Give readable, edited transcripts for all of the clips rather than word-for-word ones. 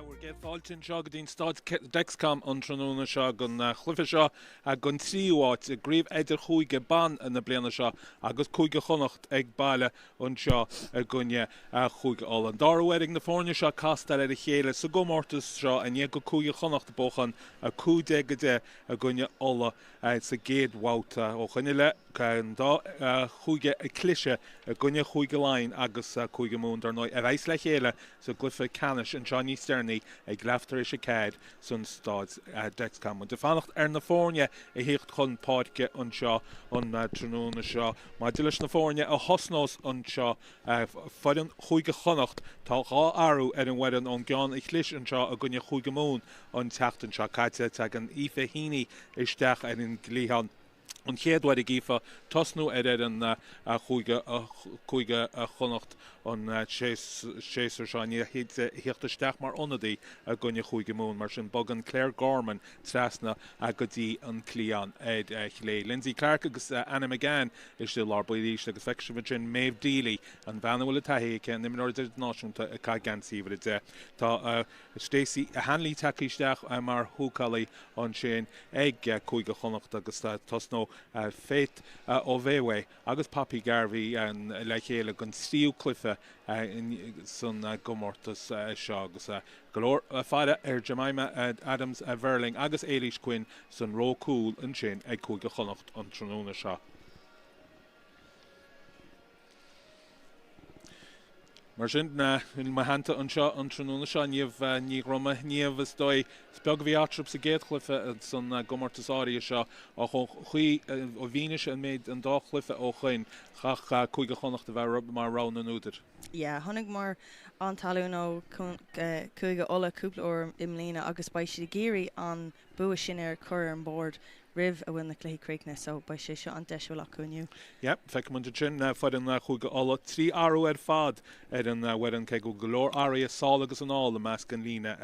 Bhur gcéad fáilte anseo go dtí an Staid Dexcom an tráthnóna seo don chluiche seo don tríú háit i gCraobh Idirchúige Ban na bliana seo agus Cúige Chonnacht ag baile anseo i gcoinne Chúige Uladh. An dara huair ag na foirne seo castáil ar a chéile sa gcomórtas seo i ndiaidh do Cúige Chonnacht buachan 15-10 i gcoinne Uladh sa gcéad bhabhta. Ó shoin i leith, an dá chúige ag cliseadh i gcoinne Chúige Laighean agus Cúige Mumhan, dar ndóigh, a bheas le chéile sa gcluiche ceannais anseo níos deireanaí ag leath tar éis 4 san Staid Dexcom. Muid ag fanacht ar na foirne a thíocht chun páirce anseo an tráthnóna seo. Maidir leis na foirne a thosnós anseo, foireann Chúige Chonnacht, tá dhá athrú ar an bhfoireann ón gceann a chlis anseo i gcoinne Chúige Mumhan an tseachtain seo caite. Tagann Aoife Heaney isteach ar an gcliathán. An chéad uair ag Aoife tosnú ar fhoireann Chúige Chonnacht an séasúr seo i ndiaidh di theacht isteach mar ionadaí i gcoinne Chúige Mumhan. Mar sin, bogann Claire Gorman trasna go dtí an cliathán ar chlé. Lindsay Clark agus Anna McGann istigh i lár báire arís agus feicfidh sibh ansin Maeve Deely, an bhean a bhfuil an taithí aici, an imreoir idirnáisiúnta ag caitheamh geansaí uimhir 10. Tá Stacey Hanley tagtha isteach mar húcálaí ansin ag Cúige Chonnacht agus tosnóidh Faith Ofewe agus Poppy Garvey le chéile don tríú cluiche san gcomórtas seo agus go leor faire ar Jemima Adams Verling agus Éilís Quinn san ró cúil ansin ag Cúige Chonnacht an tráthnóna seo. Mar sin, i mo theannta anseo an tráthnóna seo, Niamh Ní Dhroma. Niamh, is dóigh, is beag a bhí eatarthu sa gcéad chluiche san gcomórtas áirithe seo, ach ó chaoi, i bhfianaise an méid, an dá chluiche ó shoin, chaithfeadh Cúige Chonnacht a bheith mar rogha na n-údar. Yeah, chonaiceamar an-talún ó Chúige Uladh cúpla uair i mbliana agus beidh siad ag iarraidh an bua sin a chur ar an mbord roimh a bhfuil na cluichí críochnaithe so beidh sé seo an deis a bhfuil acu inniu. Yeah, feicfidh muid ansin foireann Chúige Uladh, 3 athrú ar fad ar an bhfoireann cé go bhfuil go leor athruithe sall agus anall i measc an líne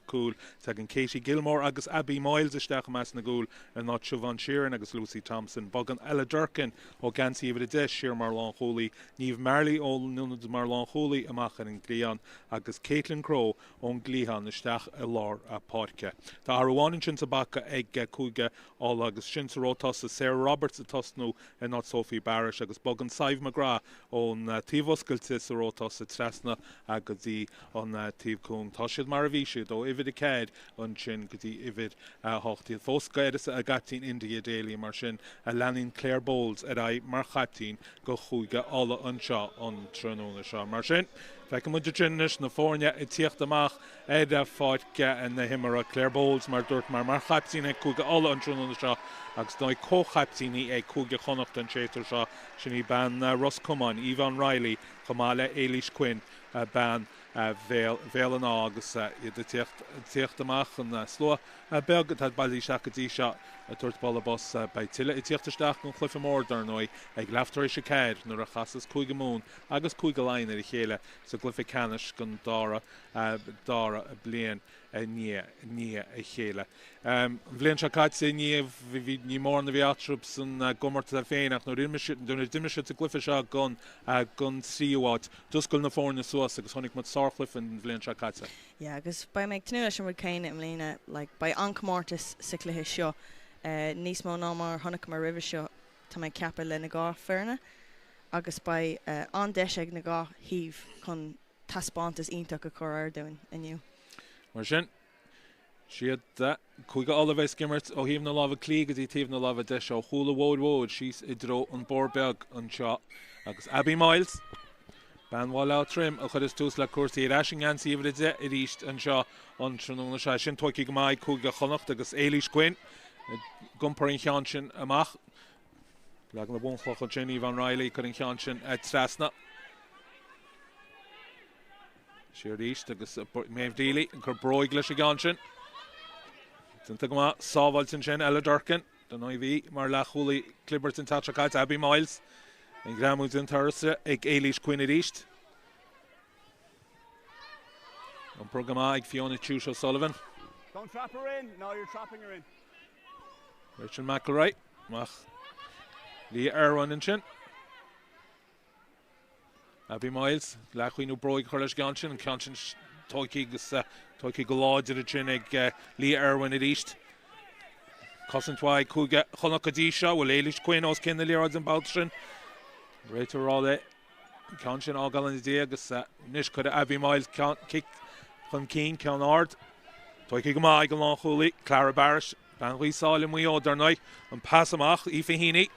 cúil. Tagann Katie Gilmore agus Abbie Moyles isteach i measc na gcúl in áit Siobhán Sheerin agus Lucy Thompson. Bogann Ella Durkin ó gheansaí uimhir 10 siar mar lánchúlaí, Niamh Marley ón ionad mar lánchúlaí amach ar an gcliathán agus Caitlin Crowe ón gcliathán isteach i lár páirce. Tá athrú amháin ansin sa bpaca ag Cúige Uladh agus sin sa ró tosaigh, Sarah Roberts ag tosnú in áit Sophie Barrett agus bogann Sadhbh McGrath ón taobh oscailte sa ró tosaigh trasna go dtí an taobh cúng. Tá siad mar a bhí siad ó uimhir 4 ansin go dtí uimhir 8. Iad fós ag uireasa a gcaiptín India Daly mar sin leanann Claire Bowles ar aghaidh mar chaiptín go Chúige Uladh anseo an tráthnóna seo. Mar sin, feicfidh muid ansin anois na foirne ag tíocht amach ar pháirc na himeartha. Claire Bowles, mar dúirt mé, mar chaiptín ag Cúige Uladh an tráthnóna seo agus dar ndóigh comhchaiptíní ag Cúige Chonnacht an séasúr seo, sin í bean Ros Comáin, Yvonne Reilly, chomh maith le Éilís Quinn, bean Bhéal an Átha agus iad ag tíocht amach an slua beag atá bailithe isteach go dtí seo ag tabhairt bualadh bos. Beidh tuilleadh ag tíocht isteach don chluiche mór, dar ndóigh, ag leath tar éis 4 nuair a chasas Cúige Mumhan agus Cúige Laighean ar a chéile sa gcluiche ceannais don dara dara bliain i ndiaidh a chéile. An bhliain seo caite, ní bhí ní mórán a bhí eatarthu san gcomórtas féin ach nuair a d'imir siad sa gcluiche seo don don tríú háit, d'oscail na foirne suas agus chonaic muid sárchluiche an bhliain seo caite. Yeah agus beidh mé ag tnúth leis an rud céanna i mbliana, like beidh an-chomórtas sa chluiche seo, níos mó ná mar a chonaiceamar roimhe seo tá mé ag ceapadh le na dhá foirne agus beidh an-deis ag na dhá thaobh chun taispeántas iontach a chur ar dúinn inniu. Mar sin, siad Cúige Uladh a bheas ag imirt ó thaobh na láimhe clí go dtí taobh na láimhe deise, ó chúl an bhóthair mhóir síos i dtreo an Bord Beag anseo agus Abbie Moyles, bean Bhaile Átha Troim, a chuireas tús le cúrsaí ar ais i ngeansaí uimhir 10 arís anseo an tráthnóna seo. Sin tógtha go maith ag Cúige Chonnacht agus Éilís Quinn ag iompar an cheann sin amach. Leagan na bunchloch ansin, Yvonne Reilly ag cur an cheann sin trasna. Siar arís agus Maeve Deely ag cur bróig leis an gceann sin. Déanta go maith, sábháilte ansin, Ella Durkin. Dar ndóigh bhí mar leathchúlaí clibirt an tseachtain seo caite, Abbie Moyles. An greamú déanta uirthi ag Éilís Quinn arís. Iompar go maith ag Fiona Tuite O'Sullivan. Don't trap her in. No, you're trapping her in. Rachel McElroy amach Leah Irwin ansin. Abbie Moyles, leathchaoi nó bróig a chur leis an gceann sin, an ceann sin tógtha agus Tógtha go láidir ansin ag Leah Irwin arís. Cosaint mhaith ag Cúige Chonnacht go dtí seo. Bhfuil Éilís Quinn os cionn na liathróide an babhta sin? Réiteoir ag rá léi an ceann sin a fhágáil ina diaidh agus anois cuireadh Abby Myles cic chun cinn, ceann ard. Tógtha go maith ag an lánchúlaí, Clara Barrett. Bean Ghaoth Sáile Maigh Eo, dar ndóigh. An pas amach, Aoife Heaney.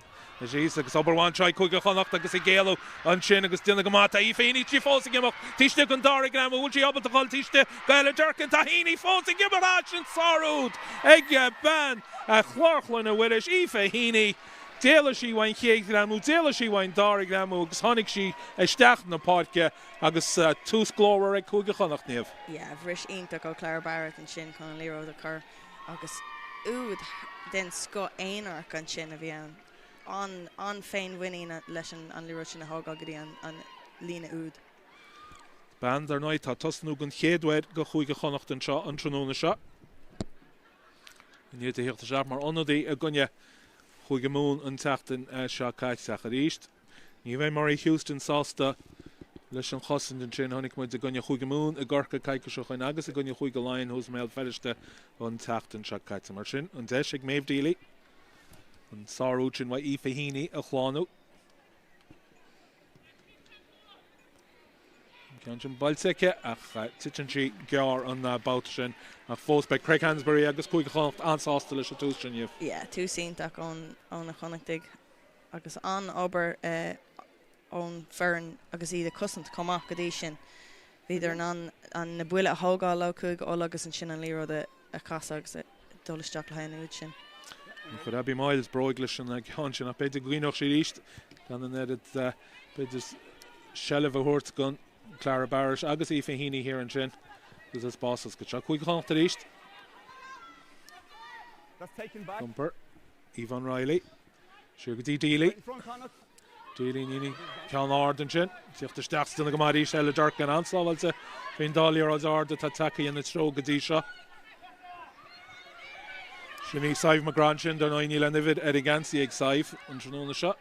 Síos agus obair mhaith anseo ag Cúige Chonnacht agus ag éalú ansin agus déanamh go maith. Tá Aoife Heaney sí fós ag imeacht taobh istigh den dara greamú. Bhfuil sí ábalta dhul taobh istigh go Ella Durkin? Tá Heaney fós ag imeacht. Ah, sin sár-úd ag bean Chlár Chloinne Mhuiris, Aoife Heaney. D'éalaigh sí uaidh an chéad ghreamú, d'éalaigh sí uaidh an dara greamú agus tháinig sí isteach na páirce agus tús glórmhar ag Cúige Chonnacht, Niamh. Yeah, bris iontach ó Clara Barrett ansin chun an liathróid a chur. Agus úd den scoth aonarach ansin a bhí ann. An-fhéinmhuinín leis an liathróid sin a thógáil go dtí an líne úd. Bean, dar ndóigh, atá ag tosnú den chéad uair do Chúige Chonnacht anseo an tráthnóna seo. I ndiaidh di theacht isteach mar ionadaí i gcoinne Chúige Mumhan an tseachtain seo caite. Ach arís, Ní bheidh Murray Houston sásta leis an chosaint ansin. Chonaic muid i gcoinne Chúige Mumhan i gCorcaigh coicís ó shoin agus i gcoinne Chúige Laighean thuas i mBéal Feirste an tseachtain seo caite. Mar sin, an deis ag Méabh Deely an sár-úd sin uaidh Aoife Heaney a shlánú. An ceann sin buailte aici ach titeann sí gearr an babhta sin. Ach fós beidh Craig Hansberry agus Cúige Chonnacht an-sásta leis an tús sin, Niamh. Yeah, tús iontach ó na Connachtaigh. Agus an-obair ón bhfoireann agus iad ag cosaint chomh maith go dtí sin. Bhíodar in ann na buille a thógáil ó Chúige Uladh agus ansin an liathróid a chasadh agus dul isteach le haghaidh an úid sin. Chuir Abby Myles bróig leis an gceann sin ach b'fhéidir go gcuimhneodh sí arís gan an oiread b'fhéidir seilbh a thabhairt don Clara Barrett agus Aoife Heaney thiar ansin agus is spás oscailte. Seo Cúige Chonnacht arís. Iompar Yvonne Reilly. Siar go dtí Deely. Deely Heaney ceann ard ansin. Tíocht isteach is déanamh go maith arís Ella Durkin an-sábháilte faoin dá liathróid ard atá tagtha ina treo go dtí seo. Sin í Sadhbh McGrath ansin, dar ndóigh níl aon uimhir ar an ngeansaí ag Sadhbh an tráthnóna seo.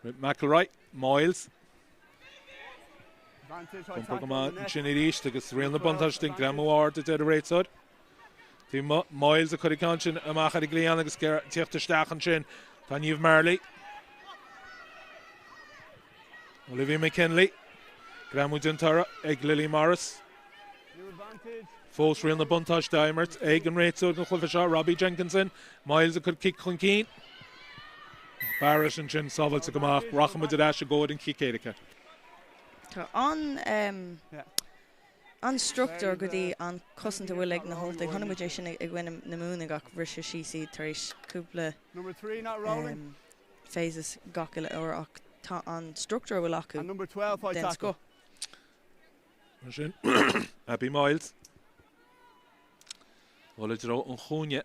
McElroy, Myles. Iompar go maith ansin arís agus riail na buntáiste, greamú ard a deir an réiteoir. Bhí Myles ag cur an ceann sin amach ar an gcliathán agus tíocht isteach ansin. Tá Niamh Marley. Olivia McKinley. Greamú déanta uirthi ag Lily Morris. Fós riail na buntáiste á imirt ag an réiteoir don chluiche seo, Robbie Jenkinson. Myles ag cur cic chun cinn. Barrett ansin sábháilte go maith. Rachaimid ar ais i gcomhair an chic éirice. Tá an. An struchtúr go dtí an chosaint a bhfuil ag na hUltaigh. Chonaic muid é sin i gcoinne na Muimhnigh ach briseadh síos iad tar éis cúpla phases gach uile uair ach tá an struchtúr a bhfuil acu den scoth. Mar sin, Abby Myles. Dul i dtreo an chúinne.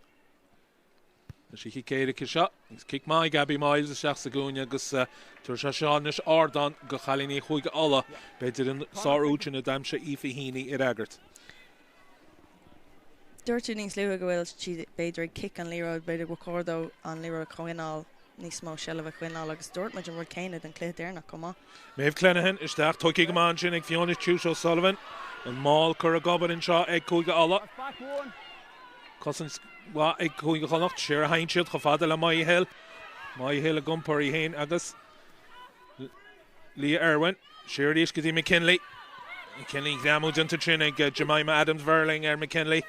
Leis an chic éirice seo, agus cic maith ag Abby Myles isteach sa gcúinne agus tabharfaidh sé seo anois ardán do chailíní Chúige Uladh, b'fhéidir an sár-úd sin a d'aimsigh Aoife Heaney a fhreagairt. Dúirt tú níos luaithe go bhfuil siad b'fhéidir ag cic an liathróid, b'fhéidir gur chóir dó an liathróid a choinneáil, níos mó seilbh a choinneáil agus dúirt muid an rud céanna don chluiche deireanach chomh maith. Maeve Clenahan isteach, tógtha go maith ansin ag Fiona Tuite O'Sullivan. An maul curtha ag obair anseo ag Cúige Uladh. Cosaint mhaith ag Cúige Chonnacht. Siar a théann siad chomh fada le Maia Hill. Maia Hill ag iompar í féin agus Leah Irwin. Siar arís go dtí McKinley. McKinley greamú déanta ansin ag Jemima Adams Verling ar McKinley.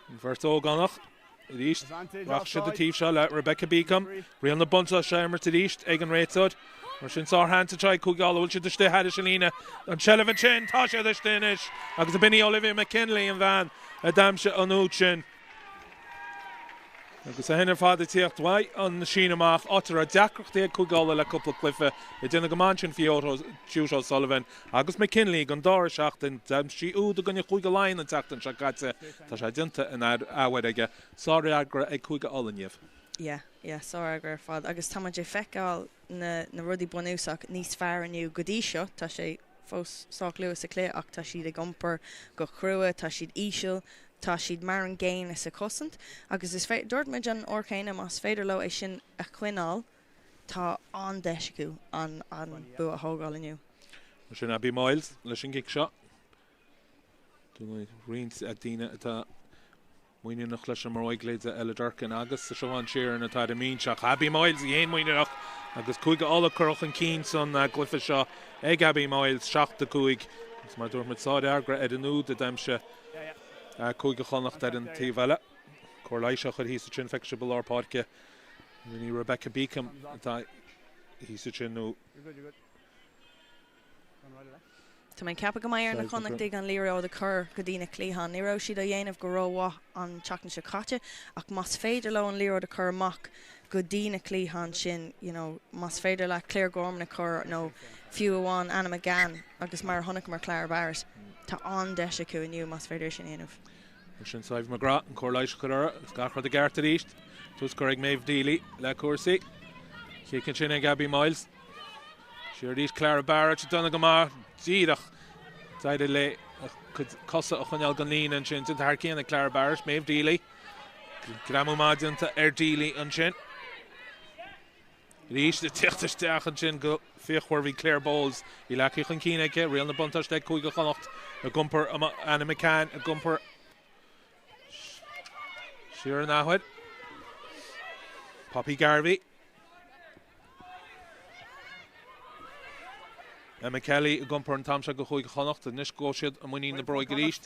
An bheirt ógánach. Arís, rachaidh siad an taobh seo le Rebecca Beacom. Riail na buntáiste á imirt arís ag an réiteoir. Mar sin, sár-sheans anseo ag Cúige Uladh. Bhfuil siad istigh thairis an líne? An tseilbh ansin, tá siad istigh anois agus ab in í Olivia McKinley an bhean a d'aimsigh an úd sin. Agus é sin ar fad ag tíocht uaidh an síneadh amach, áit a raibh deacrachtaí ag Cúige Uladh le cúpla cluiche. Ag déanamh go maith ansin Fiona Tuite O'Sullivan agus McKinley don dara seachtain. D'aimsigh sí úd i gcoinne Chúige Laighean an tseachtain seo caite. Tá sé déanta in athuair aige. Sárfhreagra ag Cúige Uladh, Niamh. Yeah, yeah, sárfhreagra ar fad. Agus tá muid ag feiceáil na na rudaí bunúsach níos fearr inniu go dtí seo. Tá sé fós sách luath sa chluiche ach tá siad ag iompar go crua, tá siad íseal, tá siad mar an gcéanna sa chosaint agus is féidir, dúirt muid an uair chéanna, más féidir leo é sin a choinneáil, tá an-deis acu an bua a thógáil inniu. Sin Abby Myles leis an gcic seo. Roinnt daoine atá muiníneach leis an mbróig, leithéidí Ella Durkin agus Siobhán Sheerin atá ar an mbinse ach Abbie Myles í fhéin muiníneach agus Cúige Uladh curtha chun cinn san gcluiche seo ag Abbie Myles, 7-5 agus mar a dúirt muid sárfhreagra ar an úd a d'aimsigh Cúige Chonnacht ar an taobh eile. Cóir leighis á chur thíos ansin, feicfidh sibh i lár páirce ní Rebecca Beacom atá thíos ansin nó. Tá mé ag ceapadh go mbeidh ar na Connachtaigh an liathróid a chur go dtí na cliatháin. Ní raibh siad á dhéanamh go rómhaith an tseachtain seo caite ach más féidir leo an liathróid a chur amach go dtí na cliatháin sin, you know, más féidir leat Claire Gorman a chur nó fiú amháin Anna McGann agus mar a chonaiceamar Clara Barrett, tá an-deis acu inniu más féidir é sin a dhéanamh. Ansin Sadhbh McGrath an cóir leighis a chur uirthi agus gach rud i gceart arís. Tús curtha ag Méabh Deely le cúrsaí. Cic ansin ag Abbie Myles. Siar arís Clara Barrett ag déanamh go maith díreach. D'éirigh léi a cuid cosa a choinneáil den líne ansin. Déanta thar cionn ag Clara Barrett. Méabh Deely. Greamú maith déanta ar Deely ansin. Arís ag tíocht isteach ansin go fíochmhar bhí Claire Bowles. Í leagtha chun cinn aici. Riail na buntáiste ag Cúige Chonnacht ag iompar Anna McCann ag iompar siar an athuair. Poppy Garvey. Emma Kelly ag iompar an t-am seo do Chúige Chonnacht. Anois gabhfaidh siad i muinín na bróige arís.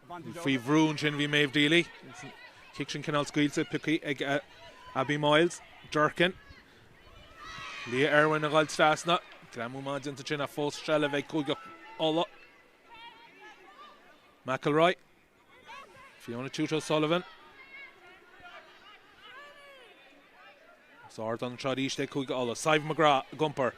Faoi bhrú ansin bhí Méabh Deely. Cic sin cineál scaoilte, pioctha ag Abbie Myles. Durkin. Leah Irwin ag dul trasna. Greamú maith déanta ansin ach fós seilbh ag Cúige Uladh. McElroy. Fiona Tuite O'Sullivan. Is ardán anseo arís ag Cúige Uladh. Sadhbh McGrath ag iompar.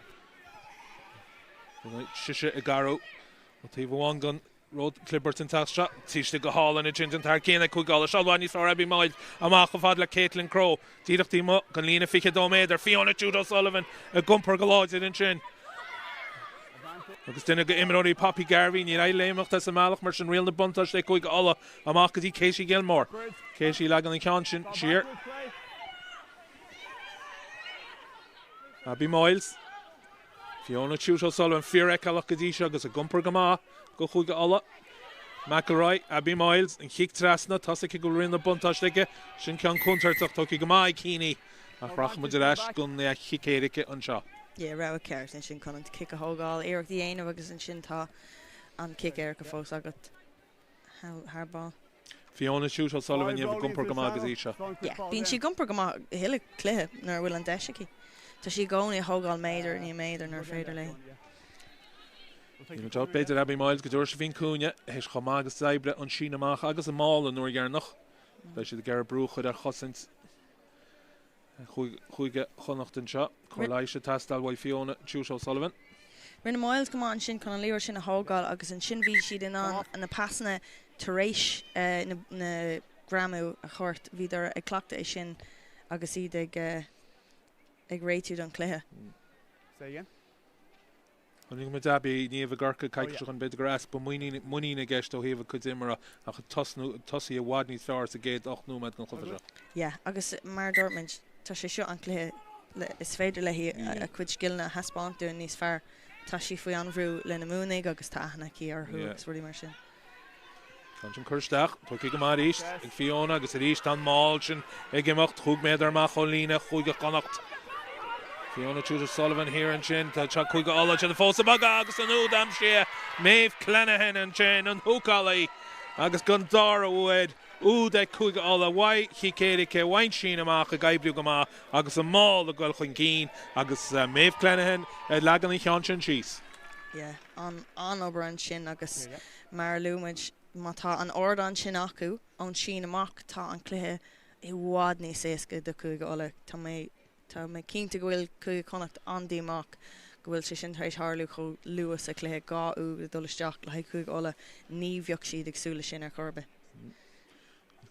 Sise ag athrú ó taobh amháin den ród clibirt an tseachtain seo. Tíste go hálainn ansin den thar cionn ag Cúige Uladh. Seo níos fearr Abbie Myles amach chomh fada le Caitlin Crowe. Díreach taobh amuigh den líne 22 méadar. Fiona Tuite O'Sullivan ag iompar go láidir ansin. Agus duine d'imreoirí Poppy Garvey, níor éirigh léi imeacht as an mbealach mar sin riail na buntáiste ag Cúige Uladh amach go dtí Katie Gilmore. Katie leagann an ceann sin siar. Abbie Myles. Fiona Tuite O'Sullivan fíorfheiceálach go dtí seo agus ag iompar go maith do Chúige Uladh. McElroy, Abbie Myles, an chic trasna, tá a fhios aici go bhfuil riail na buntáiste aici. Sin ceann contúirteach, tógtha go maith ag Heaney. Ach rachaidh muid ar ais don chic éirice anseo. Yeah, rogha ceart ansin chun an cic a thógáil, iarracht a dhéanamh agus ansin tá an cic éirice fós agat thar ball. Fiona Tuite O'Sullivan ag iompar go maith go dtí seo. Yeah, bíonn sí ag iompar go maith chuile cluiche nuair a bhfuil an deis aici. Tá sí i gcónaí ag thógáil méadar i ndiaidh méadar nuair féidir léi. Níl dabht b'fhéidir Abbie Myles go dtabharfaidh sí faoin cúinne, théis chomh maith agus d'oibrigh an síneadh amach agus an mála an uair dheireanach. Beidh siad ag iarraidh brú a chur ar chosaint Chúige Chonnacht anseo. Cóir leighis ag teastáil uaidh Fiona Tuite O'Sullivan. Rinne Myles go maith ansin chun an liathróid sin a thógáil agus ansin bhí siad in ann na pasanna tar éis na greamú a thabhairt. Bhíodar ag cleachtadh é sin agus iad ag ag réitiú don chluiche. Chonaic muid Abbie Niamh i gCorcaigh coicís ó shin, b'fhéidir go raibh easpa muiníne i gceist ó thaobh a cuid imeartha ach ag tosnú, ag tosaí i bhfad níos fearr sa gcéad 8 nóiméad den chluiche seo. Yeah, agus mar a dúirt muid, tá sé seo an cluiche is féidir léi a cuid scileanna a thaispeáint dúinn níos fearr. Tá sí faoi an-bhrú lena mbuanaigh agus tá aithne aici orthu agus rudaí mar sin. Ceann sin curtha isteach, tógtha go maith arís ag Fiona agus arís tá an máll sin ag imeacht chúig méadar amach ón líne Chúige Chonnacht. Fiona Tuite O'Sullivan thiar ansin, tá seo Cúige Uladh ansin fós ag bogadh agus an úd aimsithe Maeve Clenahan ansin, an húcálaí agus don dara huair úd ag Cúige Uladh, uaidh chic éirice, uaidh an síneadh amach ag oibriú go maith agus an máll ag dul chun cinn agus Maeve Clenahan ag leagan an cheann sin síos. Yeah, an-obair ansin agus mar a luaigh muid, má tá an ardán sin acu ón síneadh amach, tá an cluiche i bhfad níos éasca do Chúige Uladh. Tá mé, tá mé cinnte go bhfuil Cúige Chonnacht an-díomách go bhfuil sé sin tar éis tharlú chomh luath sa chluiche, 2 úd ag dul isteach le haghaidh Chúige Uladh, ní bheadh siad ag súil leis sin ar chor ar bith.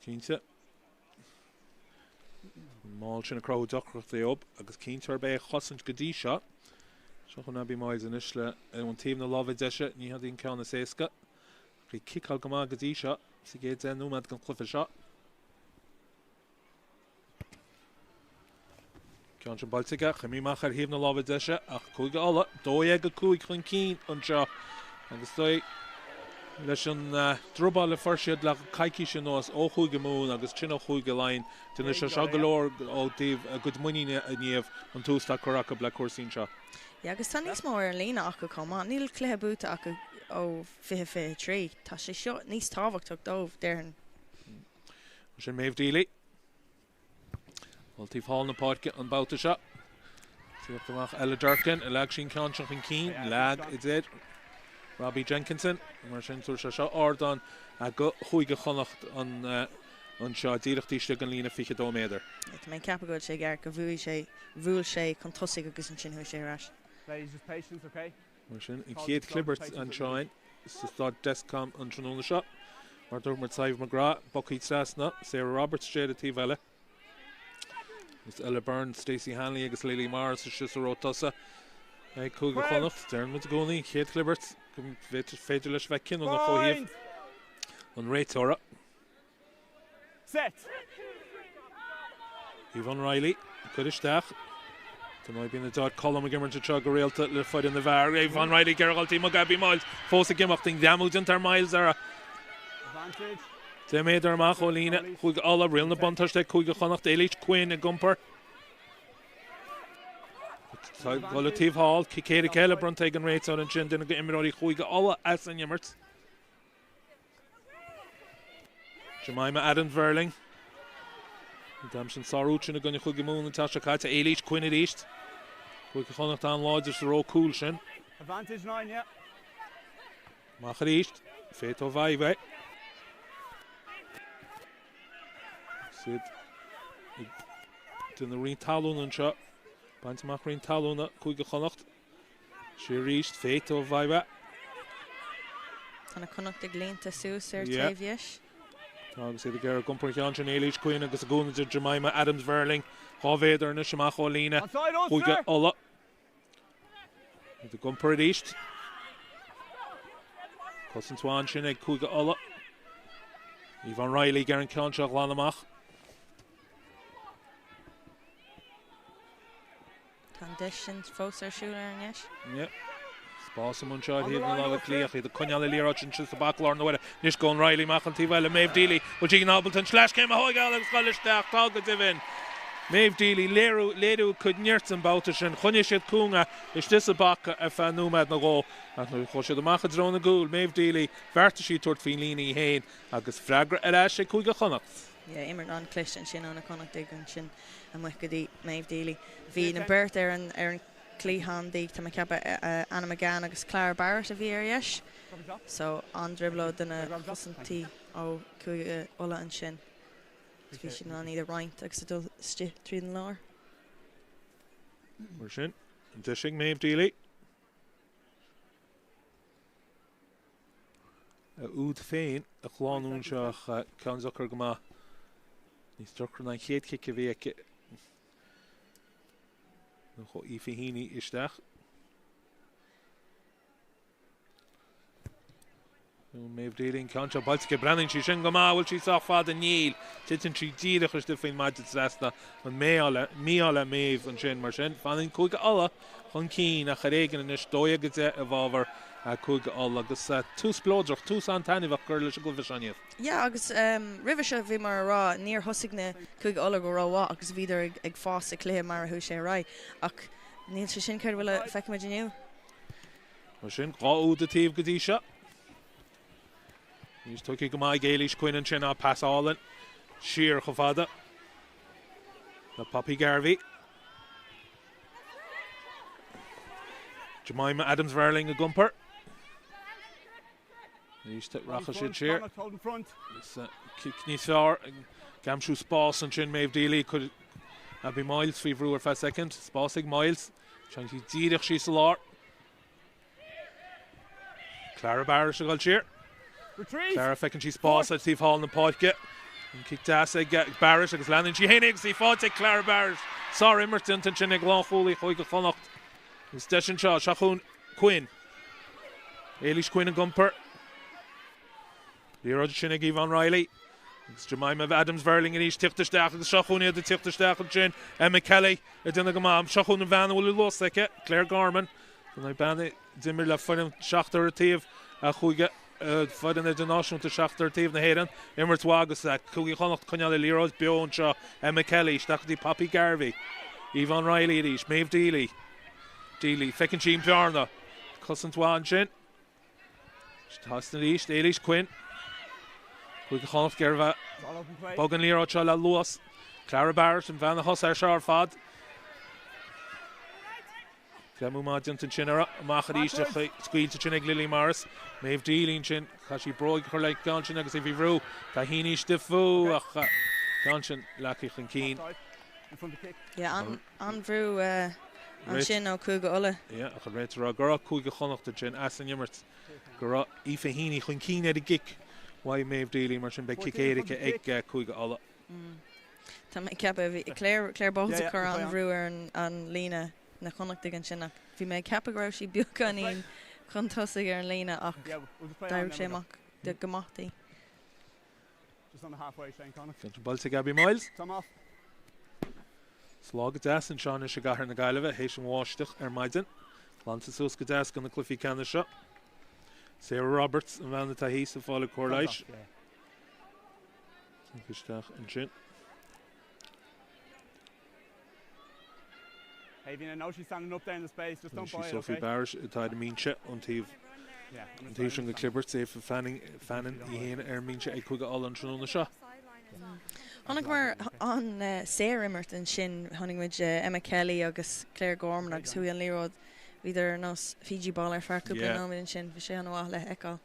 Cinnte. An máll sin ag cruthú deacrachtaí dóibh agus cinnte arb é a chosaint go dtí seo. Seo chun Abbie Myles anois le ón taobh na láimhe deise, ní hé an ceann is éasca. Ach í ciceáil go maith go dtí seo sa gcéad 10 nóiméad den chluiche seo. Ceann sin buailte aige, ach imithe amach ar thaobh na láimhe deise ach Cúige Uladh, 12-5 chun cinn anseo agus dóigh. Leis an drioblóid a fuair siad le coicís anuas ó Chúige Mumhan agus ansin ó Chúige Laighean, déanfaidh sé seo go leor ó thaobh a gcuid muiníne i ndiaidh an tús atá curtha acu le cúrsaí anseo. Yeah, agus tá níos mó ar an líne acu chomh maith. Níl cluiche buaite acu ó 2023. Tá sé seo níos tábhachtach dóibh, déarfainn. Sin Méabh Deely. Ón taobh thall na páirce an babhta seo. Tíocht amach Ella Durkin a leag sí an ceann seo chun cinn. Lag a deir Robbie Jenkinson. Mar sin tabharfaidh sé seo ardán go Chúige Chonnacht anseo díreach taobh istigh den líne 22 méadar. Tá mé ag ceapadh go bhfuil sé i gceart go bhuaigh sé, bhuail sé chun tosaigh agus ansin chuaigh sé ar ais. Mar sin, an chéad chlibirt anseo sa staid Dexcom an tráthnóna seo. Mar a dúirt muid Sadhbh McGrath bogtha trasna, Sarah Roberts istigh ar an taobh eile. Agus Ella Byrne, Stacey Hanley agus Lily Morris istigh sa ró tosaigh ag Cúige Chonnacht. Deireann muid i gcónaí, an chéad chlibirt, go féidir leis bheith cinniúnach ó thaobh an réiteora. Set. Yvonne Reilly ag cur isteach. Dar ndóigh bíonn a deartháir Colm ag imirt anseo go rialta le foireann na bhfear. Yvonne Reilly ag iarraidh a dhul timpeall Gabby Myles fós ag imeacht. An greamú déanta ar Myles uirthi. 10 méadar amach ó líne Chúige Uladh. Riail na buntáiste ag Cúige Chonnacht. Éilís Quinn ag iompar. Ag dul an taobh thall. Cic éirice eile bronnta ag an réiteoir ansin. Duine d'imreoirí Chúige Uladh as an imirt. Jemima Adams Verling. D'aimsigh an sárúd sin i gcoinne Chúige Mumhan an tseachtain seo caite. Éilís Quinn arís. Cúige Chonnacht an-láidir sa ró cúil sin. Advantage 9, yeah. Amach arís. Faith ó Mheadhbh é. Siad ag déanamh roinnt talún anseo. Baint amach roinnt talúna Cúige Chonnacht. Siar arís, Faith Ó Mheadhbha. Tá na Connachtaigh líonta suas ar taobh dheis. Tá agus iad ag iarraidh iompar an cheann sin, Éilís Quinn agus a gcúnamh de Jemima Adams Verling, 2 mhéadar anois amach ó líne Chúige Uladh. Iad ag iompar arís. Cosaint mhaith ansin ag Cúige Uladh. Yvonne Reilly ag iarraidh an ceann seo a ghlanadh amach. Tá an deis sin fós ar siúl ar an ndeis. Yeah. Spás amuigh anseo ar thaobh na láimhe clí ach iad ag coinneáil an liathróid sin sa bpaca lár na huaire. Anois gabhann Reilly amach an taobh eile. Méabh Deely. Bhfuil sí ábalta an sleaschéim a thóigeáil agus dul isteach. Tá go deimhin. Méabh Deely, léiriú, léiriú a cuid nirt an babhta sin. Choinnigh siad cúng istigh sa bpaca ar feadh nóiméad nó dhó ach nuair a chuaigh siad amach i dtreo na gcúl, Méabh Deely, bheartaigh sí tabhairt faoin líne í féin agus freagra ar ais ag Cúige Chonnacht. Yeah, imirt an-chliste ansin ó na Connachtaigh ansin amuigh go dtí Méabh Deely. Bhí na beirt ar an ar an cliathán di, tá mé ag ceapadh, Anna McGann agus Clara Barrett a bhí ar dheis. So an-drioblóid do na cosantaí ó Chúige Uladh ansin. Bhí siad in ann iad a roinnt agus a dul istigh tríd an lár. Mar sin, an deis ag Méabh Deely. A úd féin a shlánú anseo ach ceann deacair go maith. Níos deacra ná an chéad chic a bhí aici. Nó chuaigh Aoife Heaney isteach. Méabh Deely an ceann seo buailte aici. Breathnaíonn sí sin go maith. Bhfuil sí sách fada? Níl. Titeann sí díreach istigh faoin maide trasna. An mí-ádh le Méabh ansin. Mar sin, fanann Cúige Uladh chun cinn ach ar éigean anois, 12-10 i bhfabhar Cúige Uladh agus tús spleodrach, tús an-taitneamhach curtha leis an gcluiche seo inniu. Yeah agus roimhe seo bhíomar a rá níor thosaigh na Cúige Uladh go rómhaith agus bhíodar ag fás sa chluiche mar a chuaigh sé ar aghaidh ach níl sé sin céard a bhfuil a feicimid inniu. Mar sin, 2 úd an taobh go dtí seo. Arís tugtha go maith ag Éilís Quinn ansin á pas álainn siar chomh fada le Poppy Garvey. Jemima Adams Verling ag iompar. Arís rachaidh siad siar. Agus cic níos fearr ag aimsiú spás ansin Méabh Deely. Chuir Abby Myles faoi bhrú ar feadh soicind. Spás ag Myles. Téann sí díreach síos sa lár. Clara Barrett ag dul siar. Clara feiceann sí spás ar taobh thall na páirce. An cic deas ag Barrett agus leanann sí féin agus í faighte ag Clara Barrett. Sár-imirt déanta ansin ag lánchúlaí Chúige Chonnacht. Agus deis anseo, seo chugainn Quinn. Éilís Quinn ag iompar. Liathróid ansin ag Yvonne Reilly. Agus Jemima Adams Verling arís tíocht isteach agus seo chugainn iad ag tíocht isteach ansin. Emma Kelly ag déanamh go maith. Seo chugainn an bhean a bhfuil an luas aici, Claire Gorman. An bean a d'imir le foireann seachtar an taobh a Chúige foireann idirnáisiúnta teacht ar taobh na hÉireann. Imirt mhaith agus Cúige Chonnacht coinneáil an liathróid beo anseo. Emma Kelly isteach go dtí Poppy Garvey. Yvonne Reilly arís. Maeve Deely. Deely. Feiceann sí an bhearna. Cosaint mhaith ansin. Trasna arís. Éilís Quinn. Cúige Chonnacht ag iarraidh bheith bog an liathróid seo le luas. Clara Barrett an bhean a thosaigh air seo ar fad. Greamú maith déanta ansin uirthi. Amach arís scaoilte ansin ag Lily Morris. Maeve Deely ansin. Chaith sí bróig a chur le ceann sin agus í faoi bhrú. Tá Heaney istigh fúithi ach ceann sin leagtha chun cinn. Yeah, an-bhrú ansin ó Chúige Uladh. Yeah, ach an réiteoir ag rá go raibh Cúige Chonnacht ansin as an imirt, go raibh Aoife Heaney chun cinn ar an gcic uaidh Maeve Deely, mar sin beidh cic éirice ag Cúige Uladh. Tá mé ag ceapadh, bhí Claire, Claire Bowles ag cur an-bhrú ar an líne na Connachtaigh ansin ach bhí mé ag ceapadh go raibh sí beagáinín chun tosaigh ar an líne ach d'éirigh sé amach go maith di. Buailte ag Abbie Miles. Is lá go deas anseo anois i gcathair na Gaillimhe théis an bháisteach ar maidin. Glanta suas go deas do na cluichí ceannais seo. Sarah Roberts an bhean atá thíos ag fáil cóir leighis. Isteach ansin. Anois í Sophie Barrett atá ar an mbinse ón taobh an taobh sin den chlibirt, Aoife Fanning Fannin í féin ar an mbinse ag Cúige Uladh an tráthnóna seo. Chonaiceamar an-saorimirt ansin, chonaic muid Emma Kelly agus Claire Gorman agus chuaigh an liathróid, bhíodar ar nós Fiji ball ar feadh cúpla nóiméad ansin, bhí sé an-mhaith le feiceáil.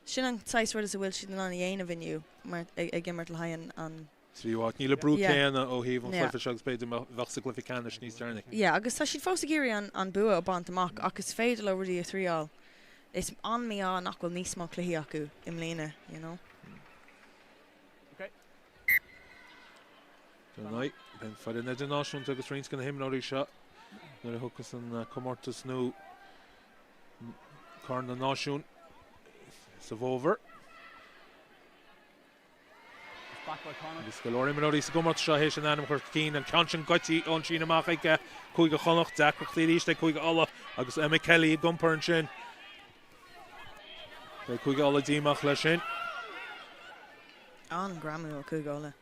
Sin an saghas rud is a bhfuil siad in ann a dhéanamh inniu mar ag imirt le haghaidh an. Tríú háit. Níl an brú céanna ó thaobh an chluiche seo agus b'fhéidir a bheadh sa gcluiche ceannais níos deireanaí. Yeah, agus tá siad fós ag iarraidh an bua a bhaint amach ach is féidir leo rudaí a thriáil. Is an-mhí-ádh nach bhfuil níos mó cluichí acu i mbliana, you know. Dar ndóigh, beidh an foireann idirnáisiúnta agus roinnt de na himreoirí seo nuair a thiocfas an comórtas nó Corn na Náisiún sa bhfómhar. Agus go leor imreoirí sa gcomórtas seo théis a n-ainm a chur chun cinn. An ceann sin goidte ón síneadh amach ag Cúige Chonnacht. Deacrachtaí arís ag Cúige Uladh agus Emma Kelly ag iompar ansin. Beidh Cúige Uladh díomách leis sin. An-ghreamú ó Chúige Uladh.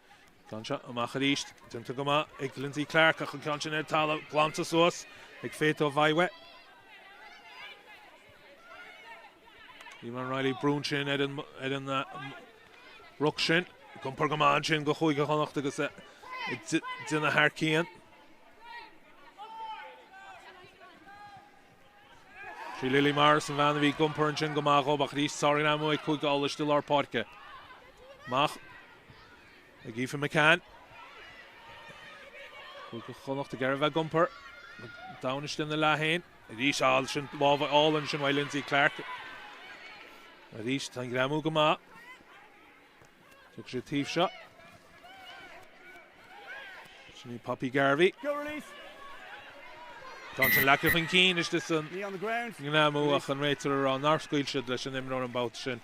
Ceann seo amach arís. Déanta go maith ag Lindsay Clark ach an ceann sin ar talamh glanta suas ag Faith O'Mhaighe. Yvonne Reilly brú ansin ar an ar an ruc sin. Ag iompar go maith ansin do Chúige Chonnacht agus ag déanamh thar cionn. Sí Lily Morris an bhean a bhí ag iompar ansin go maith dhóibh ach arís sárghreamú ag Cúige Uladh istigh i lár páirce. Amach ag Aoife McCann. Cúige Chonnacht ag iarraidh a bheith ag iompar. Domhain istigh ina leath féin. Arís áil sin lámh álainn sin uaidh Lindsay Clark. Arís tá an greamú go maith. Tiocfaidh sé taobh seo. Sin í Poppy Garvey. Tá an sin leagtha chun cinn istigh san ngreamú ach an réiteoir ag rá nár scaoil siad leis an imreoir an babhta sin.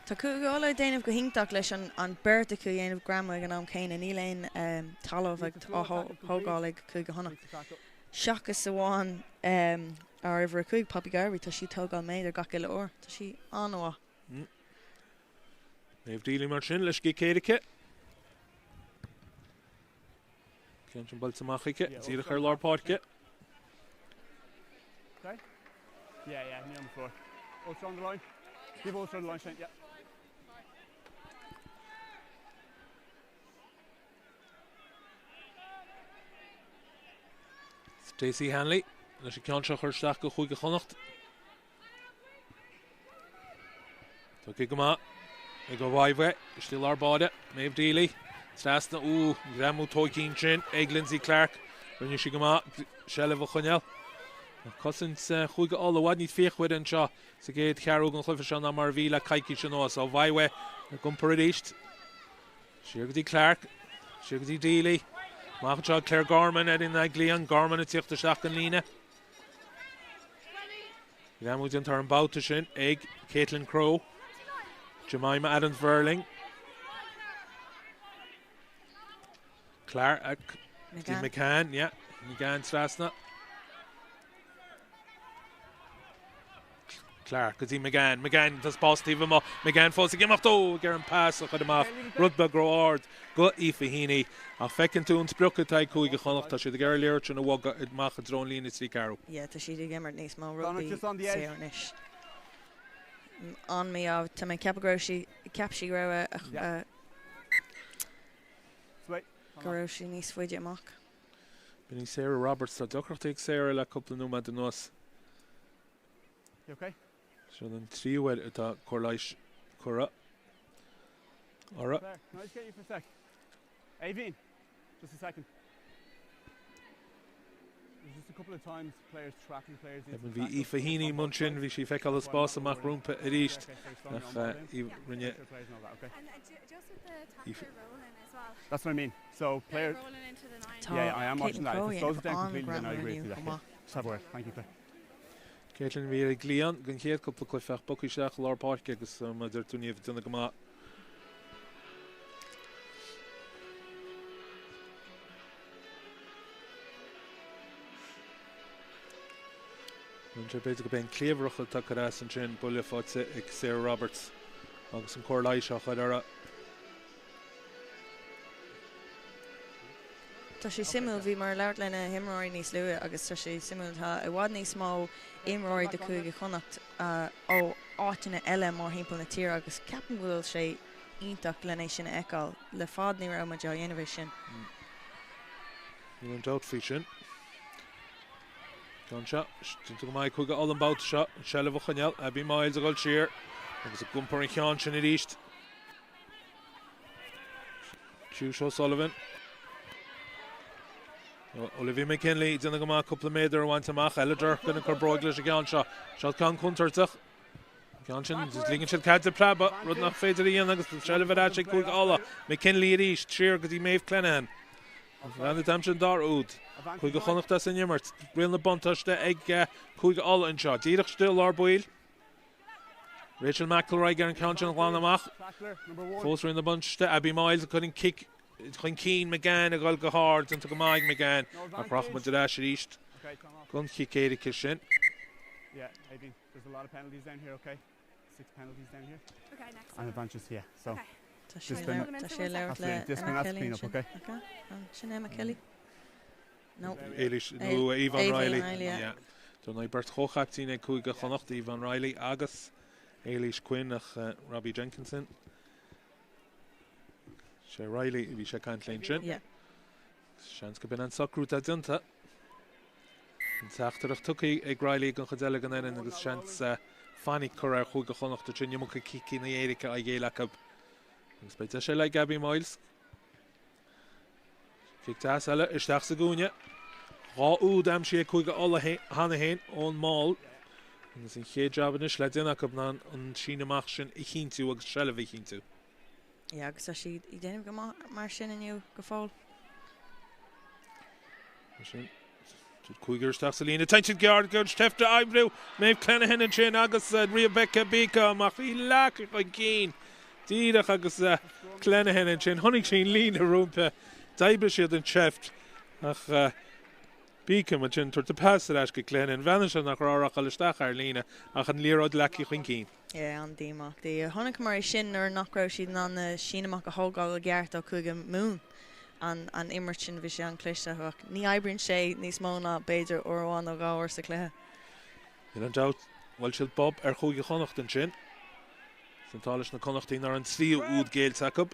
Tá Cúige Uladh ag déanamh go hiontach leis an beirt acu a dhéanamh greamú ag an am céanna. Níl aon talamh á thógáil ag Cúige Chonnacht. Seachas amháin ár uimhir 5, Poppy Garvey, tá sí ag tógáil méadar gach uile uair. Tá sí an-mhaith. Maeve Deely mar sin leis an gcic éirice. Ceann sin buailte amach aici, díreach ar lár páirce. Stacey Hanley leis an ceann seo a chur isteach go Chúige Chonnacht. Tugtha go maith ag O'Mhaighe istigh i lár báire. Maeve Deely trasna ó ghreamú tóigthe ansin ag Lindsay Clark. Rinne sí go maith seilbh a choinneáil. Cosaint Chúige Uladh i bhfad níos fíochmhaire anseo sa gcéad cheathrú den chluiche seo ná mar a bhí le coicís anuas. O'Mhaighe ag iompar arís. Siar go dtí Clark. Siar go dtí Deely. Amach anseo Claire Gorman ar an gcliathán. Gorman ag tíocht isteach den líne. Greamú déanta ar an mbabhta sin ag Caitlin Crowe. Jemima Adams Verling. Clark McCann. McCann, yeah. McCann trasna. Clarke go dtí McGann. McGann, tá spás taobh amuigh. McGann fós ag imeacht. Ó, ag iarraidh an pas a chur amach. Rud beag ró-ard go Aoife Heaney. Ach feiceann tú an sprioc atá ag Cúige Chonnacht. Tá siad ag iarraidh an liathróid sin a bhogadh amach i dtreo an líne 3 ceathrú. Yeah, tá siad ag imirt níos mó rugbaí saor anois. An-mhí-ádh. Tá mé ag ceapadh go raibh sí, cheap sí go raibh a, go raibh sí níos faide amach. B'in í Sarah Roberts. Tá deacrachtaí ag Sarah le cúpla nóiméad anuas. Seo an tríú huair atá cóir leighis curtha uirthi. Bhí Aoife Heaney amuigh ansin, bhí sí ag feiceáil an spás amach roimpi arís ach rinne Aoife. Tá Caitlin Crowe ag déanamh an-ghreamú inniu chomh maith. Caitlin a bhí ar an gcliathán don chéad cúpla cluiche ach bogtha isteach i lár páirce agus mar a deir tú Niamh ag déanamh go maith. B'fhéidir go b'é an cliabhrach atá curtha as ansin, buille faighte ag Sarah Roberts agus an cóir leighis á chur uirthi. Tá sé suimiúil, bhíomar ag labhairt le na himreoirí níos luaithe agus tá sé suimiúil, tá i bhfad níos mó imreoirí do Chúige Chonnacht ó áiteanna eile mórthimpeall na tíre agus ceapaim go bhfuil sé iontach len é sin a fheiceáil. Le fad ní raibh muid á dhéanamh é sin. Níl aon dabht faoi sin. Ceann seo, déanta go maith ag Cúige Uladh an babhta seo, an seilbh a choinneáil, Abby Myles ag dul siar agus ag iompar an cheann sin arís. Siús O'Sullivan. Olivia McKinley ag déanamh go maith cúpla méadar a bhaint amach. Ella Durkan ag cur bróig leis an gceann seo. Seo ceann contúirteach. An ceann sin, ligeann siad caid di preabadh, rud nach féidir a dhéanamh agus seilbh ar ais ag Cúige Uladh. McKinley arís, siar go dtí Maeve Clenahan. Bhean an t-am sin dara úd. Cúige Chonnacht as an imirt. Riail na buntáiste ag Cúige Uladh anseo. Díreach istigh i lár baill. Rachel McElroy ar an ceann sin a ghlanadh amach. Fós riail na buntáiste, Abby Myles ag cur an cic chun cinn, McGann ag dul go hard, déanta go maith ag McGann ach rachaidh muid ar ais arís don chic éirice sin. Tá sé ag labhairt le Emma Kelly ansin. Sin Emma Kelly. No. Éilís, nó Yvonne Reilly. Yeah. Dar ndóigh, beirt chomhchaiptín ag Cúige Chonnacht, Yvonne Reilly agus Éilís Quinn ach Robbie Jenkinson. Sé Reilly a bhí sé ag caint léi ansin. Yeah. Seans go b'in an socrú atá déanta. An teachtaireacht tugtha ag Reilly don chuid eile den fhoireann agus seans fainic curtha ar Chúige Chonnacht ansin, iomarca ciceanna éirice á ghéilleadh acu. Agus beidh deis eile ag Abby Myles. Cic deas eile isteach sa gcúinne. 2 úd aimsithe ag Cúige Uladh cheana féin ón máll agus an chéad jab anois le déanamh acu ná an síneadh amach sin a chinntiú agus seilbh a chinntiú. Yeah, agus tá siad ag déanamh go maith mar sin inniu go fóill. Mar sin, Cúigear isteach sa líne. Téann siad gearr go seift a oibriú. Maeve Clenahan ansin agus Rebecca Beacom ach í leagtha chun cinn díreach agus Clenahan ansin. Chonaic sí an líne roimpi. D'oibrigh siad an tseift ach Beacom ansin tabhairt an pas ar ais go Clenahan. Bheannaigh sé nach raibh ach dul isteach ar líne ach an liathróid leagtha chun cinn. Yeah, an-díomách di. Chonaiceamar é sin nuair nach raibh siad in ann na síneadh amach a thógáil i gceart ó Chúige Mumhan. An an imirt sin, bhí sé an-chliste ach ní oibríonn sé níos mó ná b'fhéidir uair amháin nó dhá uair sa chluiche. Níl aon dabht, bhuail siad bob ar Chúige Chonnacht ansin. Is an t-ádh leis na Connachtaigh nach raibh an tríú úd géillte acu.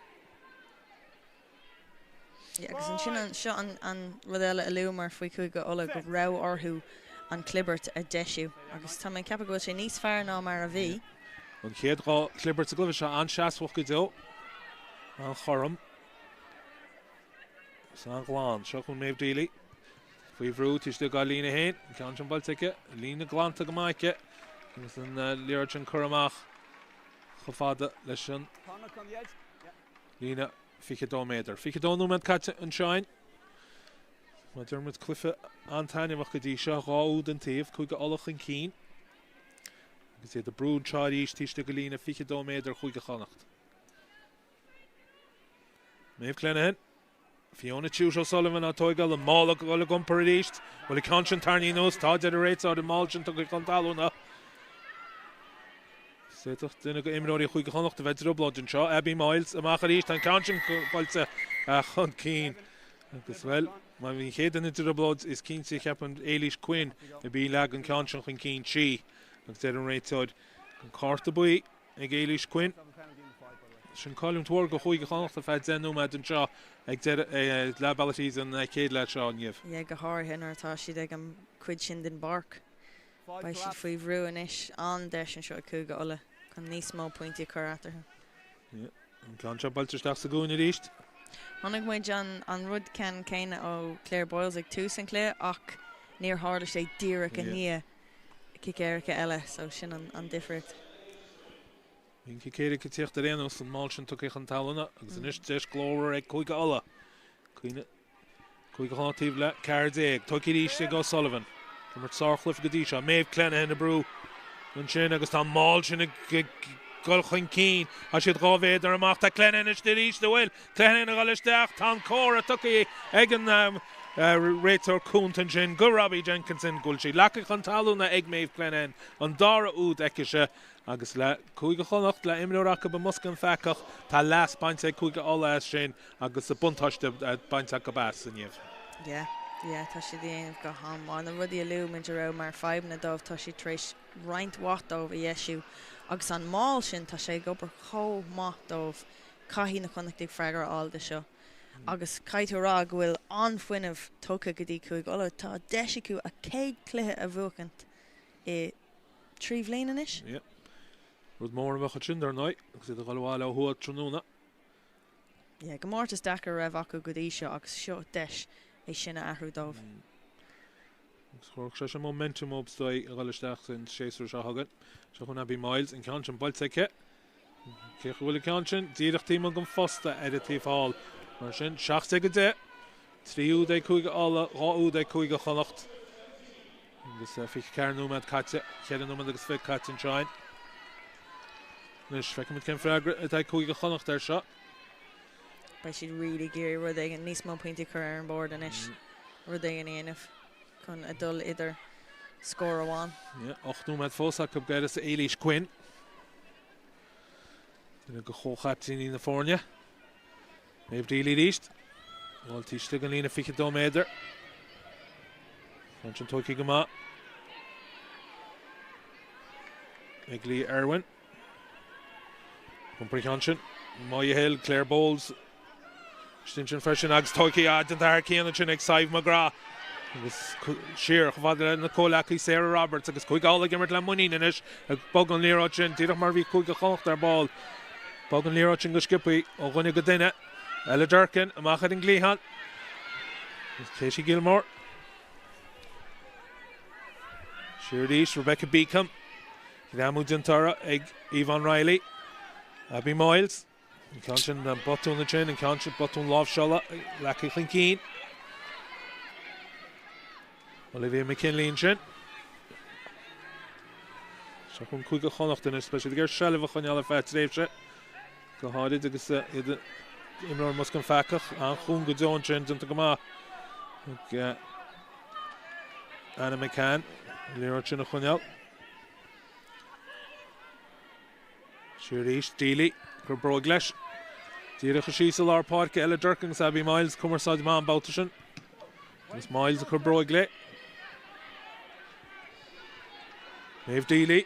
Yeah, agus ansin an, seo an, an rud eile a luamar faoi Chúige Uladh, go raibh orthu an clibirt a deisiú agus tá mé ag ceapadh go bhfuil sé níos fearr ná mar a bhí. An chéad dhá chlibirt sa gcluiche seo an-seasmhach go deo, an-chothrom agus an-ghlan. Seo chugainn Méabh Deely faoi bhrú taobh istigh dá líne féin, an ceann sin buailte aici, líne glanta go maith aici agus an liathróid sin curtha amach chomh fada leis an líne 22 méadar. 22 nóiméad caite anseo againn. Mar a deir muid, cluiche an-taitneamhach go dtí seo, 2 úd an taobh, Cúige Uladh chun cinn agus iad ag brú anseo arís taobh istigh de líne 22 méadar Chúige Chonnacht. Maeve Clenahan, Fiona Tuite O'Sullivan á tóigeáil, an mála ag dul ag iompar arís. Bhfuil an ceann sin tarraingthe anuas? Tá, deir an réiteoir, an mála sin tugtha chun talún. D'fhéadfadh duine de imreoirí Chúige Chonnacht a bheith i dtrioblóid anseo. Abby Myles amach arís. Tá an ceann sin buailte chun cinn agus, bhuel, má bhí an chéad duine i dtrioblóid, is cinnte, cheapfainn, Éilís Quinn a bhí ag leagan an ceann sin chun cinn. Sí agus deir an réiteoir an cárta buí ag Éilís Quinn. Sin cailliúint mhór do Chúige Chonnacht ar feadh 10 nóiméad anseo ag deireadh leath bealaigh tríd an chéad leath seo inniu. Yeah, go háirithe nuair atá siad ag an chuid sin den bpáirc. Beidh siad faoi bhrú anois. An-deis anseo ag Cúige Uladh chun níos mó pointí a chur eatarthu. An ceann seo buailte isteach sa gcúinne arís. Chonaic muid an rud ceannann céanna ó Claire Boyles ag tús an chluiche ach níor tharla sé díreach i ndiaidh cic éirice eile so sin an difríocht. Bhí an cic éirice ag tíocht ar aon nós, an máil sin tugtha chun talúna agus anois deis glórmhar ag Cúige Uladh. Cuimhnigh. Cúige Chonnacht taobh le 14. Tugtha arís ag O'Sullivan. Ag imirt sárchluiche go dtí seo. Maeve Clenahan ag brú ansin agus tá an máil sin ag dul chun cinn. Tá siad 2 mhéadar amach. Tá Clenahan istigh arís. An bhfuil Clenahan ag dul isteach? Tá an comhartha tugtha ag an réiteoir cúnta ansin go Robbie Jenkinson go bhfuil sí leagtha chun talúna ag Maeve Clenahan. An dara úd aicise. Agus le Cúige Chonnacht, le imreoir acu i mbosca an pheacach, tá leas bainte ag Cúige Uladh as sin agus buntáiste bainte acu as inniu. Yeah, yeah, tá siad a dhéanamh go han-mhaith. Na rudaí a luaigh muid a raibh mar fadhbanna dóibh, tá siad tar éis roinnt mhaith dóibh a dheisiú. Agus an mál sin, tá sé ag obair chomh maith dóibh. Caithfidh na Connachtaigh freagra a fháil de seo. Agus caithfidh tú a rá go bhfuil an-fhuinneamh tugtha go dtí Cúige Uladh. Tá deis acu a chéad chluiche a bhuachaint i 3 bhliain anois. Yeah. Rud mór a bheadh ansin, dar ndóigh, agus iad ag dul abhaile ó thuaidh tráthnóna. Yeah, comórtas deacair a raibh acu go dtí seo agus seo deis é sin a athrú dóibh. Agus chuirfeadh sé sin momentum dóibh is dóigh a dhul isteach san séasúr seo chugainn. Seo chugainn Abby Myles, an ceann sin buailte aici. Cé go bhfuil an ceann sin díreach taobh amuigh den phosta ar an taobh thall. Mar sin, 17-10, 3 úd ag Cúige Uladh, 2 úd ag Cúige Chonnacht. Agus 24 nóiméad caite, 4 nóiméad agus 20 caite anseo againn. Anois, feicfimid cén freagra atá ag Cúige Chonnacht air seo. Beidh siad really ag iarraidh rud éigin, níos mó pointí a chur ar an bord anois, rud éigin a dhéanamh chun a dul idir scór amháin. Yeah, 8 nóiméad fós acu d'uireasa Éilís Quinn. Duine de chomhchaiptíní na foirne. Maeve Deely arís. Bhuel, taobh istigh den líne 22 méadar. Ansin tógtha go maith. Ag Leah Irwin. Iompar an ceann sin. Moya Hill, Claire Bowles. Istigh ansin freisin agus tógtha déanta thar cionn ansin ag Sadhbh McGrath. Agus siar chomh fada lena comhleacaí Sarah Roberts agus Cúige Uladh ag imirt le muinín anois ag bogadh an liathróid sin díreach mar a bhí Cúige Chonnacht ar ball. Bog an liathróid sin go sciobtha ó dhuine go duine. Ella Durkin amach ar an gcliathán. Katie Gilmore. Siar arís Rebecca Beacom. Greamú déanta uirthi ag Yvonne Reilly. Abby Myles. An ceann sin, an botún ansin, an ceann sin, botún láimhseála leagtha chun cinn. Olivia McKinley ansin. Seo chugainn Cúige Chonnacht anois, beidh siad ag iarraidh seilbh a choinneáil ar feadh tréimhse, go háirid agus iad imreoir i mbosca an pheacach, an-chúng go deo ansin, déanta go maith ag Anna McCann, an liathróid sin a choinneáil. Siar arís, Deely, ag cur bróig leis. Díreach síos i lár páirce Ella Durkin agus Abby Myles, cumarsáid maith an babhta sin. Agus Myles ag cur bróig léi. Maeve Deely.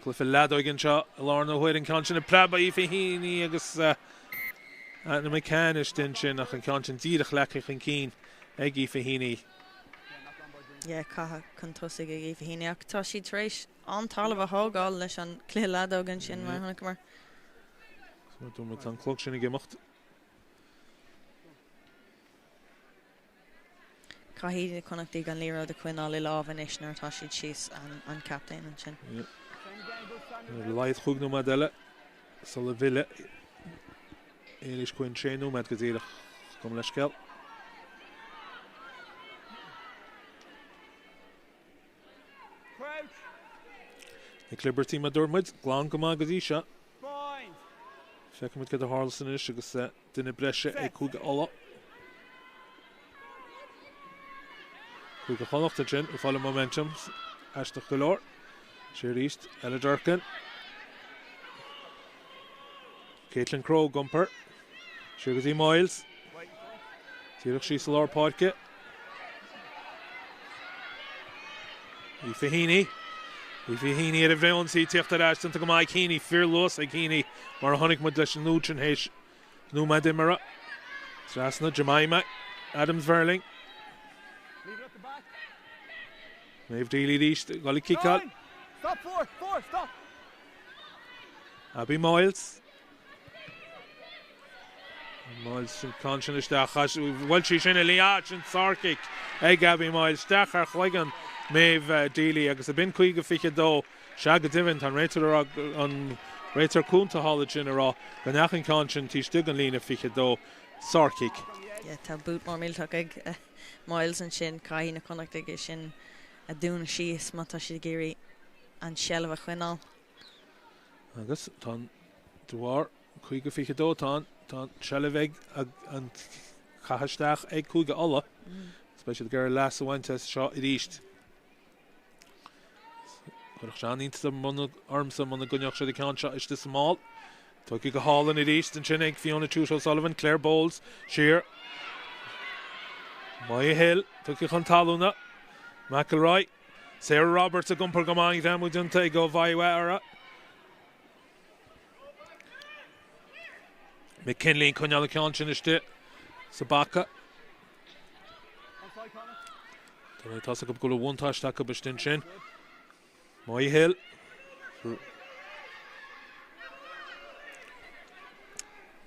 Cluiche leadóige anseo i lár na huaire an ceann sin ag preabadh Aoife Heaney agus Anna McCann istigh ansin ach an ceann sin díreach leagtha chun cinn ag Aoife Heaney. Yeah, caitheadh chun tosaigh ag Aoife Heaney ach tá siad tar éis an-talamh a thógáil leis an cluiche leadóg ansin mar a chonaiceamar. Tá an clog sin ag imeacht. Caithfidh na Connachtaigh an liathróid a choinneáil i lámh anois nuair atá siad síos an captaen ansin. Ar a laghad chúig nóiméad eile sula bhfillfidh Éilís Quinn, sé nóiméad go díreach, gabh mo leithscéal. Nic Liberty mar a dúirt muid, glan go maith go dtí seo. Feicfimid cad a tharlas anois agus duine breise ag Cúige Uladh. Cúige Chonnacht ansin, ag fáil an momentum, aisteach go leor. Siar arís, Ella Durkan. Caitlin Crowe ag iompar. Siar go dtí Myles. Díreach síos i lár páirce. Aoife Heaney. Aoife Heaney ar an bhfrithionsaí tíocht ar ais déanta go maith ag Heaney. Fíorluas ag Heaney mar a chonaic muid leis an úd sin théis nóiméad imeartha. Trasna Jemima Adams Verling. Méabh Deely arís ag dul ag ciceáil. Abby Myles. Myles sin ceann sin isteach. Bhuail sí sin i líne sin sárchic ag Abby Myles. Isteach ar chloigeann Méabh Deely agus ab in 50-22. Sea go deimhin, tá an réiteoir ag rá, an réiteoir cúnta thall ansin ag rá go ndeachaigh an ceann sin taobh istigh den líne 22. Sárchic. Yeah, tá boot mór millteach ag Myles ansin. Caithfidh na Connachtaigh é sin a dhúnadh síos má tá siad ag iarraidh an tseilbh a choinneáil. Agus tá an, de bharr 50-22 tá an, tá an tseilbh ag, an caitheamh isteach ag Cúige Uladh. Agus beidh siad ag iarraidh leas a bhaint as seo arís. Chuirfeadh sé an-iontas ormsa muna gcoinneodh siad an ceann seo istigh sa mball. Tógtha go hálainn arís ansin ag Fiona Tuite O'Sullivan, Claire Bowles siar. Maia Hill tugtha chun talúna. McElroy, Sarah Roberts ag iompar go maith, greamú déanta ag Ó Mhaoidhe uirthi. McKinley ag coinneáil an ceann sin istigh sa bpaca. Tá tá's acu go bhfuil buntáiste acu istigh ansin. Maia Hill.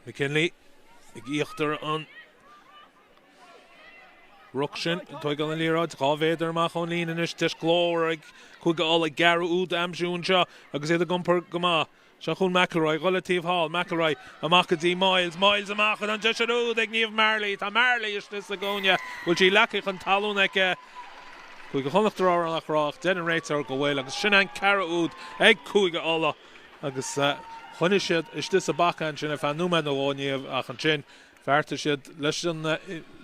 McKinley ag íochtar an ruc sin. Tóigeann an liathróid 2 mhéadar amach ón líne anois. Deis glórmhar ag Cúige Uladh an ceathrú úd a aimsiú anseo agus iad ag iompar go maith. Seo chugainn McElroy, ag dul le taobh thall, McElroy amach go dtí Myles, Myles amach an deis an úd ag Niamh Marley, tá Marley istigh sa gcúinne, bhfuil sí leagtha chun talún aici? Cúige Chonnacht ag rá ach deir an réiteoir go bhfuil agus sin an ceathrú úd ag Cúige Uladh agus choinnigh siad istigh sa bpaca ansin ar feadh nóiméad nó dhó Niamh ach ansin Bheartaigh siad leis an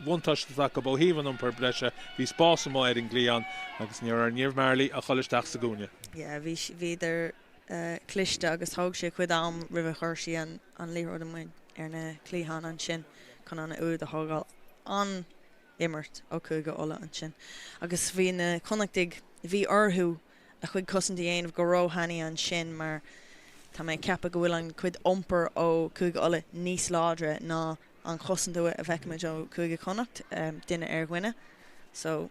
bhuntáiste atá acu ó thaobh an iompair breise, bhí spás amuigh ar an gcliathán agus ní raibh ar Niamh Marley ach dul isteach sa gcúinne. Yeah, bhí, bhíodar cliste agus thóg sé cuid am roimh a chuir sí an liathróid amuigh ar na cliatháin ansin chun an úd a thógáil. An-imirt ó Chúige Uladh ansin agus bhí na Connachtaigh, bhí orthu a chuid cosaint a dhéanamh go róthanaí ansin mar tá mé ag ceapadh go bhfuil an cuid iompair ó Chúige Uladh níos láidre ná an chosaint a bhfeicimid ó Chúige Chonnacht, duine ar dhuine. So,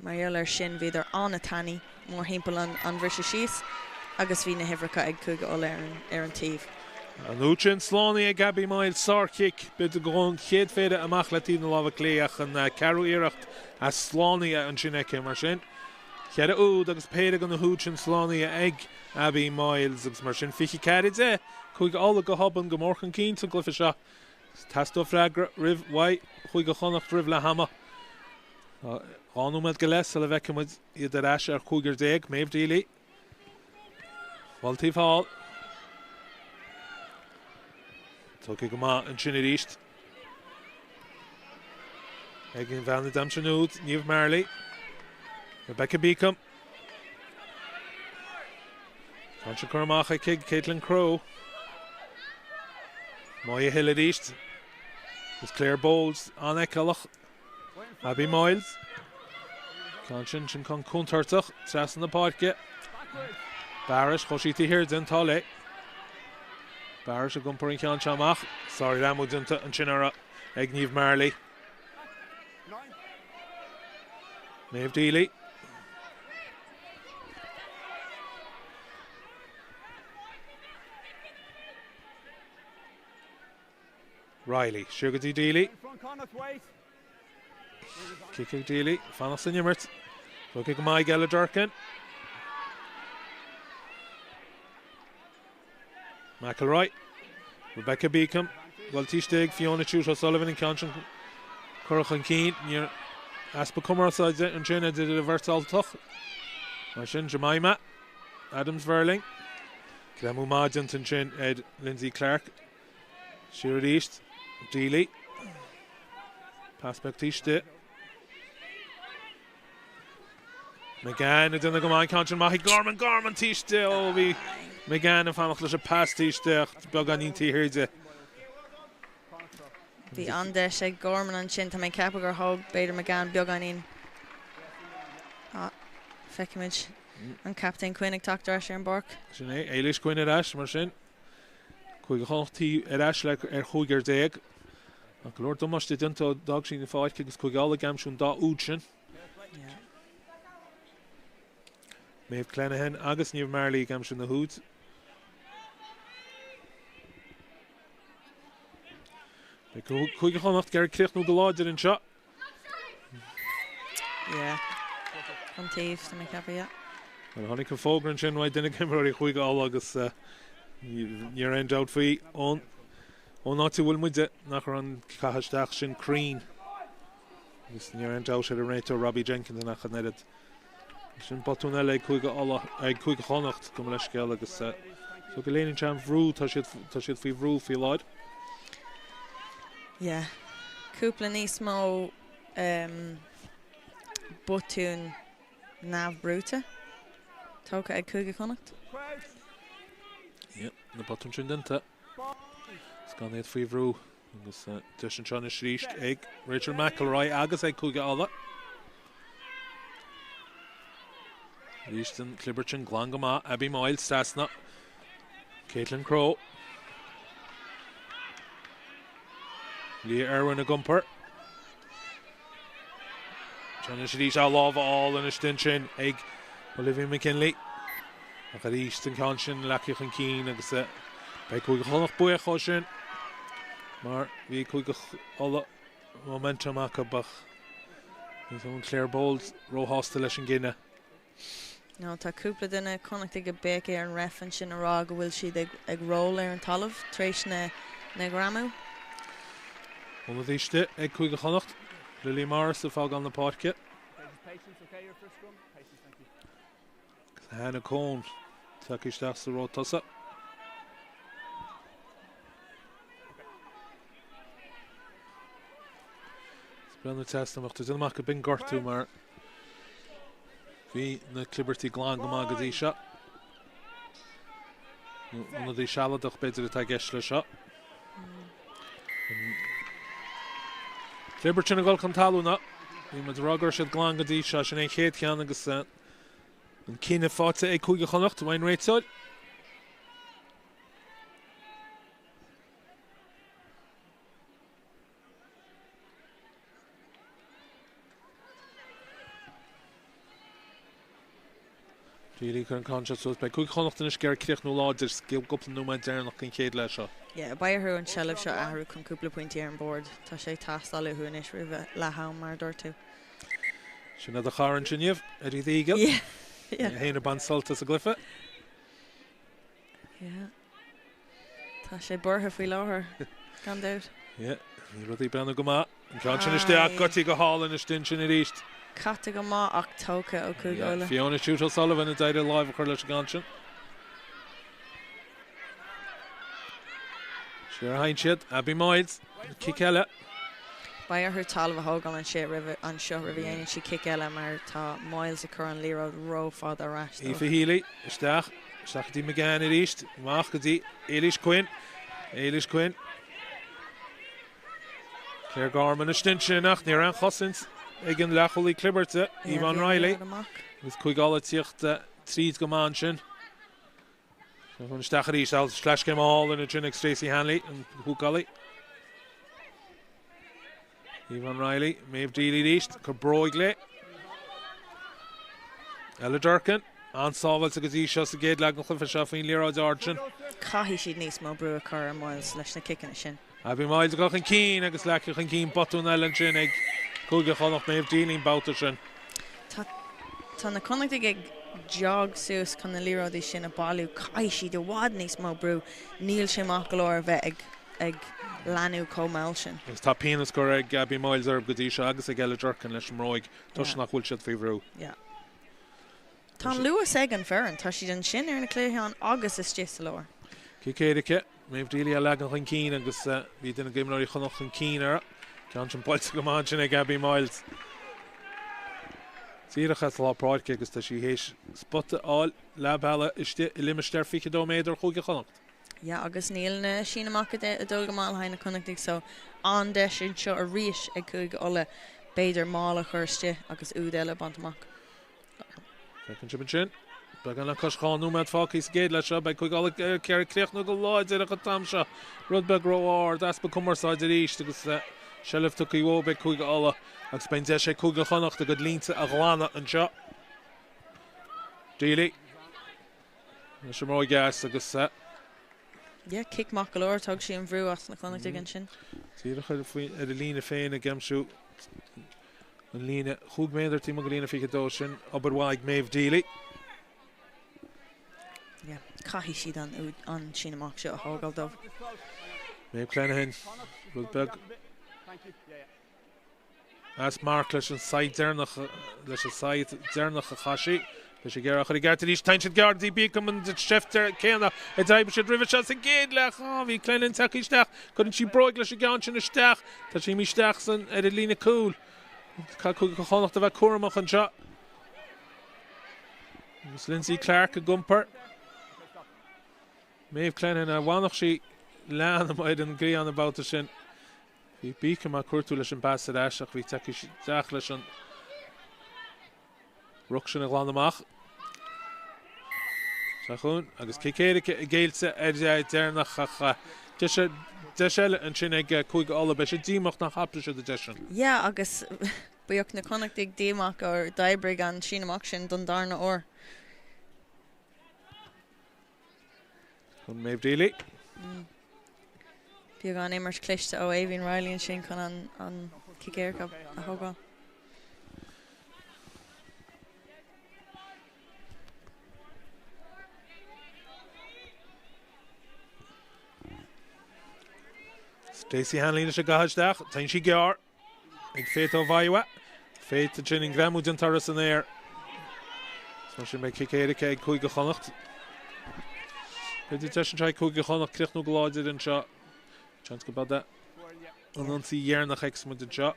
mar gheall air sin bhíodar an-tanaí mórthimpeall an bhriseadh síos agus bhí na huimhreacha ag Cúige Uladh ar an taobh. An úd sin slánaithe ag Abby Myles, sár-chic, b'fhéidir gur ón chéad phéire amach le taobh na láimhe clé ach an ceathrú iarracht slánaithe ansin aici. Mar sin, Cheithre úd agus péire de na húid sin slánaithe ag Abby Myles agus mar sin 24 10, Cúige Uladh go hobann go mór chun cinn sa gcluiche seo. Teastóidh freagra roimh mhaith Chúige Chonnacht roimh leath ama. Tá 2 nóiméad go leith sula bhfeicfidh muid iad ar ais ar chúigear déag. Méabh Deely. Bhuel taobh thall. Tógtha go maith ansin arís. Ag an bhean a d'aimsigh an úd, Niamh Marley. Rebecca Beacom. Tá sé curtha amach aici Caitlin Crowe. Maia Hill arís. Is Claire Bowles an-fheiceálach. Abby Myles. Ceann sin, sin ceann contúirteach trasna na páirce. Barrett, chuaigh sí taobh thiar den tá léi. Barrett ag iompar an ceann seo amach. Sárghreamú déanta ansin uirthi ag Niamh Marley. Méabh Deely. Reilly, siar go dtí Deely. Cic ag Deely, fanacht san imirt. Tógtha go maith ag Ella Durkin. McElroy, Rebecca Beacom, dul taobh istigh, Fiona Tuite O'Sullivan an ceann sin curtha chun cinn. Níor easpa cumarsáide ansin idir an bheirt Ultach. Mar sin, Jemima Adams Verling. Greamú maith déanta ansin ar Lindsay Clark. Siar arís, Deely. Pas beag taobh istigh. McGann ag déanamh go maith an ceann sin amach ag Gorman, Gorman taobh istigh, ó bhí McGann ag fanacht leis an pas taobh istigh ach beagáinín taobh thiar di. Bhí an-deis ag Gorman ansin, tá mé ag ceapadh gur thóg b'fhéidir McGann beagáinín. Ah, feicimid an captaen Quinn ag teacht ar ais ar an bpáirc. Sin é, Éilís Quinn ar ais mar sin. Cúige Chonnacht ar ais le ar chúigear déag. Ach go leor damáiste déanta ó d'fhág sí an pháirc agus Cúige Uladh ag aimsiú an dá úd sin. Maeve Clenahan agus Niamh Marley ag aimsiú na húid. Beidh Cúige Chonnacht ag iarraidh críochnú go láidir anseo. Yeah. An taobh, tá mé ag ceapadh, yeah. Well, tháinig an fógra ansin uaidh duine d'imreoirí Chúige Uladh agus ní raibh aon dabht faoi ón ón áit a bhfuil muide nach raibh an caitheamh isteach sin cruinn. Agus ní raibh aon dabht ar an réiteoir Robbie Jenkins ach an oiread. Sin botún eile ag Cúige Uladh, ag Cúige Chonnacht, gabh mo leithscéal agus so go léiríonn sé an bhrú, tá siad, tá siad faoi bhrú faoi láthair. Yeah. Cúpla níos mó um, botún neamhbhrúite tógtha ag Cúige Chonnacht. Yeah, na botúin sin déanta. Is gan iad faoi bhrú. Agus deis anseo anois arís ag Rachel McElroy agus ag Cúige Uladh. Arís an clibirt sin glan go maith. Abby Moyles trasna. Caitlin Crowe. Leah Irwin ag iompar. Anois arís a lámh álainn istigh ansin ag Olivia McKinley. Ach arís an ceann sin leagtha chun cinn agus beidh Cúige Chonnacht buíoch ó sin mar bhí Cúige Uladh momentum acu ach ní raibh Claire Bowles róshásta leis an gcinneadh. No, tá cúpla duine Connachtaigh ag béiceadh ar an ref ansin a rá go bhfuil siad ag roll ar an talamh tar éis na ngreamú. Ionadaí istigh ag Cúige Chonnacht, Lily Morris ag fágáil na páirce. Agus Hannah Coen tagtha isteach sa ró tosaigh. Breathnú trasna amach, tá déanamh amach go b'in gortú mar bhí na clibirtí glan go maith go dtí seo. Nó ionadaí sealadach b'fhéidir atá i gceist le seo. Clibirt sin ag dul chun talún. Bhí muid ag rá go raibh siad glan go dtí seo. Sin é an chéad cheann agus an cinneadh faighte ag Cúige Chonnacht, ón réiteoir. Deely ag cur an ceann seo suas. Beidh Cúige Chonnacht anois ag iarraidh críochnú láidir sa gcúpla nóiméad deireanach den chéad leath seo. Yeah, beidh orthu an tseilbh seo a athrú chun cúpla pointí ar an bord. Tá sé ag teastáil uathu anois roimh leath am, mar a dúirt tú. Sin é do chara ansin, Niamh, Eddie the Eagle. Yeah, yeah. É féin ag baint sult as an gcluiche. Yeah. Tá sé buartha faoi láthair, gan dabht. Yeah, níl rudaí ag breathnú go maith. An ceann sin isteach, goití go hálainn istigh ansin arís. Caite go maith ach tógtha ó Chúige Yeah, Uladh. Fiona Chute O'Sullivan a d'éirigh lámh a chur leis an gceann sin. Siar a théann siad, Abby Moyles, cic eile. Beidh orthu talamh a thógáil anseo roimh anseo roimh a dhéanann siad cic eile mar tá Moyles ag cur an liathróid rófhada ar ais dóibh. Aoife Healy isteach, isteach go dtí McGann arís, amach go dtí Éilís Quinn, Éilís Quinn. Claire Gorman istigh ansin ach ní raibh aon chosaint ag an leathchúlaí clibirte, Yvonne Reilly. Agus Cúige Uladh ag tíocht tríd go maith ansin. Isteach arís, sleaschéim álainn ansin ag Stacey Hanley, an húcálaí. Yvonne Reilly, Maeve Deely arís, cur bróig léi. Ella Durkin, an-sábháilte go dtí seo sa gcéad leath den chluiche seo faoin liathróid ard sin. Caithfidh siad níos mó brú a chur ar Moyles leis na ciceanna sin. Abby Moyles ag dul chun cinn agus leagtha chun cinn botún eile ansin ag Cúige Chonnacht, Maeve Deely an babhta sin. Tá tá na Connachtaigh ag jog suas chun na liathróidí sin a bhailiú. Caithfidh siad i bhfad níos mó brú. Níl sé maith go leor a bheith ag ag leanú chomh mall sin. Agus tá pionós curtha ag Abby Moyles orthu go dtí seo agus ag Ella Durkin leis an mbróig toisc nach bhfuil siad faoi bhrú. Yeah. Tá an luas ag an bhfoireann. Tá siad ansin ar na cliatháin agus istigh sa lár. Cic éirice, Maeve Deely á leagan chun cinn agus bhí duine d'imreoirí Chonnacht chun cinn uirthi. Ceann sin buailte go maith ansin ag Abby Moyles. Díreach as lár páirce agus tá sí théis spota a fháil leath bealaigh istigh i limistéar 22 méadar Chúige Chonnacht. Yeah agus níl na síneadh amach ag dul go maith le haghaidh na Connachtaigh so an-deis anseo arís ag Cúige Uladh b'fhéidir mála a chur istigh agus úd eile a bhaint amach. Feiceann sibh ansin, beagán le cois 2 nóiméad fágtha sa gcéad leath seo, beidh Cúige Uladh ag iarraidh críochnú go láidir ach an t-am seo rud beag ró-ard, easpa cumarsáide arís agus seilbh tugtha uathu ag Cúige Uladh agus beidh an deis ag Cúige Chonnacht a gcuid línte a ghlanadh anseo. Deely. Leis an mbróig dheas agus. Yeah, cic maith go leor, thóg sí an bhrú as na Connachtaigh ansin. Díreach ar a líne féin ag aimsiú an líne chúig méadar taobh amuigh de líne 22 sin obair mhaith ag Méabh Deely. Yeah, caithfidh siad an an síneadh amach seo a thógáil dóibh. Méabh Clenihan, rud beag. As marc leis an saighead deireanach leis an saighead deireanach a chaith sí. Beidh sí ag iarraidh a chur i gceart arís. Téann siad gearr go dtí Beacom an tseift céanna a d'oibrigh siad roimhe seo sa gcéad leath. Á, bhí Clenihan tagtha isteach. Cuireann sí bróig leis an gceann sin isteach. Tá sí imithe isteach san ar an líne cúil. Caithfidh Cúige Chonnacht a bheith cúramach anseo. Agus Lindsay Clark ag iompar. Méabh Clenihan, an bhfanfadh sí lean ar an gcliathán an babhta sin. Bhí Beacom ag cuartú leis an bpas ar ais ach bhí tagtha isteach leis an ruc sin a ghlanadh amach. Seo chugainn agus cic éirice géillte ar deireanach ach deis eile ansin ag Cúige Uladh. Beidh siad díomách nár thapaigh siad an deis sin. Yeah agus bheadh na Connachtaigh díomách gur d'oibrigh an síneadh amach sin don darna huair. Chun Méabh Deely. Beagán imirt cliste ó Aoibhín Reilly ansin chun an cic éirice a thógáil. Stacey Hanley leis an gcaitheamh isteach. Téann sí gearr. Ag Faith Ó Mhaoidhe. Faith ansin an greamú den turas san aer. Mar sin beidh cic éirice ag Cúige Chonnacht. B'fhéidir deis anseo ag Cúige Chonnacht críochnú go láidir anseo. Seans go mbeidh an ionsaí dheireanach ag muid anseo.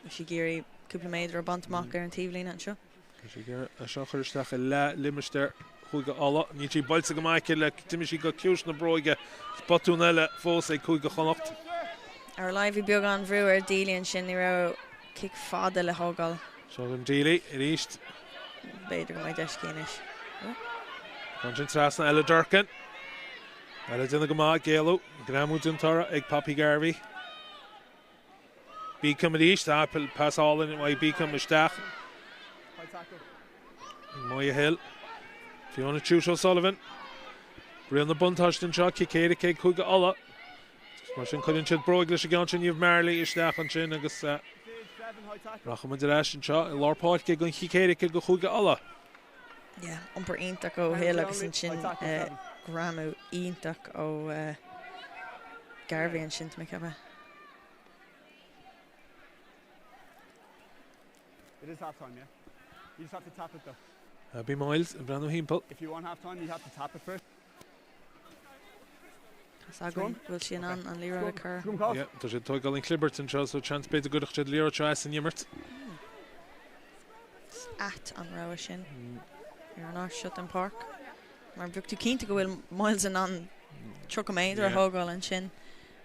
Tá sí ag iarraidh cúpla méadar a bhaint amach ar an taobhlíne anseo. Tá sí ag iarraidh é seo a chur isteach i leath-limistéar Chúige Uladh. Níl sí buailte go maith aici le d'imigh sí go ciumhais na bróige. Botún eile fós ag Cúige Chonnacht. Ar a laghad bhí beagán bhrú ar Deely ansin, ní raibh cic fada le thógáil. Seo chugainn Deely arís. B'fhéidir go mbeidh deis aici anois. Ansin trasna Ella Durkin. Ella ag déanamh go maith, ag éalú. Greamú den toradh ag Poppy Garvey. Beacom arís, pas álainn uaidh Beacom isteach. Moya Hill. Fiona Tuite O'Sullivan. Riail na buntáiste anseo, cic éirice ag Cúige Uladh. Mar sin cuireann siad bróig leis an gceann sin Niamh Marley isteach ansin agus rachaidh muid ar ais anseo i lár páirce don chic éirice do Chúige Uladh. Yeah, iompar iontach ó Hill agus ansin greamú iontach ó Garvey ansin, tá mé ag ceapadh. It is half time, yeah? You just have to tap it though. Abby Miles ag breathnú thimpeall. If you want half time, you have to tap it first. Tá a fhios againn go bhfuil sí in ann an liathróid a chur. Yeah, tá siad ag tógáil an clibirt anseo, so seans b'fhéidir go gcuirfeadh siad liathróid seo as an imirt. Is ait an rogha sin ar an áit seo den pháirc. Mar bheadh tú cinnte go bhfuil Miles in ann 30 méadar a thógáil ansin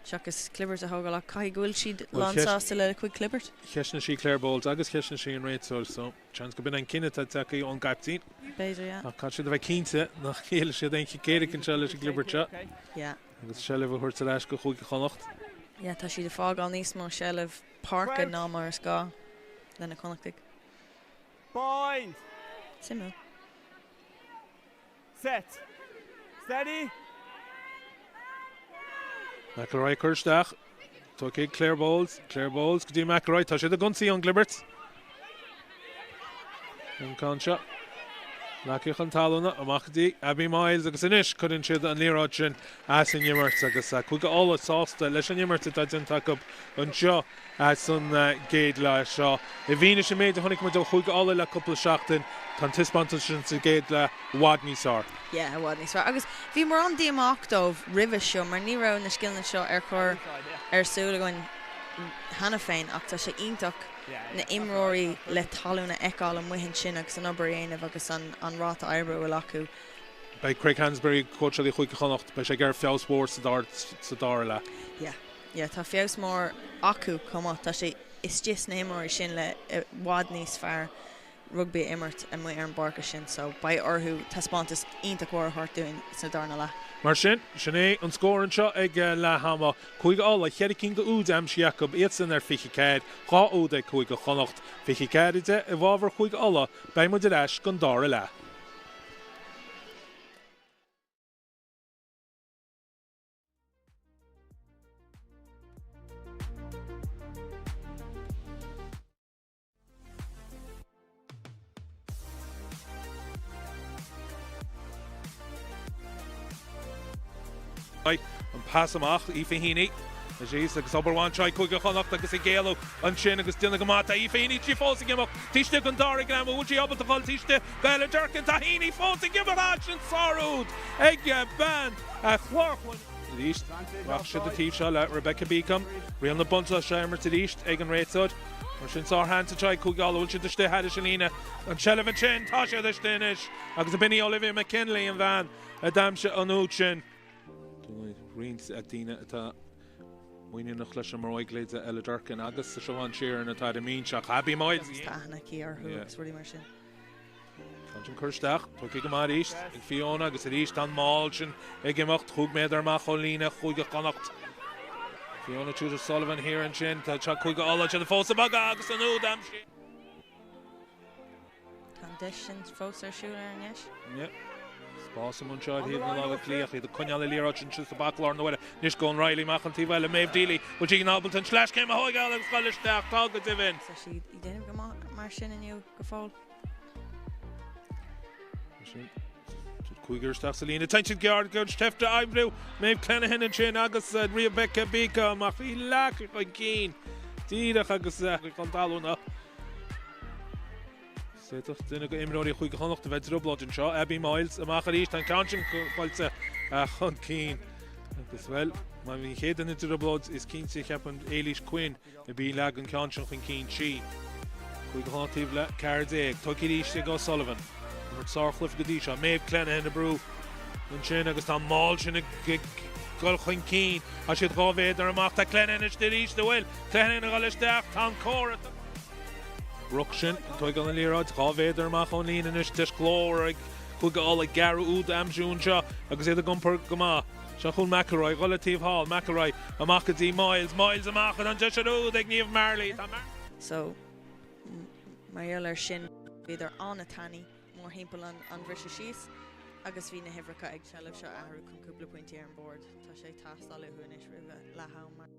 seachas clibirt a thógáil ach caithfidh go bhfuil siad lánsásta le cuid clibirt. Cheistnigh sí Claire Bowles agus cheistnigh sí an réiteoir so seans go b'in an cinneadh atá tagtha ón gcaiptín. B'fhéidir, yeah. Ach caithfidh siad a bheith cinnte nach ngéillfidh siad aon chic éirice anseo leis an gclibirt seo. Yeah. Agus seilbh a thabhairt ar ais go Chúige Chonnacht. Yeah, tá siad ag fágáil níos mó seilbh páirce ná mar is gá le na Connachtaigh. Bind! Suimiúil. Set. Steady. McElroy ag cur isteach. Tógtha ag Claire Bowles. Claire Bowles go dtí McElroy. Tá siad ag ionsaí ón gclibirt. An ceann seo. Leagtha chun talún amach go dtí Abby Miles agus anois cuireann siad an liathróid sin as an imirt agus Cúige Uladh sásta leis an imirt atá déanta acu anseo san gcéad leath seo. I bhfianaise an méid a chonaic muid ó Chúige Uladh le cúpla seachtain, tá an taispeántas sin sa gcéad leath i bhfad níos fearr. Yeah, i bhfad níos fearr. Agus bhí mórán díomách dóibh roimhe seo mar ní raibh na scileanna seo ar chur ar súil againn. cheana féin ach tá sé iontach na imreoirí le talún a fheiceáil amuigh ansin agus an obair a dhéanamh agus an ráta oibre a bhfuil acu. Beidh Craig Hansberry, cóitseálaí Chúige Chonnacht, beidh sé ag iarraidh feabhas mhór sa dara leath. Yeah, yeah, tá feabhas mór acu chomh maith. Tá sé istigh sna himreoirí sin le i bhfad níos fearr rugbaí a imirt amuigh ar an bpáirc sin so beidh orthu taispeántas iontach mhór a thabhairt dúinn sna darna leath. Mar sin, sin é an scór anseo ag leath ama. Cúige Uladh, cheithre cinn d'úid aimsithe acu, iadsan ar 24, 2 úd ag Cúige Chonnacht, 24, 10 i bhfabhar Chúige Uladh. Beidh muid ar ais don dara leath. An pas amach, Aoife Heaney. Síos agus obair mhaith anseo ag Cúige Chonnacht agus ag éalú ansin agus déanamh go maith. Tá Aoife Heaney sí fós ag imeacht taobh istigh den dara greamú. Bhfuil sí ábalta dhul taobh istigh go Ella Durkin? Tá Heaney fós ag imeacht. Sin sár-úd ag bean Chlár Chluain. Arís, rachaidh siad an taobh seo le Rebecca Beacom. Riail na buntáiste á imirt arís ag an réiteoir. Mar sin sár-sheans anseo ag Cúige Uladh. Bhfuil siad istigh thairis an líne? An tseilbh ansin, tá siad istigh anois agus ab in í Olivia McKinley an bhean a d'aimsigh an úd sin. Roinnt daoine atá muiníneach leis an mbróig leithéid Ella Durkin agus Siobhán Sheerin atá ar an mbinse ach Abby Myles. Tá aithne aici orthu agus rudaí mar sin. Tá sin curtha isteach, tugtha go maith arís ag Fiona agus arís tá an maul sin ag imeacht chúig méadar amach ó líne Chúige Chonnacht. Fiona Tuite Sullivan thiar ansin, tá seo Cúige Uladh, siad fós ag bogadh agus an úd aimsithe. Tá an deis sin fós ar siúl ar an ndeis. Yeah. Spás amuigh anseo ar thaobh na láimhe clí ach iad ag coinneáil an liathróid sin sa bpac lár na huaire. Anois gabhann Reilly amach an taobh eile, Maeve Deely. Bhfuil sí ábalta an sleaschéim a thóigeáil agus dul isteach? Tá go deimhin. Tá siad ag déanamh go maith mar sin inniu go fóill. Sin cúigear isteach sa líne. Téann siad gearr go seift a oibriú. Maeve Clenahan ansin agus Rebecca Beacom ach bhí leath chun cinn díreach agus chun talúna. D'fhéadfadh duine de imreoirí Chúige Chonnacht a bheith i dtrioblóid anseo. Abby Myles amach arís. Tá an ceann sin buailte chun cinn. Agus, bhuel, má bhí an chéad duine i dtrioblóid, is cinnte, cheapfainn, Éilís Quinn a bhí leag an ceann sin chun cinn. Sí. Cúige Chonnacht taobh le 14. Tugtha arís ag O'Sullivan. Imirt sárchluiche go dtí seo. Maeve Clenahan ag brú ansin agus tá an maul sin ag dul chun cinn. Tá siad 2 mhéadar amach. Tá Clenahan istigh arís. An bhfuil Clenahan ag dul isteach? Tá an comhar. Ruc sin ag tóigeáil an liathróid 2 mhéadar amach ón líne anois. Deis glórmhar ag Cúige Uladh gearradh úd a aimsiú anseo agus iad ag iompar go maith. Seo chugainn McElroy ag dul an taobh thall. McElroy amach go dtí Myles. Myles amach an deis ar úd ag Niamh Marley. Tá Mar. So, mar gheall air sin, bhíodar an-tanaí mórthimpeall an bhriseadh síos agus bhí na huimhreacha ag seilbh seo a athrú chun cúpla pointí ar an bord. Tá sé ag teastáil uathu anois roimh leath am mar.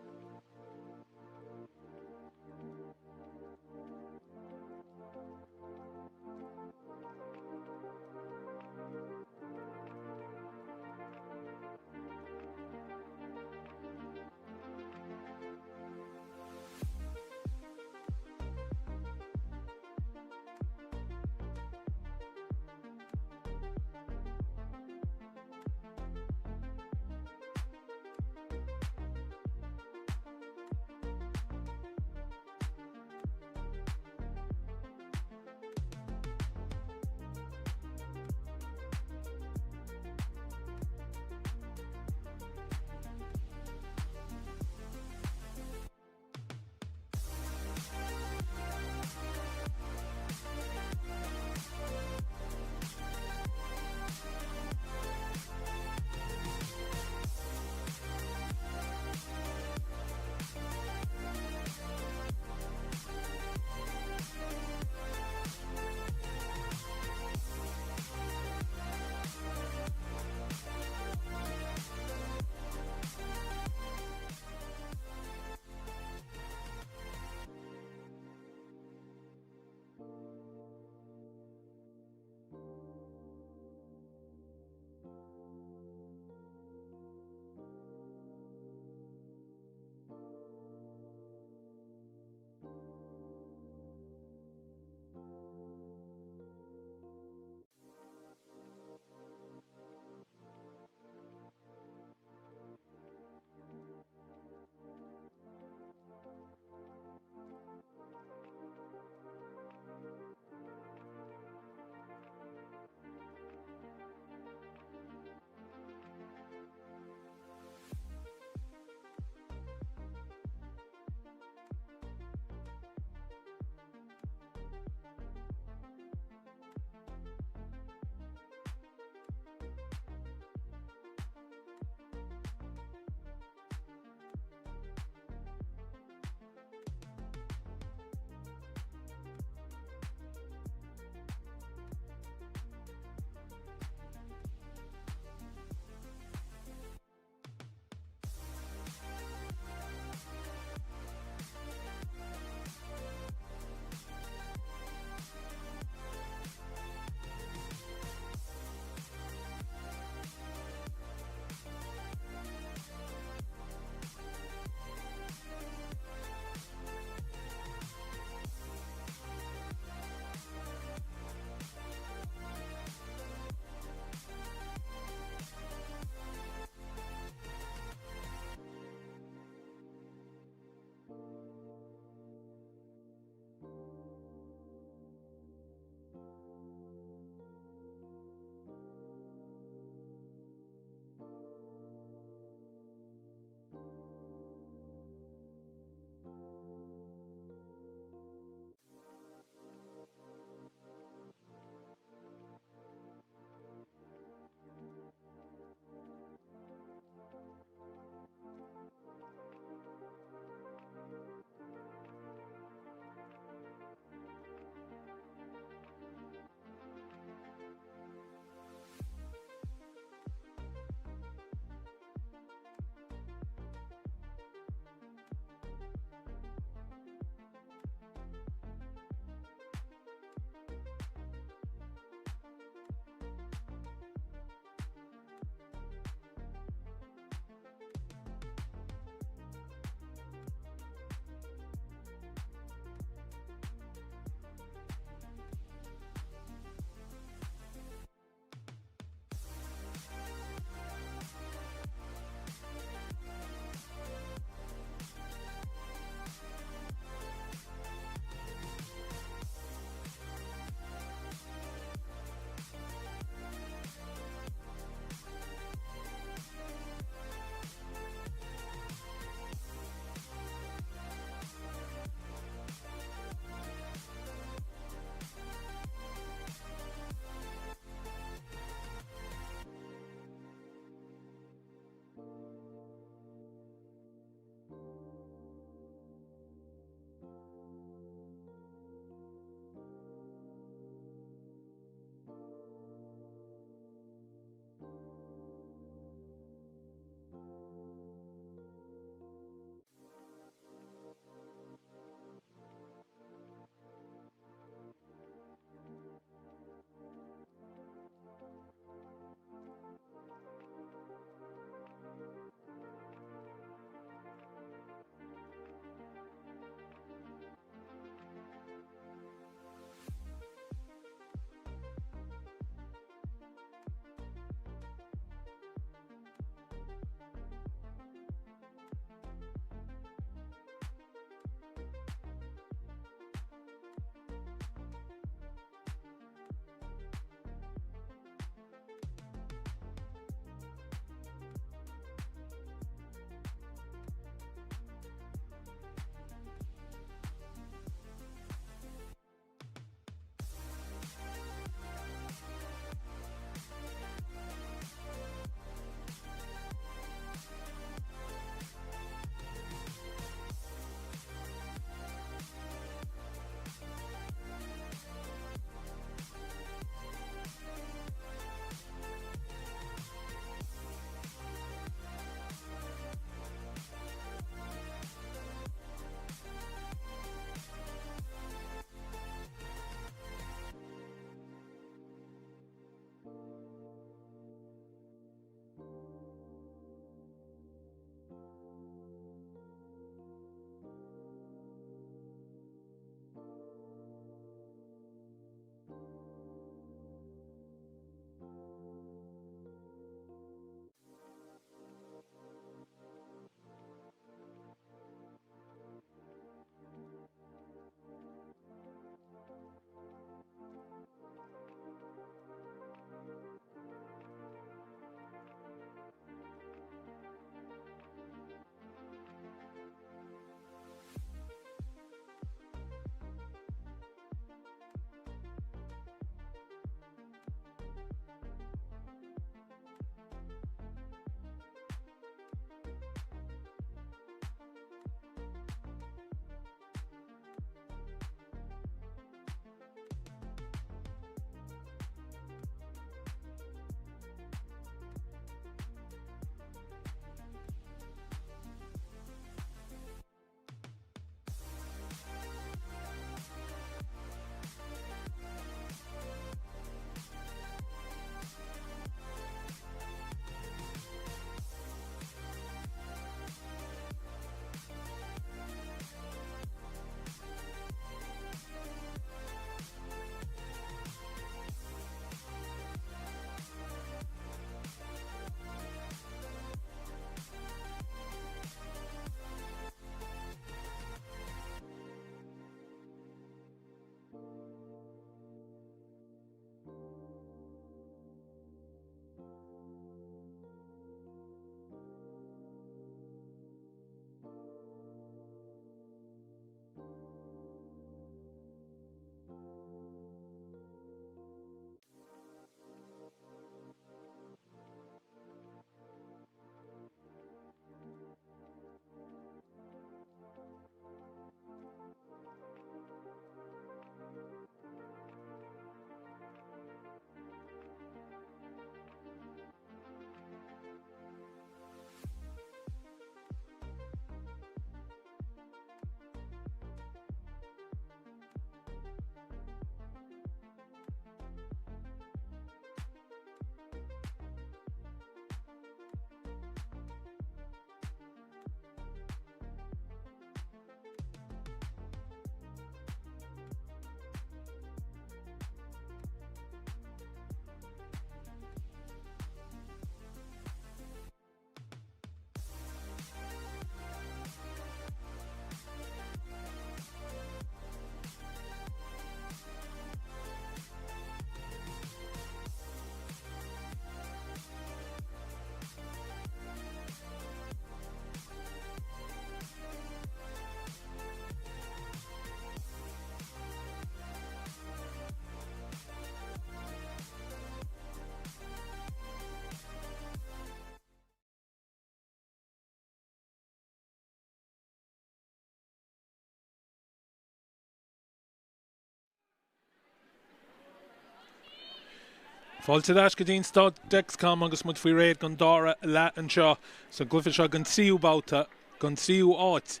Fáilte ar ais go dtí an Staid Dexcom agus muid faoi réir don dara leath anseo sa gcluiche seo den tríú babhta don tríú háit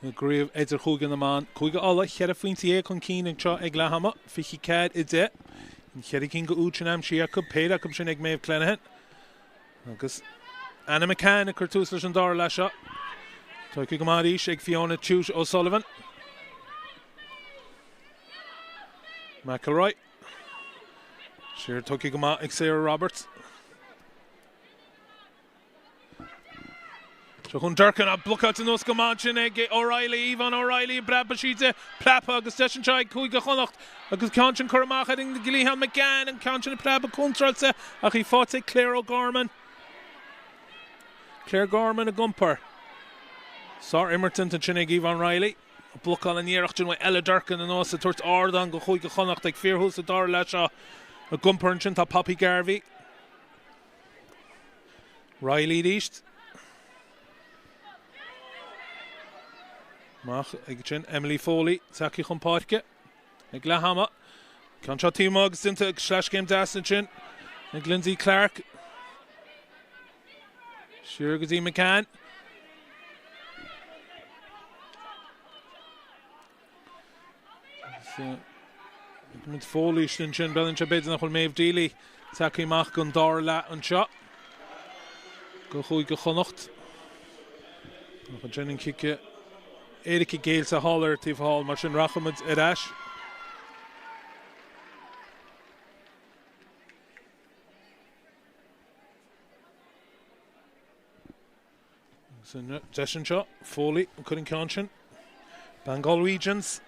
i gCraobh Idirchúige na mBan. Cúige Uladh, cheithre phointe dhéag chun cinn anseo ag leath ama, 24, 10. An cheithre cinn d'úid sin aimsithe acu, péire acu sin ag Méabh Clenahan. Agus Anna McCann ag cur tús leis an dara leath seo. Tógtha go maith arís ag Fiona Tuite O'Sullivan. McElroy. Siar tugtha go maith ag Sarah Roberts. Seo chun Durcan ach blocáilte anuas go maith ansin ag O'Reilly, Yvonne O'Reilly, preabadh sí di, preabtha agus deis anseo ag Cúige Chonnacht agus ceann sin curtha amach ar an gcliathán McGann, an ceann sin ag preabadh contráilte ach í faighte ag Claire O'Gorman. Claire Gorman ag iompar. Sár-imirt ansin ag Yvonne Reilly. Blocáil an iarracht sin uaidh Ella Durcan anuas ag tabhairt ardán do Chúige Chonnacht ag fíorthús an dara leath seo. Ag iompar ansin tá Poppy Garvey. Reilly arís. Amach ag sin Emily Foley tagtha chun páirce ag leath ama. Ceann seo taobh amuigh agus déanta ag sleaschéim deas ansin ag Lindsay Clark. Siar go dtí McCann. Muid Foley ansin breathnaíonn sé b'fhéidir nach bhfuil Méabh Deely tagtha amach don dara leath anseo do Chúige Chonnacht. Ach ansin an cic éirice géillte thall ar taobh thall mar sin rachaimid ar ais. Agus an deis anseo, Foley ag cur an ceann sin. Bean Galwegians.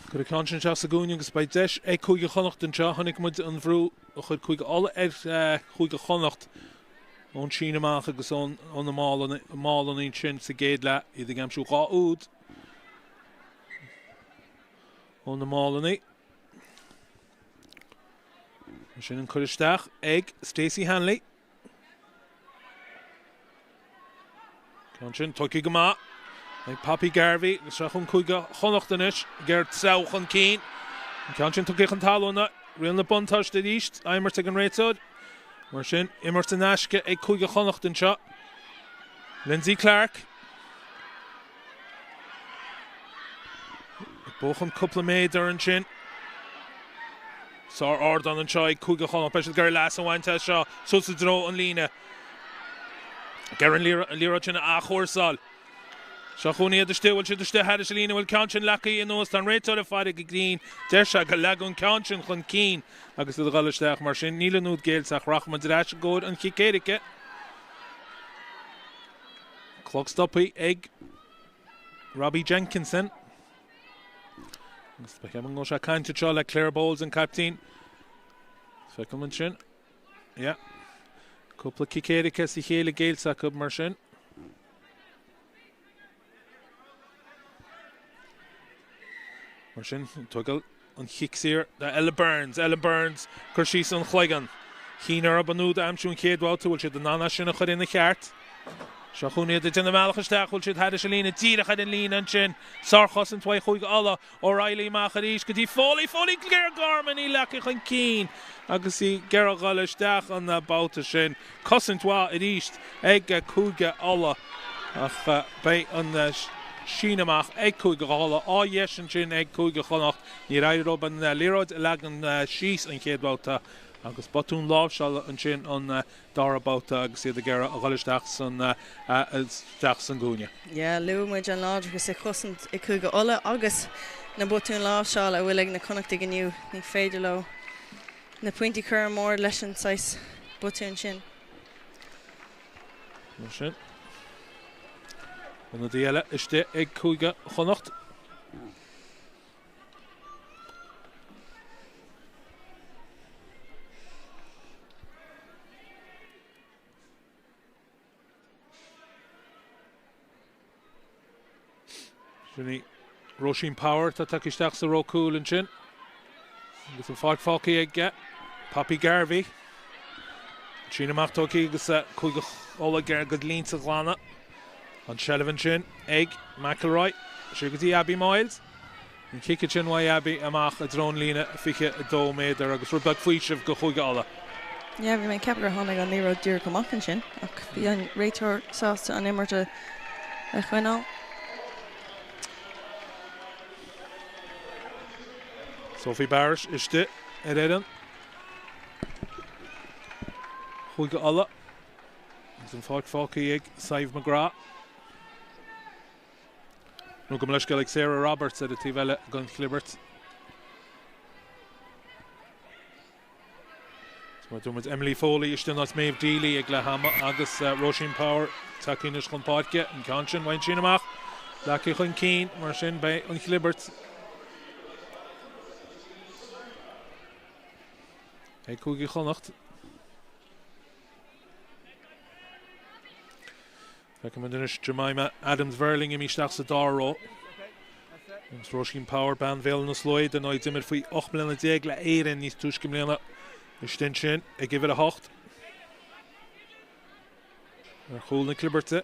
Cur an ceann sin isteach sa gcúinne agus beidh deis ag Cúige Chonnacht anseo. Chonaic muid an bhrú a chuir Cúige Uladh ar Chúige Chonnacht ón síneadh amach agus ó na málanna ansin sa gcéad leath, iad ag aimsiú 2 úd ó na málanna. Sin an cur isteach ag Stacey Hanley. Ceann sin tugtha go maith ag Poppy Garvey agus seo chun Cúige Chonnacht anois ag iarraidh treabhadh chun cinn. An ceann sin tugtha chun talúna. Riail na buntáiste arís á imirt ag an réiteoir. Mar sin, imirt in aisce ag Cúige Chonnacht anseo. Lindsay Clark. Ag buachan cúpla méadar ansin. Sár-ardán anseo ag Cúige Chonnacht. Beidh siad ag iarraidh leas a bhaint as seo suas i dtreo an líne. Ag iarraidh an liathróid sin a athchúrsáil. Seo chugainn iad istigh. Bhfuil siad istigh thairis an líne? Bhfuil ceann sin leagtha anuas? Tá an réiteoir ag faire go grinn. Deir sé gur leagadh an ceann sin chun cinn agus iad ag dul isteach. Mar sin, níl an úd géillte ach rachaimid ar ais i gcomhair an chic éirice. Clog stoptha ag Robbie Jenkinson. Agus ba cheart go mbeadh sé ag caint anseo le Claire Bowles an caiptín. Feicim ansin. Yeah. Cúpla cic éirice as a chéile géillte acu mar sin. Mar sin, tugadh an chic saor do Ella Burns. Ella Burns cur síos an chloigeann. Chinn orthu an úd a aimsiú an chéad bhabhta, bhfuil siad in ann é sin a chur ina cheart? Seo chugainn iad ag déanamh a mbealach isteach, bhfuil siad thairis an líne, díreach ar an líne ansin. Sárchosaint uaidh Chúige Uladh. O'Reilly amach arís go dtí Foley, Foley Claire Gorman í leagtha chun cinn agus í ag iarraidh a dhul isteach an babhta sin. Cosaint mhaith arís ag Cúige Uladh ach beidh an síneadh amach ag Cúige Uladh. Á dheis ansin ag Cúige Chonnacht. Níor éirigh leo an liathróid a leagan síos an chéad bhabhta agus botún láimhseála ansin an dara babhta agus iad ag iarraidh a dhul isteach san isteach san gcúinne. Yeah, luaigh muid an láidreachas sa chosaint ag Cúige Uladh agus na botúin láimhseála a bhfuil ag na Connachtaigh inniu. Ní féidir leo na pointí a chur ar an mbord leis an saghas botúin sin. Mar sin, ionadaí eile istigh ag Cúige Chonnacht. Sin í Róisín Power atá tagtha isteach sa ró cúil ansin. Agus an pháirc fágtha ag Poppy Garvey. Síneadh amach tugtha agus Cúige Uladh ag iarraidh a gcuid línte a ghlanadh. An tseilbh ansin ag McElroy. Siar go dtí Abby Miles. An cic ansin uaidh Abbie amach i dtreo an líne 22 méadar agus rud beag faoisimh go Chúige Uladh. Yeah, bhí mé ag ceapadh gur tháinig an liathróid díreach amach ansin ach bhí an réiteoir sásta an imirt a choinneáil. Sophie Barrett istigh ar fhoireann Chúige Uladh agus an pháirc fágtha ag Sadhbh McGrath. Nó gabh mo leithscéal ag Sarah Roberts ar an taobh eile den chlibirt. Mar a dúirt muid Emily Foley istigh in áit Maeve Deely ag leath ama agus Róisín Power tagtha anois chun páirce. An ceann sin, bhain sin amach. Leagtha chun cinn, mar sin beidh an chlibirt ag Cúige Chonnacht. Feicimid anois Jemima Adams-Verling imithe isteach sa dara ró. Agus Róisín Power, bean Bhéal na Sluaighe, dar ndóigh, d'imir faoi 18 mbliana le Éirinn níos túisce i mbliana. Istigh ansin ag uimhir 8 ar chúl na clibirte.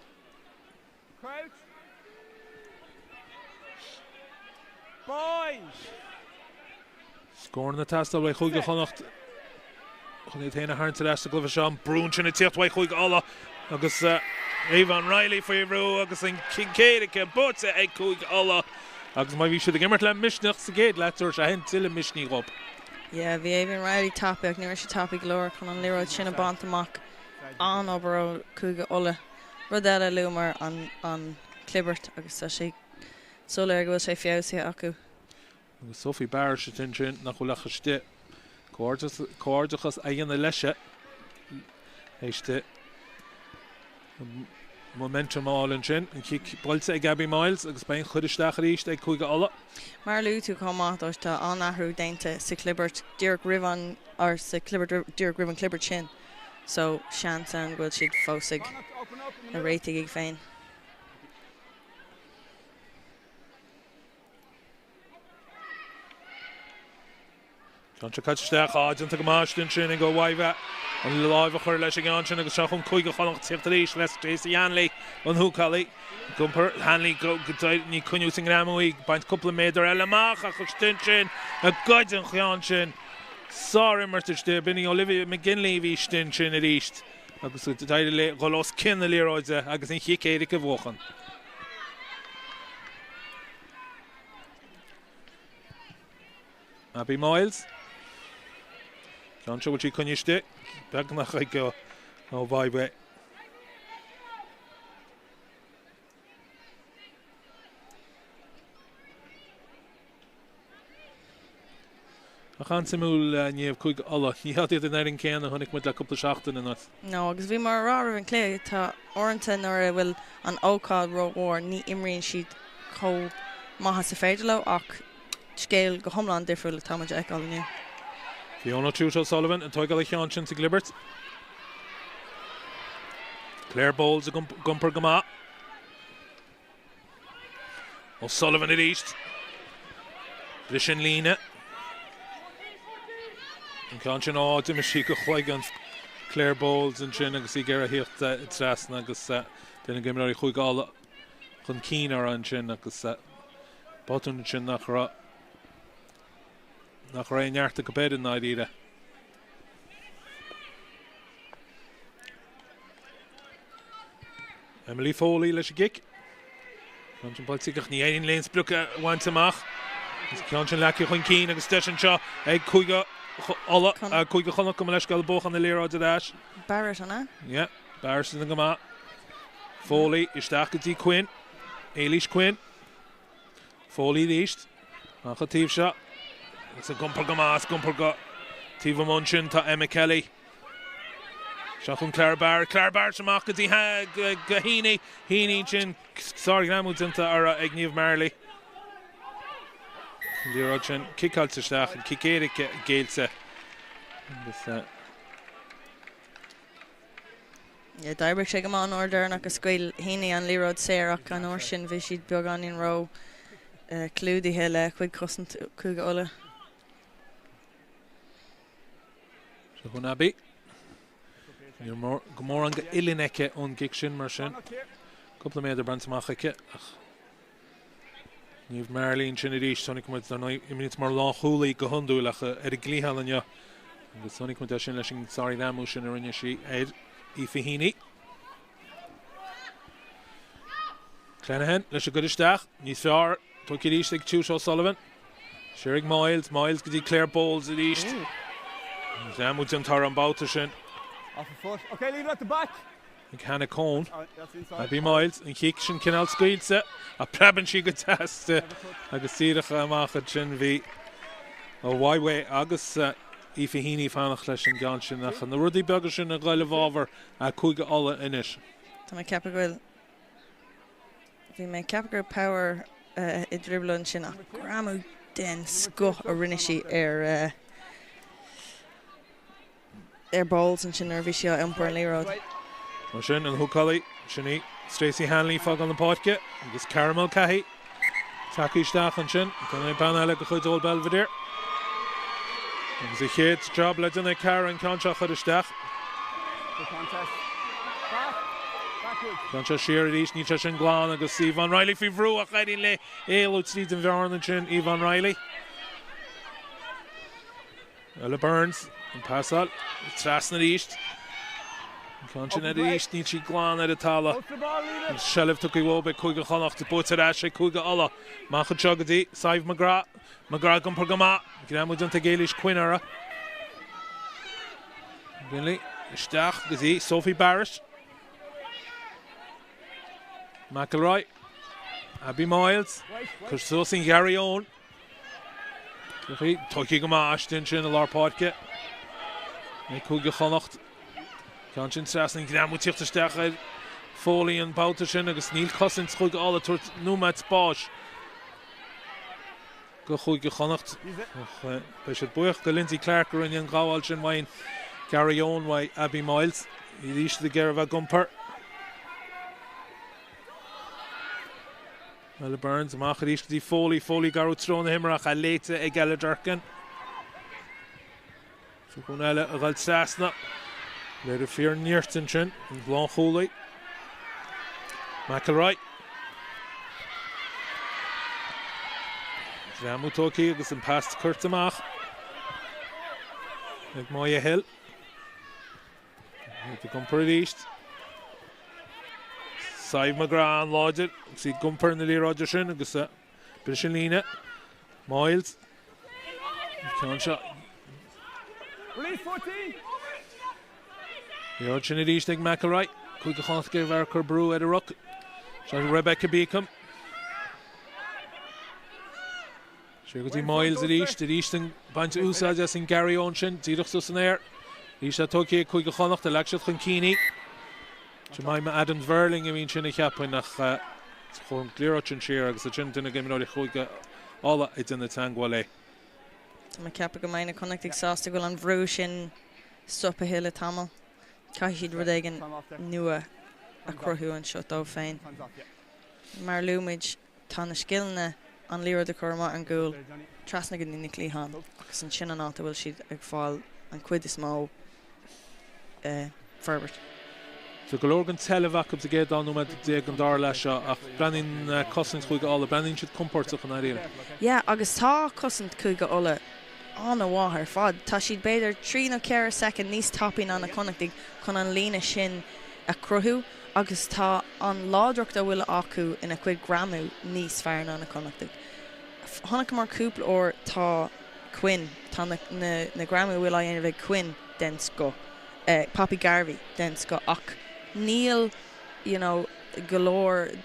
Scóranna ag teastáil uaidh Chúige Chonnacht chun iad féin a tharraingt ar ais sa gcluiche seo. An brú ansin ag tíocht uaidh Chúige Uladh agus Aoibheann Reilly faoi bhrú agus an cic éirice buaite ag Cúige Uladh agus má bhí siad ag imirt le misneach sa gcéad leath tabharfaidh sé sin tuilleadh misnigh dhóibh. Yeah, bhí Aoibheann Reilly tapaidh ach ní raibh sí tapaidh go leor chun an liathróid sin a bhaint amach. An-obair ó Chúige Uladh. Rud eile, luamar an chlibirt agus tá sé soiléir go bhfuil sé feabhsaithe acu. Agus Sophie Barrett ansin nach bhfuil ach istigh comhghairdeachas a dhéanamh leis théis di momentum a fháil ansin. An cic buailte ag Abbie Miles agus beidh an cur isteach arís ag Cúige Uladh. Mar a luaigh tú chomh maith, tá an-athrú déanta sa chlibirt díreach roimh an, or sa chlibirt díreach roimh an chlibirt sin. So seans ann go bhfuil siad fós ag réitigh iad féin. Ceann seo caite isteach, á, déanta go maith istigh ansin ag Mhaíbhe an láimh a chur leis an gceann sin agus seo chun Cúige Chonnacht tíocht arís le Stacey Hanley an húcálaí. Ag iompar Hanley go ní coinniú sa ngreamú í, baint cúpla méadar eile amach ach istigh ansin ag goid an cheann sin. Sár-imirt istigh, b'in í Olivia McGinley a bhí istigh ansin arís agus d'éirigh léi dhul os cionn na liathróide agus an chic éirice a bhuachan. Abbie Miles. Ceann seo bhfuil sí coinnithe istigh beagnach ag ó Mhaíbhe. Ach an-suimiúil Niamh, Cúige Uladh. Ní hiad an fhoireann céanna a chonaic muid le cúpla seachtain anuas. No, agus bhí mar a rá roimh an cluiche, tá uaireanta nuair a bhfuil an ócáid rómhór ní imríonn siad chomh maith is a féidir leo ach scéal go hiomlán difriúil atá muid a fheiceáil inniu. Fiona Toot O'Sullivan ag tógáil an cheann sin sa gclibirt. Claire Bowles ag iompar go maith. O'Sullivan arís. Briseann líne. An ceann sin, á, d'imigh sí go cloigeann Claire Bowles ansin agus í ag iarraidh theacht trasna agus duine d'imreoirí Chúige Uladh chun cinn uirthi ansin agus botún ansin nach raibh nach raibh aon neart acu air i ndáiríre. Emily Foley leis an gcic. Ceann sin buailte ach ní éiríonn léi an sprioc a bhaint amach. Agus an ceann sin leagtha chun cinn agus deis anseo ag Cúige Uladh, Cúige Chonnacht gabh mo leithscéal ag buachan na liathróide ar ais. Barrett, an ea? Yeah, Barrett sin go maith. Foley isteach go dtí Quinn. Éilís Quinn. Foley arís. Amach an taobh seo. Agus ag iompar go maith, ag iompar go taobh amuigh ansin tá Emma Kelly. Seo chun Clara Barrett. Clara Barrett amach go dtí go Heaney. Heaney ansin sárghreamú déanta uirthi ag Niamh Marley. An liathróid sin ciceáilte isteach, an cic éirice géillte. Agus D'oibrigh sé go maith an uair dheireanach a scaoil Heaney an liathróid saor ach an uair sin bhí siad beagáinín ró clúdaithe le cuid chosaint Chúige Uladh. Seo chun Abbie. Ní raibh go mórán go uillinn aici ón gcic sin mar sin. Cúpla méadar bainte amach aici ach. Niamh Marley ansin arís, chonaic muid, dar ndóigh, imríonn sí mar lánchúlaí go hiondúil ach ar an gcliathán inniu agus chonaic muid é sin leis an sárghreamú sin a rinne sí ar Aoife Heaney. Clenahan leis an gcur isteach, níos fearr, tugtha arís ag Toot O'Sullivan. Siar ag Myles, Myles go dtí Claire Bowles arís. Greamú déanta uirthi an babhta sin. Off a foot. Okay, leave it at the back. Ag Hannah Coen. Abby Myles, an chic sin cineál scaoilte ach preabann sí go deas di agus díreach amach ansin bhí Weiwei agus Aoife Heaney ag fanacht leis an gceann sin ach na rudaí beaga sin ag dul i bhfabhar Cúige Uladh anois. Tá mé ag ceapadh go bhfuil Bhí mé ag ceapadh go raibh Power i dtrioblóid ansin ach greamú den scoth a rinne sí ar ar Bowles ansin nuair a bhí sí á iompar an liathróid. Mar sin, an húcálaí, sin í Stacey Hanley ag fágáil na páirce agus Cara Mulcahy tagtha isteach ansin, duine bean eile de chuid Old Belvedere. Agus a chéad job le déanamh ag Cara an ceann seo a chur isteach. Ceann seo siar arís, níl sé sin glan agus Yvonne Reilly faoi bhrú ach éiríonn léi éalú tríd an bhearna ansin, Yvonne Reilly. Ella Burns, an pasáil trasna arís. An ceann sin arís, níl sí glan ar an talamh. An seilbh tugtha uathu ag Cúige Chonnacht, buaite ar ais ag Cúige Uladh. Amach anseo go dtí Sadhbh McGrath. McGrath ag iompar go maith. Greamú déanta ag Éilís Quinn uirthi. McGinley isteach go dtí Sophie Barrett. McElroy. Abby Myles. Cur suas an Gharraí Eoin. Tugtha go maith aisti ansin i lár páirce. Ag Cúige Chonnacht. Ceann sin trasna an greamú tíocht isteach ar Foley an babhta sin agus níl cosaint Chúige Uladh ag tabhairt nóiméad spáis go Chúige Chonnacht. Ach beidh siad buíoch go Lindsay Clark a rinne an ghabháil sin uaidh Gary Eoin uaidh Abby Myles. Arís ag iarraidh a bheith ag iompar. Ella Burns amach arís go dtí Foley. Foley ag athrú treo na himeartha ach é léite ag Ella Durkin. Seo chugainn eile a ghoil trasna. Léiriú fíor nirt ansin, an lánchúlaí. McElroy. Greamú tógtha agus an pas curtha amach ag Moya Hill. Iad ag iompar arís. Sadhbh McGrath an-láidir agus í ag iompar na liathróide sin agus bris an líne. Myles. An ceann seo. Liathróid sin arís ag McElroy. Cúige Chonnacht ag iarraidh cur brú ar an ruc. Seo Rebecca Beacom. Siar go dtí Myles arís, arís ag baint úsáid as an Gary Owen sin, díreach suas san aer. Arís é tógtha ag Cúige Chonnacht, a leag siad chun cinn í. Jemima Adams Verling a bhí ansin a cheapfainn ach chuaigh an liathróid sin siar agus ansin duine d'imreoirí Chúige Uladh ag déanamh teagmháil léi. Tá mé ag ceapadh go mbeidh na Connachtaigh sásta go bhfuil an bhrú sin stoptha le tamall. Caithfidh siad rud éigin nua a chruthú anseo dóibh féin. Mar a luaigh muid, Tá na scileanna an liathróid a chur amuigh ar an gcúl, trasna go dtí na cliatháin agus ansin an áit a bhfuil siad ag fáil an chuid is mó forbairt. Tá go leor den tseilbh acu sa gcéad 12 nóiméad den dara leath seo ach breathnaíonn cosaint Chúige Uladh, breathnaíonn siad compordach i ndáiríre. Yeah, agus tá cosaint Chúige Uladh an-mhaith ar fad. Tá siad b'fhéidir trí nó ceithre soicind níos tapaí ná na Connachtaigh chun an líne sin a chruthú. agus tá an láidreacht a bhfuil acu ina chuid greamú níos fearr ná na Connachtaigh. Chonaiceamar cúpla uair tá Quinn, tá na na greamú a bhfuil á dhéanamh ag Quinn den scoth, Poppy Garvey den scoth ach níl you know go leor,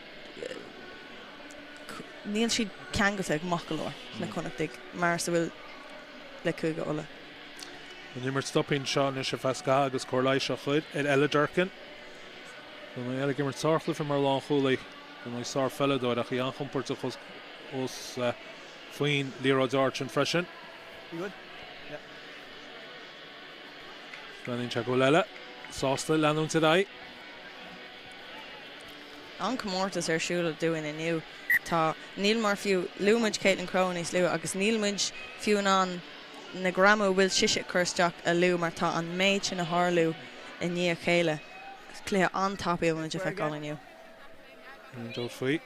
níl siad ceangailte maith go leor, na Connachtaigh, mar is a bhfuil le Cúige Uladh. An imirt stoptha anseo anois ar feadh scathaimh agus cóir leighis á chur ar Ella Durkin. Duine eile ag imirt sárchluiche mar lánchúlaí, dar ndóigh sárpheileadóir ach í an-chompordach os faoin liathróid ard sin freisin. Breathnaíonn sé go bhfuil Ella sásta leanúint ar aghaidh. An-chomórtas ar siúl dúinn inniu. Tá, níl mar fiú, luaigh muid Caitlin Crowe níos luaithe agus níl muid fiú in ann na greamú a bhfuil sise ag cur isteach a lua mar tá an méid sin ag tarlú i ndiaidh a chéile. Cluiche an-tapaidh a bhfuil muid a feiceáil inniu. Aon dabht faoi.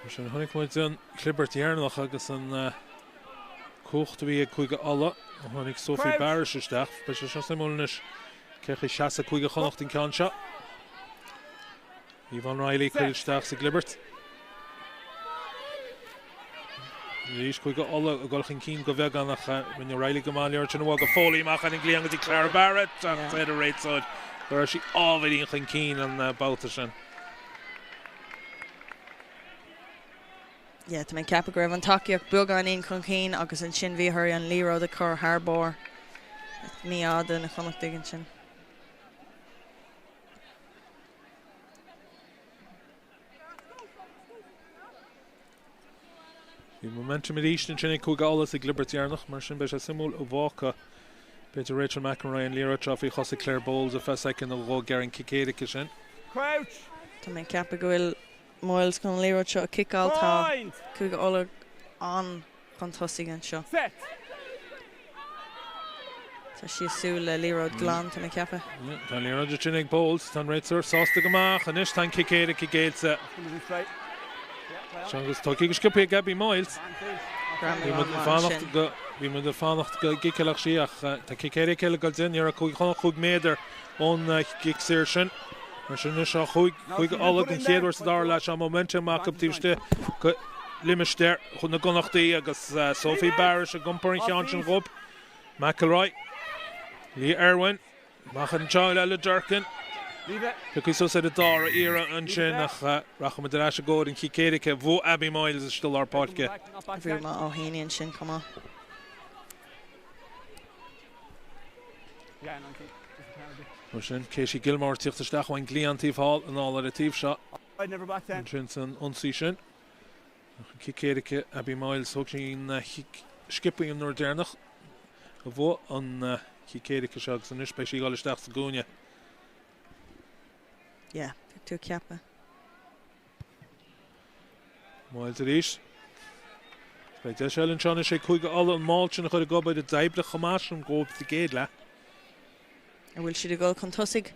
Mar sin, chonaic muid an chlibirt dheireanach agus an cumhacht a bhí ag Cúige Uladh. Tháinig Sophie Barish isteach. Beidh sé seo suimiúil anois cén chaoi a seasfaidh Cúige Chonnacht an ceann seo. Yvonne Reilly curtha isteach sa gclibirt. Arís Cúige Uladh ag dul chun cinn de bheagán ach rinne Reilly go maith an liathróid sin a bhuachan. Foley amach ar an gcliathán go dtí Clara Barrett ach deir an réiteoir go raibh sí ábhairín chun cinn an babhta sin. Yeah, tá mé ag ceapadh go raibh an tacaíocht beagáinín chun cinn agus ansin bhí uirthi an liathróid a chur thar barr. Mí-ádh do na Connachtaigh ansin. Bhí momentum arís ansin ag Cúige Uladh sa gclibirt dheireanach, mar sin beidh sé suimiúil an bhfágfaidh b'fhéidir Rachel McElroy an liathróid seo faoi chosa Claire Bowles ar feadh soicind nó dhó ag iarraidh an cic éirice sin. Crouch! Tá mé ag ceapadh go bhfuil Moyles chun an liathróid seo a chiceáil. Tá Cúige Uladh an chun tosaigh anseo. Set! Tá sí ag súil le liathróid glan, tá mé ag ceapadh. Tá an liathróid ansin ag Bowles. Tá an réiteoir sásta go maith. Anois tá an cic éirice géillte. Agus tógtha go sciobtha ag Abby Moyles. Bhí muid ag fanacht go bhí muid ag fanacht go gciceálfadh sí ach tá cic éirice eile ag dul di. Ní raibh Cúige Chonnacht 5 méadar ón gcic saor sin. Mar sin anois seo chuaigh Cúige Uladh den chéad uair sa dara leath seo momentum acu taobh istigh de limistéar na gConnachtaí agus Sophie Barish ag iompar an cheann sin dhóibh. McElroy, Leah Irwin, amach anseo le Durkin. Pioctha suas ar an dara iarraidh ansin ach rachaidh muid ar ais i gcomhair an chic éirice. Bhuaigh Abby Moyles istigh i lár páirce. Bhí maith ó Heaney ansin chomh maith. Mar sin, Katie Gilmore ag tíocht isteach ón gcliathán taobh thall, anall ar an taobh seo. Ansin san ionsaí sin. Ach an cic éirice, Abby Moyles, thóg sí an chic sciobtha an uair deireanach a bhuaigh an cic éirice seo agus anois beidh sí ag dul isteach sa gcúinne. Yeah, bheadh tú ag ceapadh. Moyles arís. Beidh deis eile anseo anois ag Cúige Uladh an maul sin a chur ag obair a d'oibrigh chomh maith sin dhóibh sa gcéad leath. An bhfuil siad ag dul chun tosaigh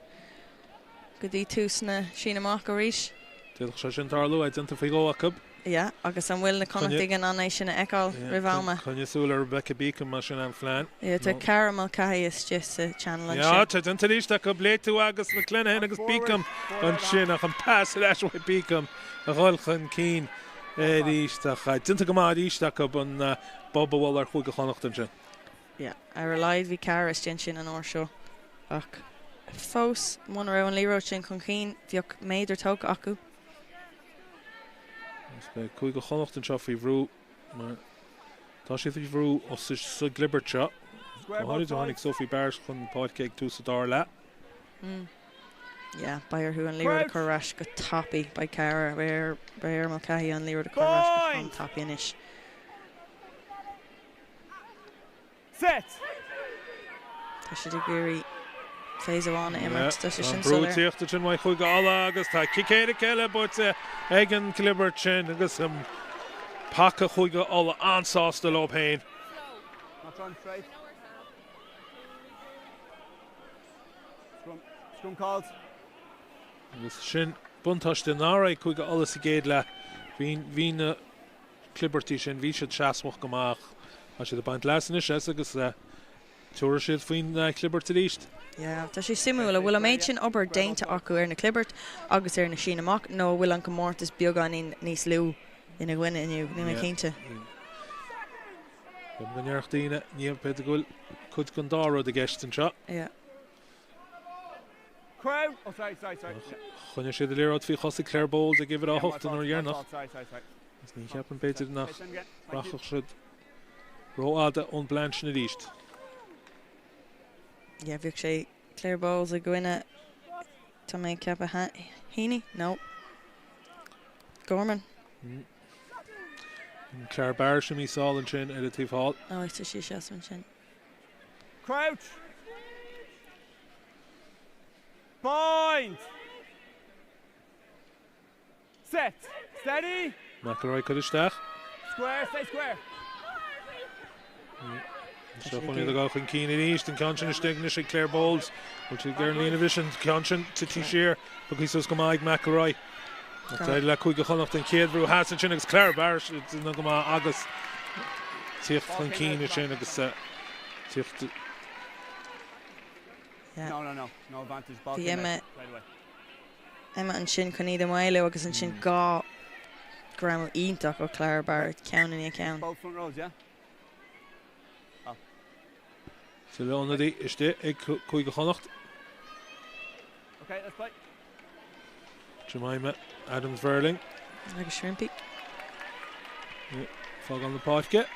go dtí tús na síneadh amach arís? D'fhéadfadh sé sin tarlú, é déanta faoi dhó acu. Yeah, agus an bhfuil na Connachtaigh in ann é sin a fheiceáil roimh ama? Coinnigh súil ar Rebecca Beacom, mar sin an phlean. Yeah, tá Cara Mulcahy istigh sa channel ansin. Yeah, tá déanta arís acu, Léite agus McClenahan agus Beacom ansin ach an pas ar ais uaidh Beacom a dhul chun cinn arís. Ach déanta go maith arís acu an bob a bhualadh ar Chúige Chonnacht ansin. Yeah, ar a laghad bhí Cara istigh ansin an uair seo ach fós muna raibh an liathróid sin chun cinn bheadh méadar tógtha acu. Agus beidh Cúige Chonnacht anseo faoi bhrú mar tá siad faoi bhrú sa gclibirt seo. Go háirid ó tháinig Sophie Barrett chun páirce ag tús an dara leath. Yeah, beidh orthu an liathróid a chur ar ais go tapaidh. Beidh Cara, beidh ar Mulcahy an liathróid a chur ar ais go han-tapaidh anois. Set! Tá siad ag iarraidh phase amháin a imirt, tá sé sin Tá an brú soiléir. ag tíocht ansin uaidh Chúige Uladh agus tá cic éirice eile buaite ag an gclibirt sin agus paca Chúige Uladh an-sásta leo féin. Not run straight. Scrum, scrum called. Agus sin buntáiste nach raibh ag Cúige Uladh sa gcéad leath. Bhí, bhí na. clibirtí sin, bhí siad seasmhach go maith ach tá siad ag baint leas anois as agus tabharfaidh siad faoin chlibirt arís. Yeah, tá sé suimiúil, an bhfuil an méid sin obair déanta acu ar na clibirt agus ar na síneadh amach nó an bhfuil an comórtas beagáinín níos lú ina gcoinne inniu? Níl mé cinnte. Go ndéarfadh daoine, ní, b'fhéidir go bhfuil cuid den dá rud i gceist anseo. Yeah. Choinnigh siad an liathróid faoi chosa Claire Bowles ag uimhir a 8 an uair dheireanach. Agus ní cheapaim b'fhéidir nach rachadh siad rófhada ón bplean sin arís. Yeah, bheadh sé Claire Bowles i gcoinne, tá mé ag ceapadh Heaney? No. Gorman. Claire Barrett imithe sall ansin ar an taobh thall. Ó, tá sí ag seasamh ansin. Crouch. Bind. Set. Steady. McElroy curtha isteach. Square, stay square. Seo chun iad a ghabháil chun cinn arís. An ceann sin istigh anois ag Claire Bowles. Bhfuil siad ag iarraidh an líne a bhriseadh. An ceann sin tite siar. Tugtha suas go maith ag McElroy. D'éirigh le Cúige Chonnacht an chéad bhrú theas ansin agus Clara Barrett ag déanamh go maith agus tíocht chun cinn ansin agus tíocht Bhí Emma Emma ansin chun iad a mhaolú agus ansin 2 ghreamú iontach ó Clara Barrett, ceann i ndiaidh ceann. Tuilleadh ionadaí istigh ag Cúige Chonnacht. Jemima Adams-Verling. Agus Shrimpy. Fágáil na páirce.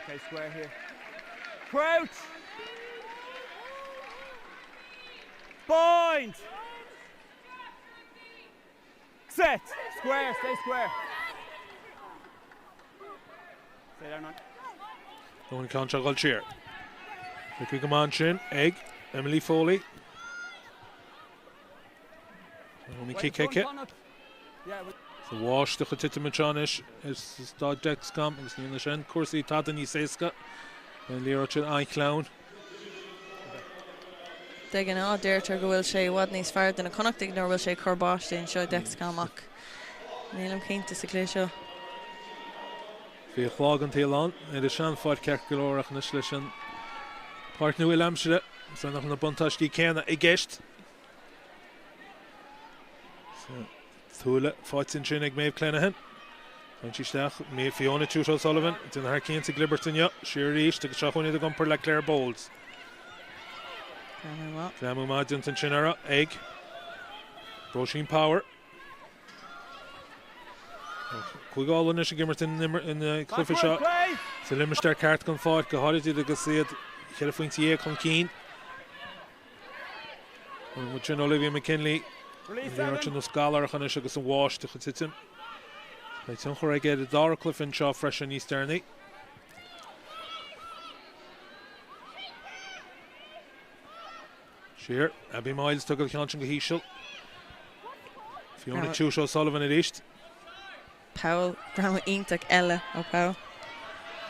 Okay, square here. Crouch! Bind! Set! Square, stay square. Stay there, nine. An ceann seo ag dul siar. Feicthe go maith ansin ag Emily Foley. Naomi cic aici. Sa bháisteach ag titim anseo anois i Staid Dexcom agus ní dhéanann sin cúrsaí tada níos éasca. An liathróid sin an-shleamhain. De ghnáth, deirtear go bhfuil sé i bhfad níos fearr do na Connachtaigh nuair a bhfuil sé ag cur báistí anseo i Dexcom ach nílim cinnte sa chluiche seo. Bhí lá den tsaol ann ar an seanpháirc ceart go leor ach anois leis an bpáirc nua uileaimsire, is nach na buntáistí céanna i gceist. Tuilleadh faighte ansin ag Maeve Clenahan. Téann sí isteach. Fiona Tuite O'Sullivan. Déanamh thar cionn sa gclibirt inniu. Siar arís agus seo chugainn iad ag iompar le Claire Bowles. Greamú maith. Greamú maith déanta ansin uirthi ag Róisín Power. Cúige Uladh anois ag imirt an cluiche seo sa limistéar ceart den pháirc, go háirid iad agus iad cheithre phointe dhéag chun cinn. Chonaic muid sin Olivia McKinley, an liathróid sin nós gallarach anois agus an bháisteach ag titim. Beidh tionchar aige ar an dara cluiche anseo freisin níos deireanaí. Siar, Abby Miles tógáil an ceann sin go híseal. Fiona Tuite O'Sullivan arís. Powell, greamú iontach eile ó Powell.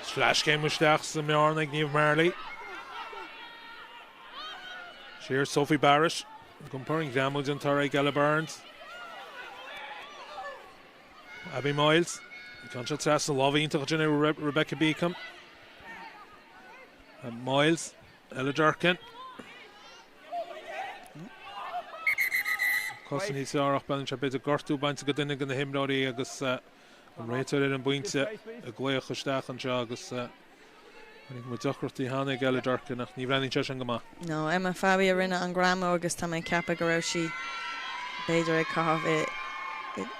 Sleaschéim isteach sa mbearna ag Niamh Marley. Siar Sophie Barrett. Ag iompar an greamú déanta uirthi ag Ella Burns. Abby Miles. An ceann seo trasna lámh iontach ansin ag Rebecca Beacom. Miles. Ella Durkin. Cosaint níos fearr ach baineann sé b'fhéidir gortú bainte go duine de na himreoirí agus an réiteoir ar an bpointe ag glaoch isteach anseo agus chonaic muid deacrachtaí cheana ag Ella Durkin ach ní bhreathnaíonn sé sin go maith. No, Emma Fahy a rinne an greamú agus tá mé ag ceapadh go raibh sí b'fhéidir ag caitheamh i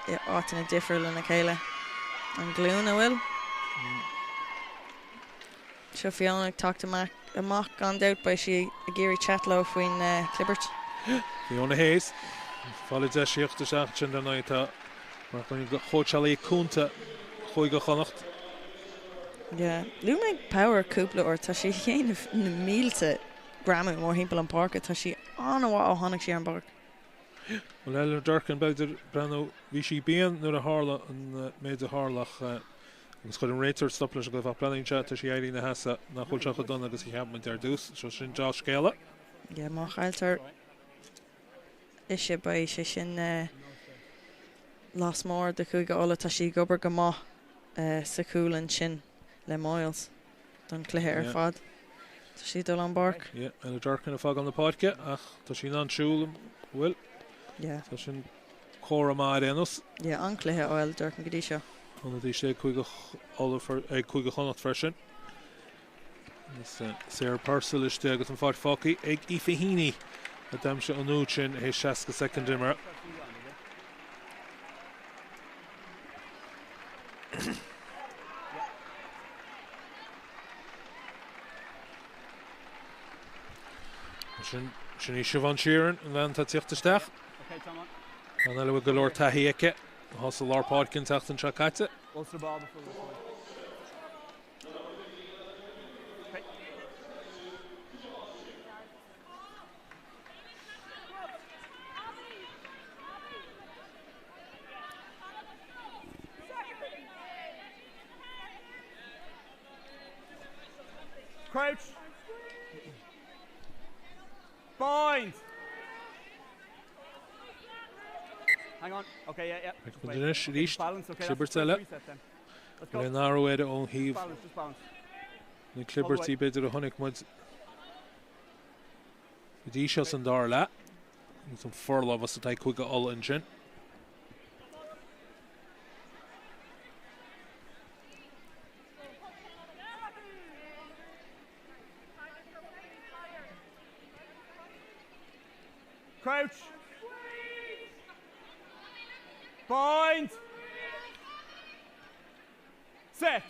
i áiteanna difriúla lena chéile. An glúin, an bhfuil? Seo Fiona ag teacht amach, gan dabht beidh sí ag iarraidh chat leo faoin chlibirt. Fiona Hayes, fáil a deisíocht isteach ansin dar ndóigh atá mar dhuine de chóitseálaí cúnta Chúige Chonnacht. Yeah, luaigh mé Power cúpla uair, tá sí ag déanamh na mílte greamú mórthimpeall an páirce, tá sí an-mhaith ó tháinig sí ar an bpáirc. Bhuel, Ella Durkin, b'fhéidir, breathnú, bhí sí binn nuair a tharla an méid a tharla ach agus chuir an réiteoir stop leis an gcluiche ach breathnaíonn sé, tá sí ag éirí ina seasamh, nach bhfuil sé chomh dona agus a cheap muid ar dtús. So sin dea-scéala. Yeah, má chailltear ise beidh sé sin loss mór do Chúige Uladh. Tá sí ag obair go maith sa chúl ansin le Moyles don chluiche ar fad. Tá sí ag dul ón bpáirc. Yeah, Ella Durkin ag fágáil na páirce ach tá sí in ann siúl, an bhfuil? Yeah. Tá sin comhartha maith ar aon nós. Yeah, an-chluiche ó Ella Durkin go dtí seo. Ionadaí istigh ag Cúige Uladh ag Cúige Chonnacht freisin. Agus Sarah Purcell istigh agus an pháirc fágtha ag Aoife Heaney a d'aimsigh an úd sin théis 60 soicind imeartha. Sin sin í Siobhán Sheerin, an bhean atá ag tíocht isteach. Bean eile a bhfuil go leor taithí aici, atá sa lár páirce an tseachtain seo caite. Crouch. Bind. Hang on. Okay, yeah, yeah. Feicfidh muid anois arís clibirt eile. Níl aon athrú air ón thaobh na clibirtí b'fhéidir a chonaic muid go dtí seo san dara leath. Agus an forlámhas atá ag Cúige Uladh ansin. Crouch. Bind. Set.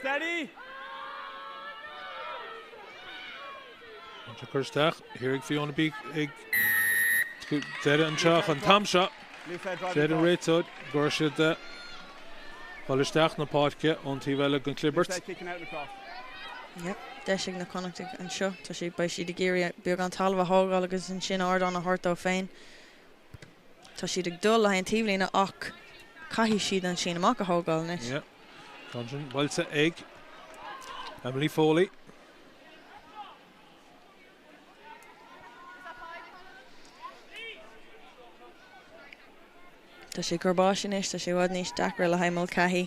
Steady. An cur isteach thiar ag Fiona Beak ag deireadh anseo an t-am seo. Deir an réiteoir go raibh siad ag dul isteach na páirce ón taobh eile den chlibirt. Yep, deis ag na Connachtaigh anseo. Tá siad, beidh siad ag iarraidh beagán talamh a thógáil agus ansin ardán a thabhairt dóibh féin. Tá siad ag dul le haghaidh an taobhlíne ach caithfidh siad an síneadh amach a thógáil anois. Yep. Tá sin buailte ag Emily Foley. Tá sé ag cur báistí anois, tá sé i bhfad níos deacra le haghaidh Mulcahy.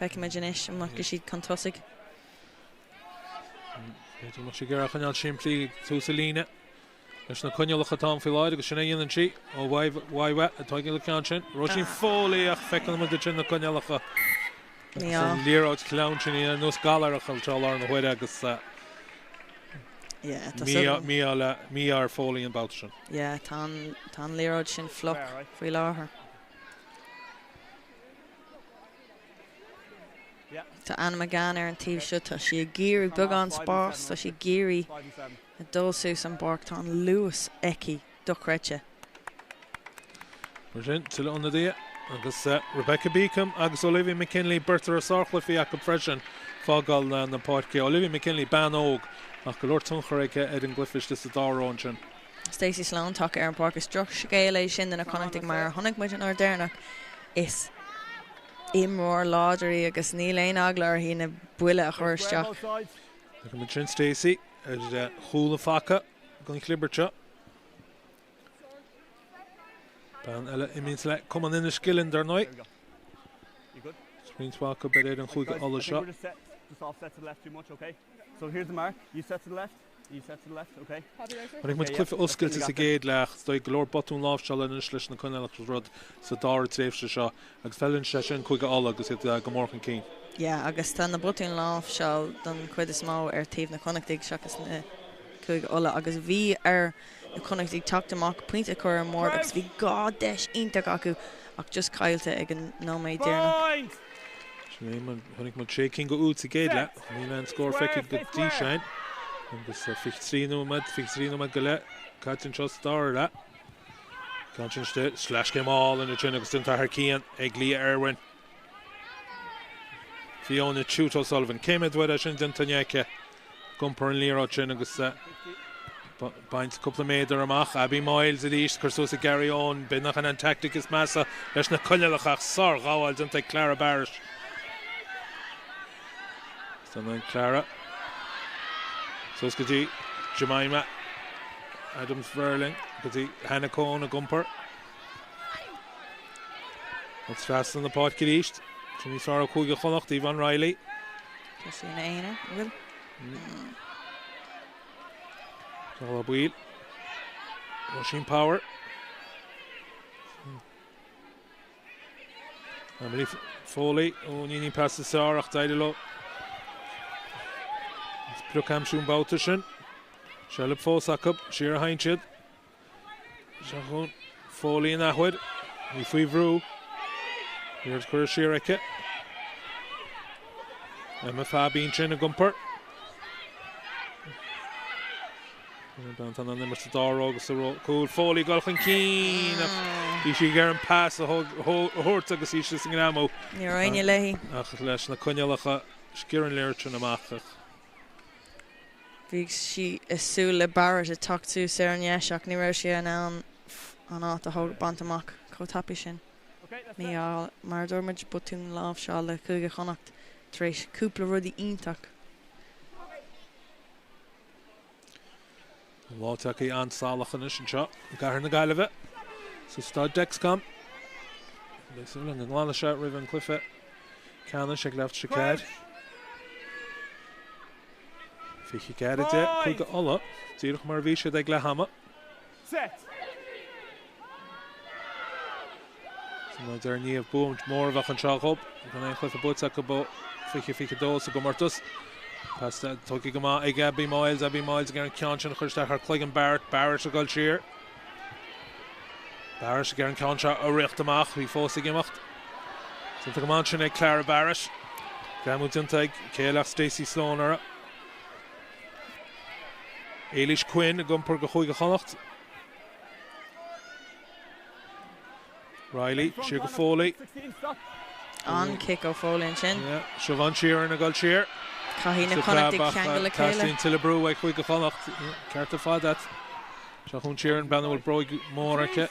Feicfimid anois an mbeidh siad chun tosaigh. B'fhéidir go mbeadh sí ag iarraidh a choinneáil simplí ag tús a líne leis na coinníollacha atá ann faoi láthair agus sin a dhéanann sí ó Mhaigh atá ag an ceann sin. Róisín Foley ach feiceann muid ansin na coinníollacha agus an liathróid chlann sin í ar nós galar a chur i lár na huaire agus mí-ádh ar Foley an babhta sin. Yeah, tá an, tá an liathróid sin fliuch faoi láthair. Tá Anna McGann ar an taobh seo, tá sí ag iarraidh beagán spáis, tá sí ag iarraidh dul suas an bpáirc, tá an luas aici dochreidte. Mar sin, tuilleadh ionadaithe agus Rebecca Beacom agus Olivia McKinley, beirt a raibh sárchluichí acu freisin, fágáil na páirce. Olivia McKinley, bean óg, ach go leor tionchar aici ar an gcluiche istigh sa dá ró ansin. Stacey Sloane tagtha ar an bpáirc. Is drochscéal é sin do na Connachtaigh mar a chonaic muid an uair deireanach. Is imreoir láidir í agus níl aon eagla uirthi na buille a chur isteach. Feicimid sin Stacey ar chúl an phaca don chlibirt seo. Bean eile a imríonns le Cumann Enniskillen dar ndóigh. Roinnt mhaith acu ar fhoireann Chúige Uladh seo. Chonaic muid cluiche oscailte sa gcéad leath. Is dóigh go leor botún láimhseála anois leis na coinníollacha is rud sa dara tréimhse seo agus feileann sé sin Cúige Uladh agus iad go mór chun cinn. Yeah, agus tá na botúin láimhseáil don chuid is mó ar taobh na Connachtaigh seachas na Cúige Uladh agus bhí ar na Connachtaigh teacht amach, pointe a chur ar an mbord agus bhí 2 deis iontach acu ach just caillte ag an nóiméad deireanach. Sin é, mar chonaic muid sé cinn go úd sa gcéad leath, níl aon scór feicthe go dtí sin agus 23 nóiméad, 23 nóiméad go leith caite anseo sa dara leath. Ceann sin istigh, sleaschéim álainn ansin agus déanta thar cionn ag Leah Irwin. Fiona Chute O'Sullivan. Cé mhéad uair é sin déanta inné aici? Ag iompar an liathróid sin agus baint cúpla méadar amach. Abby Miles arís, cur suas ag Gary Owen. B'in nach in an tactic is measa leis na coinníollacha ach sárghabháil déanta ag Clara Barrett. San Clara. Suas go dtí Jemima Adams Verling go dtí Hannah Coen ag iompar. Agus trasna na páirce arís. Sin níos fearr ó Chúige Chonnacht, Yvonne Reilly. Tá sí ina aonar, an bhfuil? Tá baol. Róisín Power. Emily Foley ó ní ní pas is fearr ach d'éirigh leo. Sprioc a aimsiú an babhta sin. Seilbh fós acu, siar a théann siad. Seo chugainn Foley an athuair. Í faoi bhrú. Iarracht curtha siar aici. Emma Fabi ansin ag iompar. Bean atá in ann imirt sa dá ró agus sa ró cúil. Foley ag dul chun cinn ach bhí sí ag iarraidh an pas a thabhairt agus í sa ngreamú. Ní raibh éinne léi. Ach leis na coinníollacha sciorr an liathróid sin amach. Bhí sí ag súil le Barrett ag teacht suas ar an dheis ach ní raibh sé in ann an áit a bhaint amach chomh tapaidh sin. Mí-ádh, mar a dúirt muid, botún láimhseála Chúige Chonnacht tar éis cúpla rudaí iontach. An lá tagtha an-salach anois anseo i gcathair na Gaillimhe sa Staid Dexcom. Beidh súil againn go nglanfaidh sé roimh an gcluiche ceannais ag leath tar éis 4. 24 10, Cúige Uladh, díreach mar a bhí siad ag leath ama. Mar a deir Niamh, bua mór a bheadh anseo dhób. Gan aon chluiche buaite acu ó 2022 sa gcomórtas. Pas tugtha go maith ag Abby Myles. Abby Myles ag iarraidh an ceann sin a chur isteach thar cloigeann Barrett. Barrett ag dul siar. Barrett ag iarraidh an ceann seo a riocht amach. Í fós ag imeacht. Déanta go maith ansin ag Clara Barrett. Greamú déanta ag céile Stacey Sloane uirthi. Éilís Quinn ag iompar go Chúige Chonnacht. Reilly, siar go Foley. An-chic ó Foley ansin. Siobhán Sheerin ag dul siar. Caithfidh na Connachtaigh ceangal le chéile. Teastaíonn tuilleadh brú ag Chúige Chonnacht. Ceart ar fad agat. Seo chugainn Sheerin, bean a bhfuil bróig mhór aici.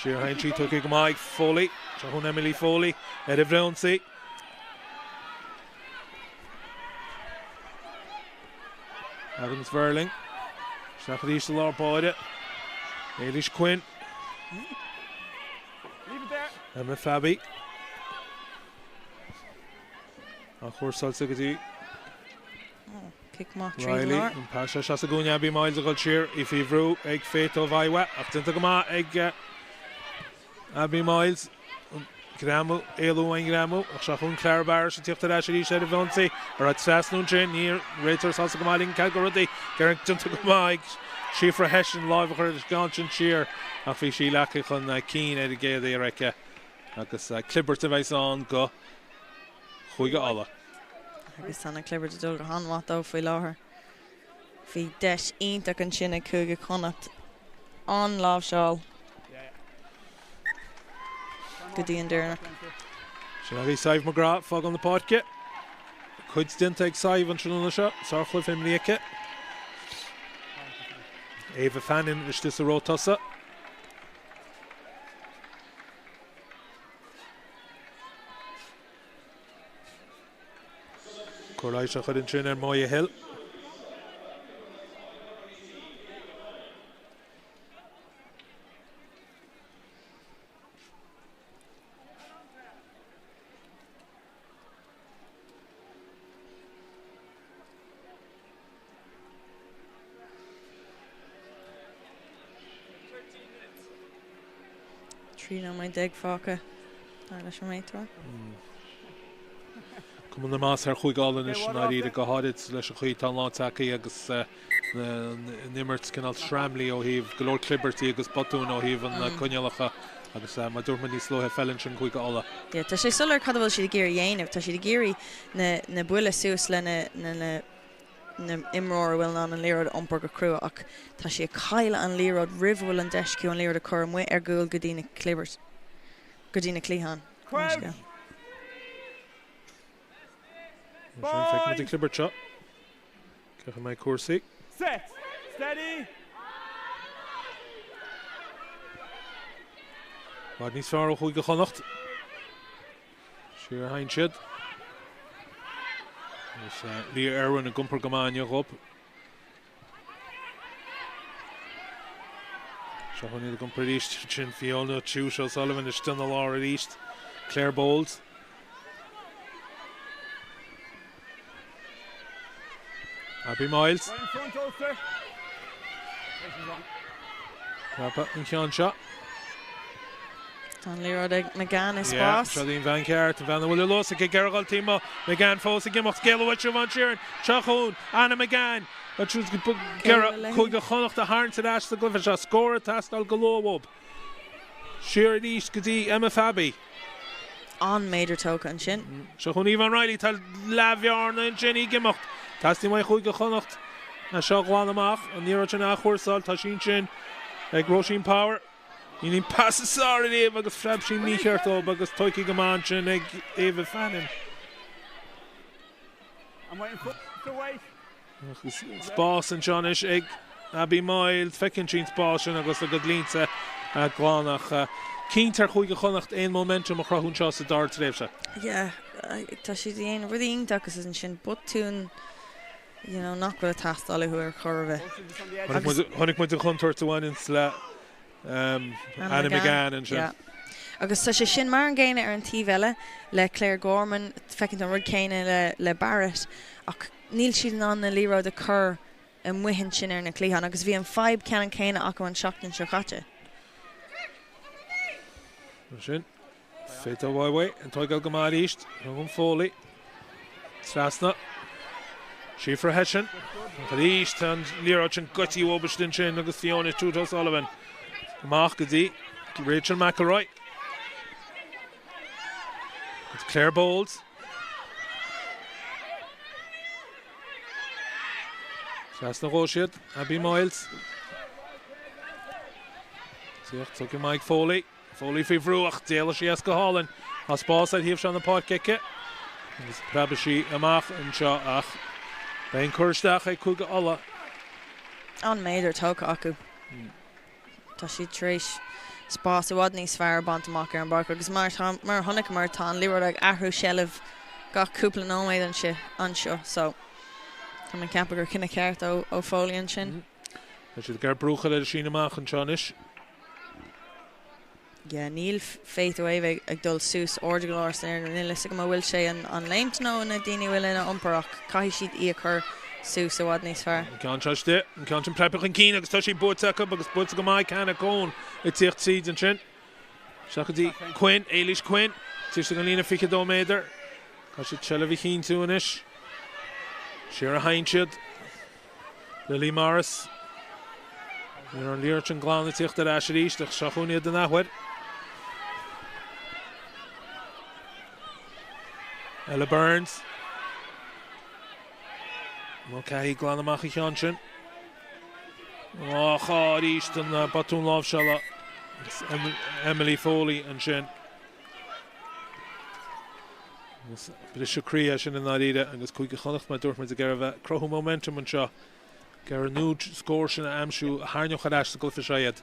Siar théann sí, tugtha go maith ag Foley. Seo chugainn Emily Foley ar an bhfrithionsaí. Adams Verling. Isteach arís i lár báire. Éilís Quinn. Emma Fabby. Athchúrsáilte go dtí Cic maith tríd an Reilly. lár. An pas seo isteach sa gcúinne Abby Myles ag dul siar. Í faoi bhrú ag Faith Tovaiwa ach déanta go maith ag Abby Myles, an greamú, éalú ón ngreamú, ach seo chugainn Clara Barrett ag tíocht ar ais arís ar an bhfrithionsaí. An raibh trasnú ansin? Ní réiteoir sásta go maith ligean cead go rudaí. Gearradh déanta go maith ag Síofra Hession lámh a chur ar an gceann sin siar ach bhí sí leagtha chun cinn ar an gcéad iarraidh aici agus clibirt a bheas ann go Chúige Uladh. Agus tá na clibirtí ag dul go han-mhaith dóibh faoi láthair. Bhí deis iontach ansin ag Cúige Chonnacht an láimhseáil go dtí an deireanach. Sin agaibh Sadhbh McGrath ag fágáil na páirce. Cuid déanta ag Sadhbh an tráthnóna seo. Sárchluiche imeartha aici. Ava Fannin istigh sa ró tosaigh. Cóir leighis á chur ansin ar Moya Hill. 13 nóiméad fágtha dar leis an réiteoir. Cuma na meas ar Chúige Uladh anois i ndáiríre, go háirid leis an chaoi atá an lá tagtha agus an imirt cineál sraimlí ó thaobh go leor clibirtí agus botúin ó thaobh na coinníollacha agus mar dúirt muid níos luaithe feileann sin Cúige Uladh. Yeah, tá sé soiléir cad a bhfuil siad ag iarraidh a dhéanamh. Tá siad ag iarraidh na na buille suas le na na na na imreoir a bhfuil in ann an liathróid a iompar go crua ach tá sí ag cailleadh an liathróid roimh a bhfuil an deis acu an liathróid a chur amuigh ar gcúl go dtí na clibirt, go dtí na cliatháin. Crouch! Mar sin, feicfimid an clibirt seo. Cén chaoi a mbeidh cúrsaí? Set! Steady! I bhfad níos fearr ó Chúige Chonnacht. Siar a théann siad. Agus Leah Irwin ag iompar go maith inniu dhób. Seo chugainn iad ag iompar arís. Sin Fiona Tuite O'Sullivan istigh ina lár arís. Claire Bowles. Abby Myles. Ceapadh an ceann seo. Tá an liathróid ag McGann i spás. Seo í an bhean cheart, an bhean a bhfuil an luas aici ag iarraidh a dhul taobh amuigh. McGann fós ag imeacht. Scéal uait Siobhán Sheerin. Seo chugainn Anna McGann. Ag iarraidh Cúige Chonnacht a tharraingt ar ais sa gcluiche seo. Scór ag teastáil go luath uathu. Siar arís go dtí Emma Fabby. An méadar tógtha ansin. Seo chugainn Yvonne Reilly. Tá leathbhearna ansin í ag imeacht. Teastaíonn uaidh Chúige Chonnacht é seo a ghlanadh amach. An liathróid sin a athchúrsáil. Tá sí ansin ag Róisín Power. Níl an pas is fearr ariamh agus phreab sí mícheart dóibh agus tógtha go maith ansin ag Ava Fannin. Spás anseo anois ag Abby Myles. Feiceann sí an spás sin agus a gcuid línte glan ach cinnte ar Chúige Chonnacht aon momentum a chruthú anseo sa dara tréimhse. Yeah, tá siad ag déanamh rudaí iontach agus ansin botún. you know, nach bhfuil ag teastáil uathu ar chor ar bith. Agus. Chonaic muid an chontúirt a bhaineanns le Anna McGann ansin. Yeah. Agus tá sé sin mar an gcéanna ar an taobh eile le Claire Gorman, feiceann tú an rud céanna le le Barrett ach níl siad in ann na liathróid a chur amuigh ansin ar na cliatháin agus bhí an fadhb ceannann céanna acu an seachtain seo caite. Mar sin, Fettawaiwai ag tógáil go maith arís. Thug an Foley trasna. Síofra Hession. Ach arís tá an liathróid sin goite uathu ansin agus Fiona Tuite O'Sullivan amach go dtí Rachel McElroy. Agus Claire Bowles. Trasna dhó siad. Abby Miles. Tíocht tugtha Mike Foley. Foley faoi bhrú ach d'éalaigh sí as go hálainn. Tá spás ar thaobh seo na páirce aici agus preabfaidh sí amach anseo ach beidh an cur isteach ag Cúige Uladh. An méadar tógtha acu. Tá siad tar éis spás i bhfad níos fearr a bhaint amach ar an bpáirc agus mar mar a chonaiceamar tá an liathróid ag athrú seilbh gach cúpla nóiméad anseo so tá mé ag ceapadh gur cinneadh ceart ó Foley ansin. Tá siad ag iarraidh brú a chur ar an síneadh amach anseo anois. Yeah, níl Faith Owéwe ag dul suas ard go leor san aer, níl a fhios agam an bhfuil sé an léimt nó na daoine a bhfuil ina iompar ach caithfidh siad í a chur suas i bhfad níos fearr. An ceann seo istigh, an ceann sin preabtha chun cinn agus tá sí buaite acu agus buaite go maith ag Hannah Coen ag tíocht tríd ansin. Isteach go dtí Quinn, Éilís Quinn, taobh istigh den líne 22 méadar. Caithfidh siad seilbh a chinntiú anois. Siar a théann siad. Lily Morris. Ní raibh an liathróid sin glan ag tíocht ar ais arís ach seo chugainn iad an athuair. Ella Burns. Mulcahy glan amach an cheann sin. Ach arís an botún láimhseála. Emily Foley ansin. Agus briseadh croí é sin i ndáiríre agus Cúige Chonnacht, mar a dúirt muid, ag iarraidh a bheith ag cruthú momentum anseo, ag iarraidh an úd scór sin a aimsiú a tharraingeodh ar ais sa gcluiche seo iad.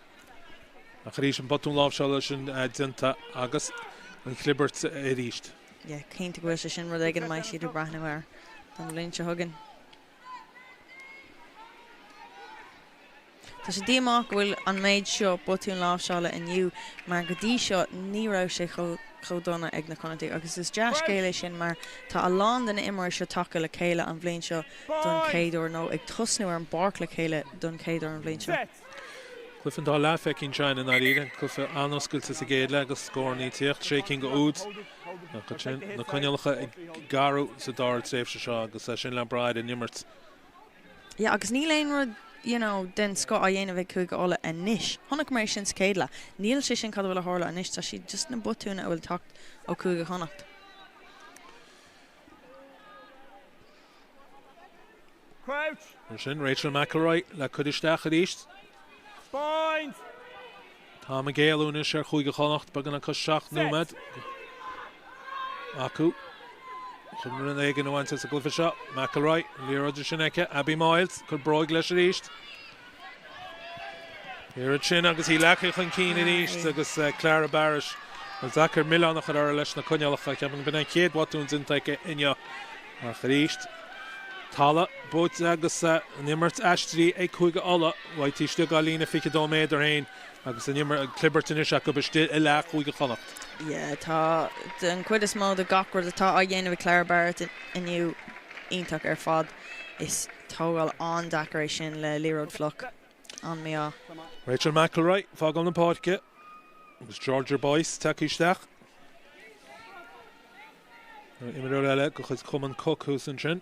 Ach arís an botún láimhseála sin déanta agus an chlibirt arís. Yeah, cinnte go bhfuil sé sin rud éigin a mbeidh siad ag breathnú air don bhliain seo chugainn. Tá sé díomách go bhfuil an méid seo botún láimhseála inniu mar go dtí seo ní raibh sé chomh dona ag na Connachtaigh agus is dea-scéal é sin mar tá a lán de na imreoirí seo tagtha le chéile an bhliain seo don chéad uair nó ag tosnú ar an bpáirc le chéile don chéad uair an bhliain seo. Cluiche an dá leath feicthe anseo i ndáiríre, cluiche an-oscailte sa gcéad leath agus scóranna ag tíocht, sé cinn go úd ach ansin na coinníollacha ag athrú sa dara tréimhse seo agus é sin le brath ar an imirt. Yeah agus níl aon rud you know den scoth á dhéanamh ag Cúige Uladh anois. Chonaiceamar é sin sa chéad leath. Níl sé sin cad a bhfuil a tharla anois, tá siad just na botúin a bhfuil teacht ó Cúige Chonnacht. Crouch. Mar sin, Rachel McElroy le cur isteach arís. Bind. Tá am ag éalú anois ar Chúige Chonnacht, beagnach 7 nóiméad acu chun rud éigin a bhaint as an gcluiche seo. McElroy, an liathróid sin aici, Abby Miles, cur bróig leis arís. Liathróid sin agus í leagtha chun cinn arís agus Clara Barrett. Is deacair milleán a chur uirthi leis na coinníollacha. Ceapaim go b'in an chéad bhotún déanta aici inniu. Ach arís, talamh buaite agus an imirt aistrithe ag Cúige Uladh. Taobh istigh dá líne 22 méadar féin agus an imirt clibirt anois acu istigh i leath Chúige Chonnacht. Yeah, tá an chuid is mó de gach rud atá á dhéanamh ag Clara Barrett inniu iontach ar fad. Is tógáil an-deacair é sin le liathróid fliuch. An-mhí-ádh. Rachel McElroy ag fágáil na páirce agus Georgia Boyce tagtha isteach. Imreoir eile de chuid Chumann Cooke thuas ansin.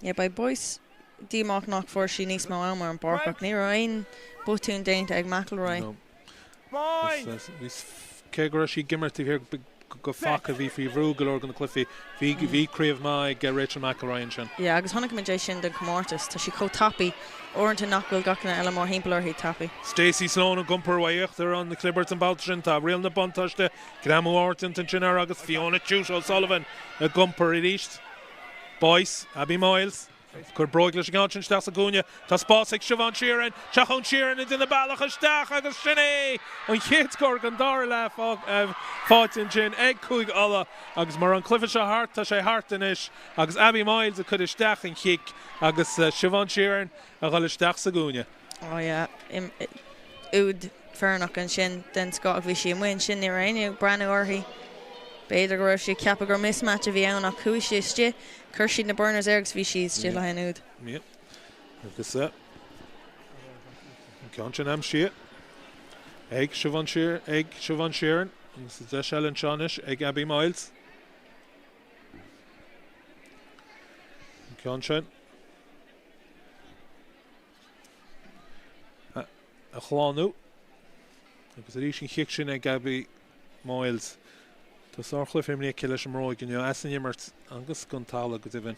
Yeah, beidh Boyce díomách nach bhfuair sí níos mó am ar an bpáirc ach ní raibh aon botún déanta ag McElroy. No. Cé go raibh sí ag imirt taobh thiar go phaca bhí faoi bhrú go leor de na cluichí, bhí bhí craobh maith ag Rachel McElroy ansin. Yeah, agus chonaic muid é sin den chomórtas. Tá sí chomh tapaidh, uaireanta nach bhfuil gach duine eile mórthimpeall uirthi tapaidh. Stacey Sloane ag iompar uaidh íochtar an chlibirt an babhta sin. Tá riail na buntáiste greamú ard déanta ansin air agus Fiona Tuite O'Sullivan ag iompar arís. Boyce, Abby Miles. Cuir bróig leis an gceann sin isteach sa gcúinne. Tá spás ag Siobhán Sheerin. Siobhán Sheerin ag déanamh bealach isteach agus sin é an chéad scór den dara leath faighte ansin ag Cúige Uladh agus mar an cluiche seo thart, tá sé thart anois agus Abby Myles ag cur isteach an chic agus Siobhán Sheerin a dhul isteach sa gcúinne. Oh yeah. Úd fireannach ansin den scoth ach bhí sí amuigh ansin, ní raibh éinne ag breathnú uirthi. B'fhéidir go raibh sí ag ceapadh gur mismatch a bhí ann ach chuaigh sí istigh, chuir siad na burners air agus bhí sí istigh le haghaidh an úd. Yeah. Agus an ceann sin aimsithe ag Siobhán Sheerin, ag Siobhán Sheerin agus deis eile anseo anois ag Abby Myles. An ceann sin. a shlánú. Agus arís an chic sin ag Abby Myles. Tá sárchluiche imeartha aici leis an mbróig inniu, as an imirt agus den talamh go deimhin.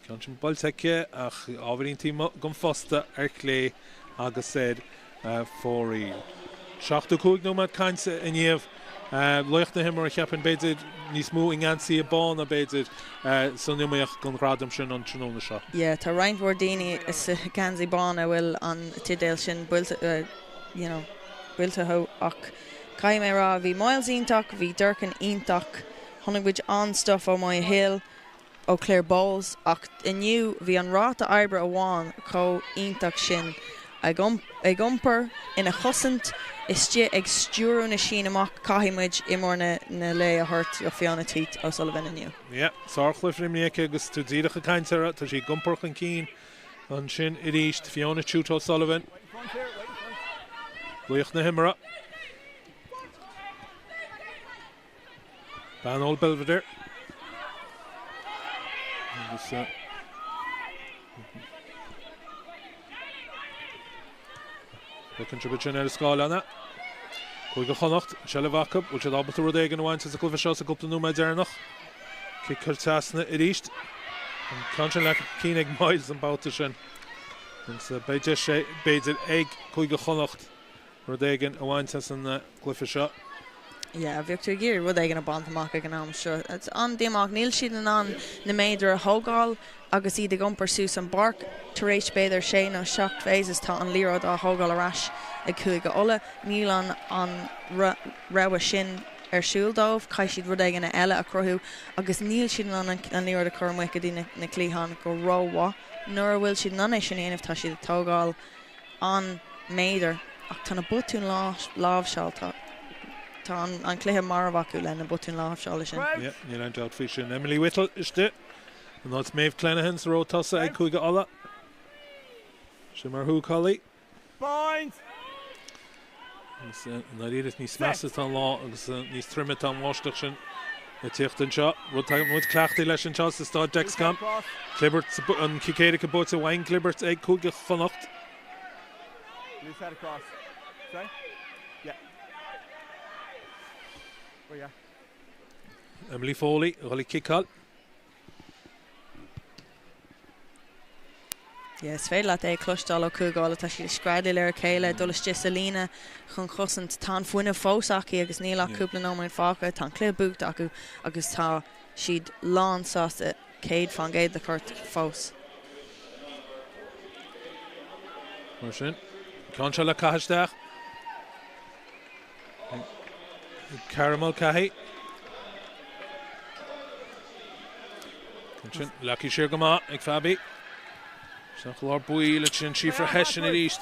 Ceann sin buailte aici ach ábhairín taobh den phosta ar chlé agus ar fóraoil. 75 nóiméad caite inniu. Laoch na himeartha, cheapfainn, b'fhéidir níos mó i ngeansaithe bána, b'fhéidir, san iomaíocht don ghradam sin an tráthnóna seo. Yeah, tá roinnt mhór daoine sa gheansaí bán a bhfuil an teideal sin buailte, you know, buailte acu ach caithfidh mé a rá, bhí Myles iontach, bhí Durcan iontach, chonaic muid an-stuff ó Moya Hill, ó Claire Bowles ach inniu bhí an ráta oibre amháin chomh iontach sin ag iompar, ina chosaint, istigh ag stiúradh na sín amach, caithfidh muid imreoir na lae a thabhairt do Fiona Tuite O'Sullivan inniu. Yeah, sárchluiche imeartha aici agus tú díreach ag caint uirthi, tá sí ag iompar chun cinn ansin arís, Fiona Tuite O'Sullivan, laoch na himeartha. Bean Old Belvedere. Agus Feiceann sibh sin ar an scáileán. Cúige Chonnacht, seilbh acu, bhfuil siad ábalta rud éigin a bhaint as an gcluiche seo sa gcúpla nóiméad deireanach. Cic curtha trasna arís. An ceann sin leagtha chun cinn ag Myles an babhta sin. Agus beidh deis b'fhéidir ag Cúige Chonnacht. rud éigin a bhaint as an gcluiche seo. Yeah, bheadh tú ag iarraidh rud éigin a bhaint amach ag an am seo. It's an-díomách. Níl siad in ann na méadair a thógáil agus iad ag iompar suas an bpáirc. Tar éis b'fhéidir sé nó seacht phases tá an liathróid á thógáil ar ais ag Cúige Uladh. Níl an an rogha sin ar siúl dóibh. Caithfidh siad rud éigin eile a chruthú agus níl siad in ann an liathróid a chur amuigh go dtí na cliatháin go rómhaith. Nuair a bhfuil siad in ann é sin a dhéanamh tá siad ag tógáil an méadar ach tá na botúin láimhseála, tá an cluiche marbh acu le na botúin láimhseála sin. Yeah, níl aon dabht faoi sin. Emily Whittle istigh in áit Maeve Clenahan sa ró tosaigh ag Cúige Uladh. Sin mar thú, Collie. Bind! Agus i ndáiríre is níos measa atá an lá agus níos troime atá an bháisteach sin ag tíocht anseo. Rud atá muid cleachtaithe leis anseo sa staid Dexcom. Clibirt, an cic éirice buaite ón gclibirt ag Cúige Chonnacht. Loose head across. Sorry? Yeah. Oh yeah. Emily Foley, a dhul ag ciceáil. Yeah, is féidir leat é a chloisteáil ó Chúige Uladh, tá siad ag screadaíl ar a chéile, ag dul istigh sa líne chun chosaint. Tá an fuinneamh fós acu agus níl ach cúpla nóiméad fágtha. Tá an cluiche buaite acu agus tá siad lán sásta 100% a chur fós. Mar sin, ceann seo le caitheamh isteach. Cara Mulcahy. Ansin, leagtha siar go maith ag Fabi. Isteach i lár baill ansin Síofra Hession arís.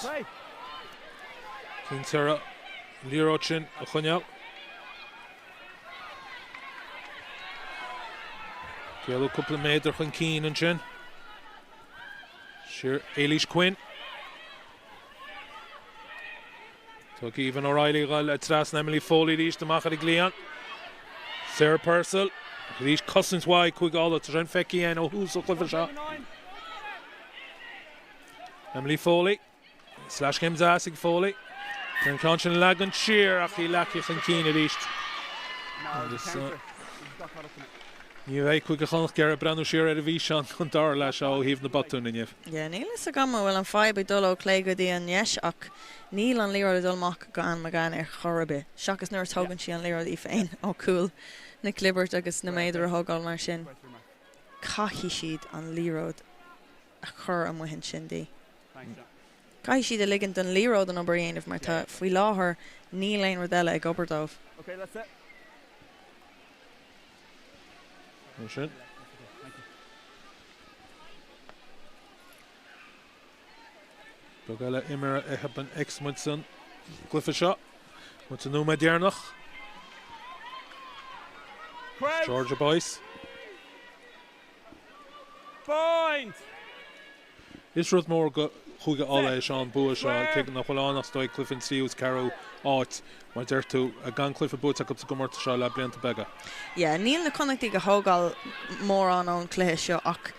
Cinnte an liathróid sin a choinneáil. Éalú cúpla méadar chun cinn ansin. Siar Éilís Quinn. Tá Aoibheann O'Reilly ag dul trasna Emily Foley arís amach ar an gcliathán. Sarah Purcell arís cosaint mhaith ag Cúige Uladh. Tá sin feicthe againn ó thús an chluiche seo. Emily Foley. Sleaschéim deas ag Foley. An ceann sin leagan siar ach í leagtha chun cinn arís. Agus ní bheidh Cúige Chonnacht ag iarraidh breathnú siar ar an bhfíseán don dara leath seo ó thaobh na botún inniu. Yeah, níl fhios agam an bhfuil an fadhb ag dul ó chlé go dtí an dheis ach níl an liathróid ag dul amach go Anne McGann ar chor ar bith, seachas nuair a tógann sí an liathróid í féin ó chúl na clibirt agus na méadair a thógáil mar sin. Caithfidh siad an liathróid a chur amuigh ansin di. Caithfidh siad a ligean don liathróid an obair a dhéanamh mar tá, faoi láthair, níl aon rud eile ag obair dóibh. Mar sin. Beag eile imeartha a fheicfeas muid san gcluiche seo. Muid sa nóiméad deireanach. Georgia Boyce. Point! Is rud mór go Chúige Uladh é seo an bua seo, cé nach bhfuil ann ach is dóigh cluiche an tríú is ceathrú áit, mar deir tú, gan cluiche buaite acu sa gcomórtas seo le blianta beaga. Yeah, níl na Connachtaigh ag tógáil mórán ón chluiche seo ach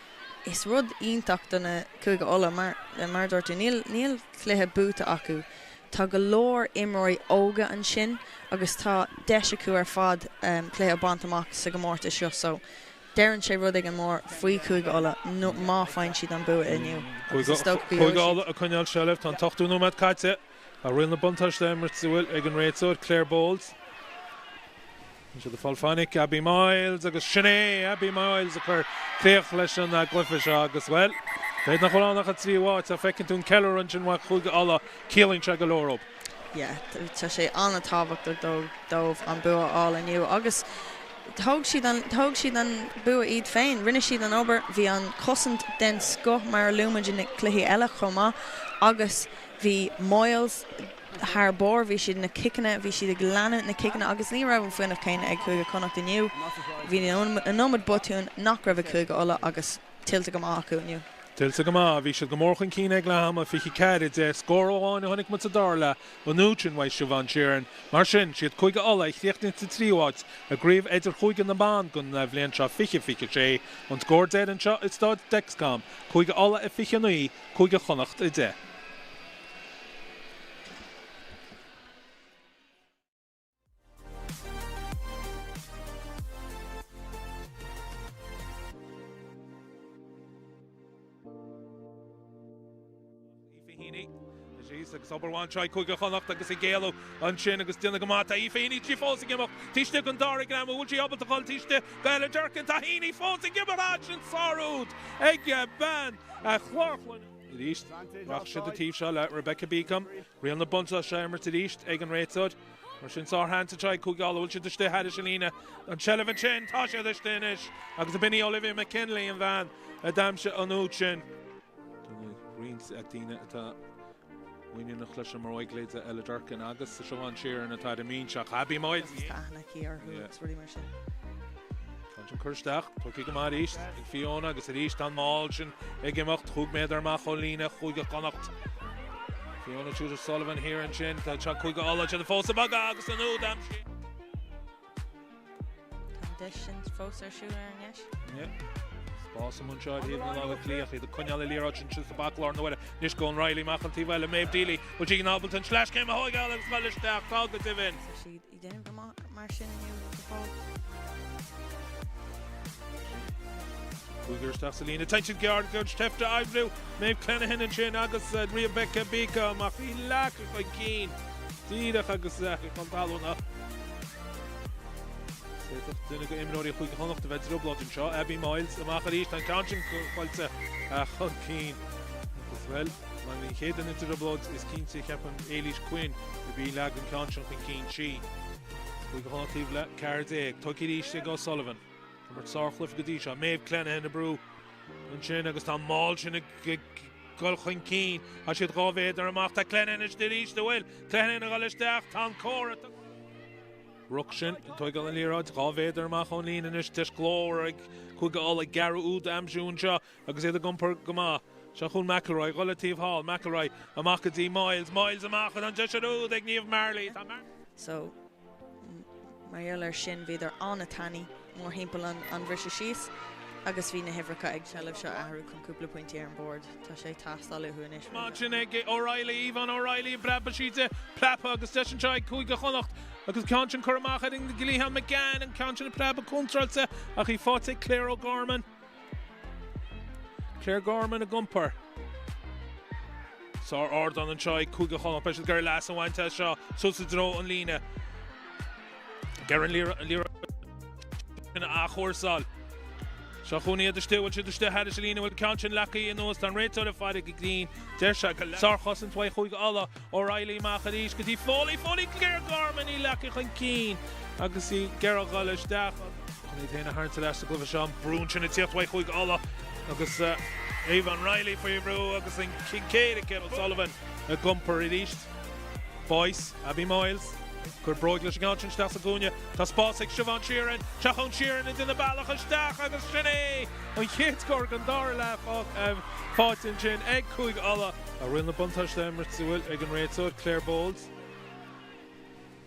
is rud iontach do na Cúige Uladh mar, mar a dúirt tú, níl, níl cluiche buaite acu. Tá go leor imreoirí óga ansin agus tá deis acu ar fad cluiche a bhaint amach sa gcomórtas seo so Deireann sé rud éigin mór faoi Chúige Uladh nó má faigheann siad an bua inniu agus is dócha go Cúige gheobhaidh siad. Uladh ag coinneáil seilbh. Tá an t-ochtú nóiméad caite. Tá riail na buntáiste á imirt an bhfuil ag an réiteoir, Claire Bowles. Tá siad ag fáil fainic, Abbie Miles agus sin é Abbie Miles ag cur críoch leis an gcluiche seo agus, bhuel, b'fhéidir nach bhfuil ann ach an tríú háit ach feiceann tú an ceiliúradh ansin uaidh Chúige Uladh, ciallaíonn sé go leor dóibh. Yeah, tá sé an-tábhachtach dóibh an bua a fháil inniu agus thóg siad an, thóg siad an bua iad féin. Rinne siad an obair, bhí an chosaint den scoth mar a luaigh muid i na cluichí eile chomh maith agus bhí Moyles thar barr, bhí siad na ciceanna, bhí siad ag leanúint na ciceanna agus ní raibh an fuinneamh céanna ag Cúige Chonnacht inniu. Bhí an iomad botún nach raibh ag Cúige Uladh agus tuillte go maith acu inniu. Tuillte go maith. Bhí siad go mór chun cinn ag leath ama, 24, 10. Scór amháin a chonaic muid sa dara leath, an úd sin uaidh Siobhán Sheerin. Mar sin, siad Cúige Uladh a chríochnaíonn sa tríú háit i gCraobh Idirchúige na mBan don bhliain seo, 20, 26. An scór deiridh anseo i Staid Dexcom, Cúige Uladh 29, Cúige Chonnacht 10. Aoife Heaney síos agus obair mhaith anseo ag Cúige Chonnacht agus ag éalú ansin agus déanamh go maith. Tá Aoife Heaney sí fós ag imeacht taobh istigh den dara greamú. Bhfuil sí ábalta dhul taobh istigh go Ella Durkin? Tá Heaney fós ag imeacht sin sár-úd ag bean Chlár Chluain. Arís, rachaidh siad an taobh seo le Rebecca Beacom. Riail na buntáiste á imirt arís ag an réiteoir. Mar sin sár-sheans anseo ag Cúige Uladh. Bhfuil siad istigh thairis an líne? An tseilbh ansin, tá siad istigh anois agus ab in í Olivia McKinley an bhean a d'aimsigh an úd sin. Roinnt daoine atá muiníneach leis an mbarróig leithéid Ella Durkin agus Siobhán Sheerin atá ar an mbinse ach Abbie Miles. Agus tá aithne aici orthu agus rudaí mar sin. Tá sin curtha isteach, tugtha go maith arís ag Fiona agus arís tá an mál sin ag imeacht chúig méadar amach ón líne Chúige Chonnacht. Fiona Tutor Sullivan thiar ansin, tá seo Cúige Uladh, siad fós ag bogadh agus an úd aimsithe. Tá an deis sin fós ar siúl ar an ndeis. Yeah. Spás amuigh anseo ar thaobh na láimhe clí ach iad ag coinneáil an liathróid sin sa bpaca lár na huaire. Anois gabhann Reilly amach an taobh eile, Maeve Deely, bhfuil sí ábalta an sleaschéim a thóigeáil agus dul isteach, tá go deimhin. Tá siad ag déanamh go maith mar sin inniu go fóill. Cúigear isteach sa líne. Tá siad gearr go seift a oibriú. Maeve Clenahan ansin agus Rebecca Beacom ach í leagtha chun cinn díreach agus chun talún. D'fhéadfadh duine de imreoirí Chúige Chonnacht a bheith i dtrioblóid anseo. Abbie Miles amach arís. Tá an ceann sin faighte chun cinn. Agus, bhuel, má bhí an chéad duine i dtrioblóid, is cinnte, cheapfainn, Éilís Quinn a bhí ag leagan an ceann sin chun cinn. Sí. Cúige Chonnacht taobh le 14. Tugtha arís ag O'Sullivan. Imirt sárchluiche go dtí seo. Maeve Clenahan ag brú ansin agus tá an mál sin ag dul chun cinn. Tá siad 2 mhéadar amach. Tá Clenahan istigh arís, an bhfuil? Clenahan ag dul isteach. Tá an cóir. Ruc sin ag tóigeáil an liathróid 2 mhéadar amach ón líne anois. Deis glórmhar ag Cúige Uladh ceathrú úd a aimsiú anseo agus iad ag iompar go maith. Seo chugainn McElroy, ag dul an taobh thall. McElroy amach go dtí Miles. Miles amach an deis ar úd ag Niamh Marley. Tá Mar. So, mar gheall air sin, bhíodar an-tanaí mórthimpeall an bhriseadh síos agus bhí na huimhreacha ag seilbh seo a athrú chun cúpla pointí ar an bord. Tá sé ag teastáil uathu anois. Maith sin ag O'Reilly, Yvonne O'Reilly, ag preabadh sí di, preabtha agus deis anseo ag Cúige Chonnacht agus an ceann sin curtha amach ar an gcliathán McGann, an ceann sin ag preabadh contráilte ach í faighte ag Claire O'Gorman. Claire Gorman ag iompar. Sár ardán anseo ag Cúige Chonnacht, beidh siad ag iarraidh leas a bhaint as seo suas i dtreo an líne. Ag iarraidh an liathróid a athchúrsáil. Seo chugainn iad istigh, bhfuil siad istigh thairis an líne, bhfuil ceann sin leagtha anuas, tá an réiteoir ag faire go grinn, deir sé go Sárchosaint uaidh Chúige Uladh, O'Reilly amach arís go dtí Foley, Foley Claire Gorman í leagtha chun cinn agus í ag iarraidh dhul isteach. Chun iad féin a tharraingt ar ais sa gcluiche seo, an brú ansin ag tíocht uaidh Chúige Uladh agus Yvonne Reilly faoi bhrú agus an chéad aici O'Sullivan ag iompar arís. Boyce, Abby Myles, Cuir bróig leis an gceann sin isteach sa gcúinne. Tá spás ag Siobhán Sheerin. Seo chugainn Sheerin ag déanamh bealach isteach agus sin é an chéad scór den dara leath faighte ansin ag Cúige Uladh. Tá riail na buntáiste á imirt bhfuil ag an réiteoir Claire Bowles.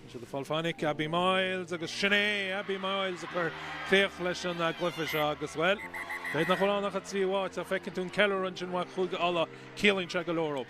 Tá siad ag fáil fainic Abby Myles agus sin é Abby Myles ag cur críoch leis an gcluiche seo agus bhuel, b'fhéidir nach bhfuil ann ach an tríú háit ach feiceann tú an ceiliúradh ansin uaidh Chúige Uladh, ciallaíonn sé go leor.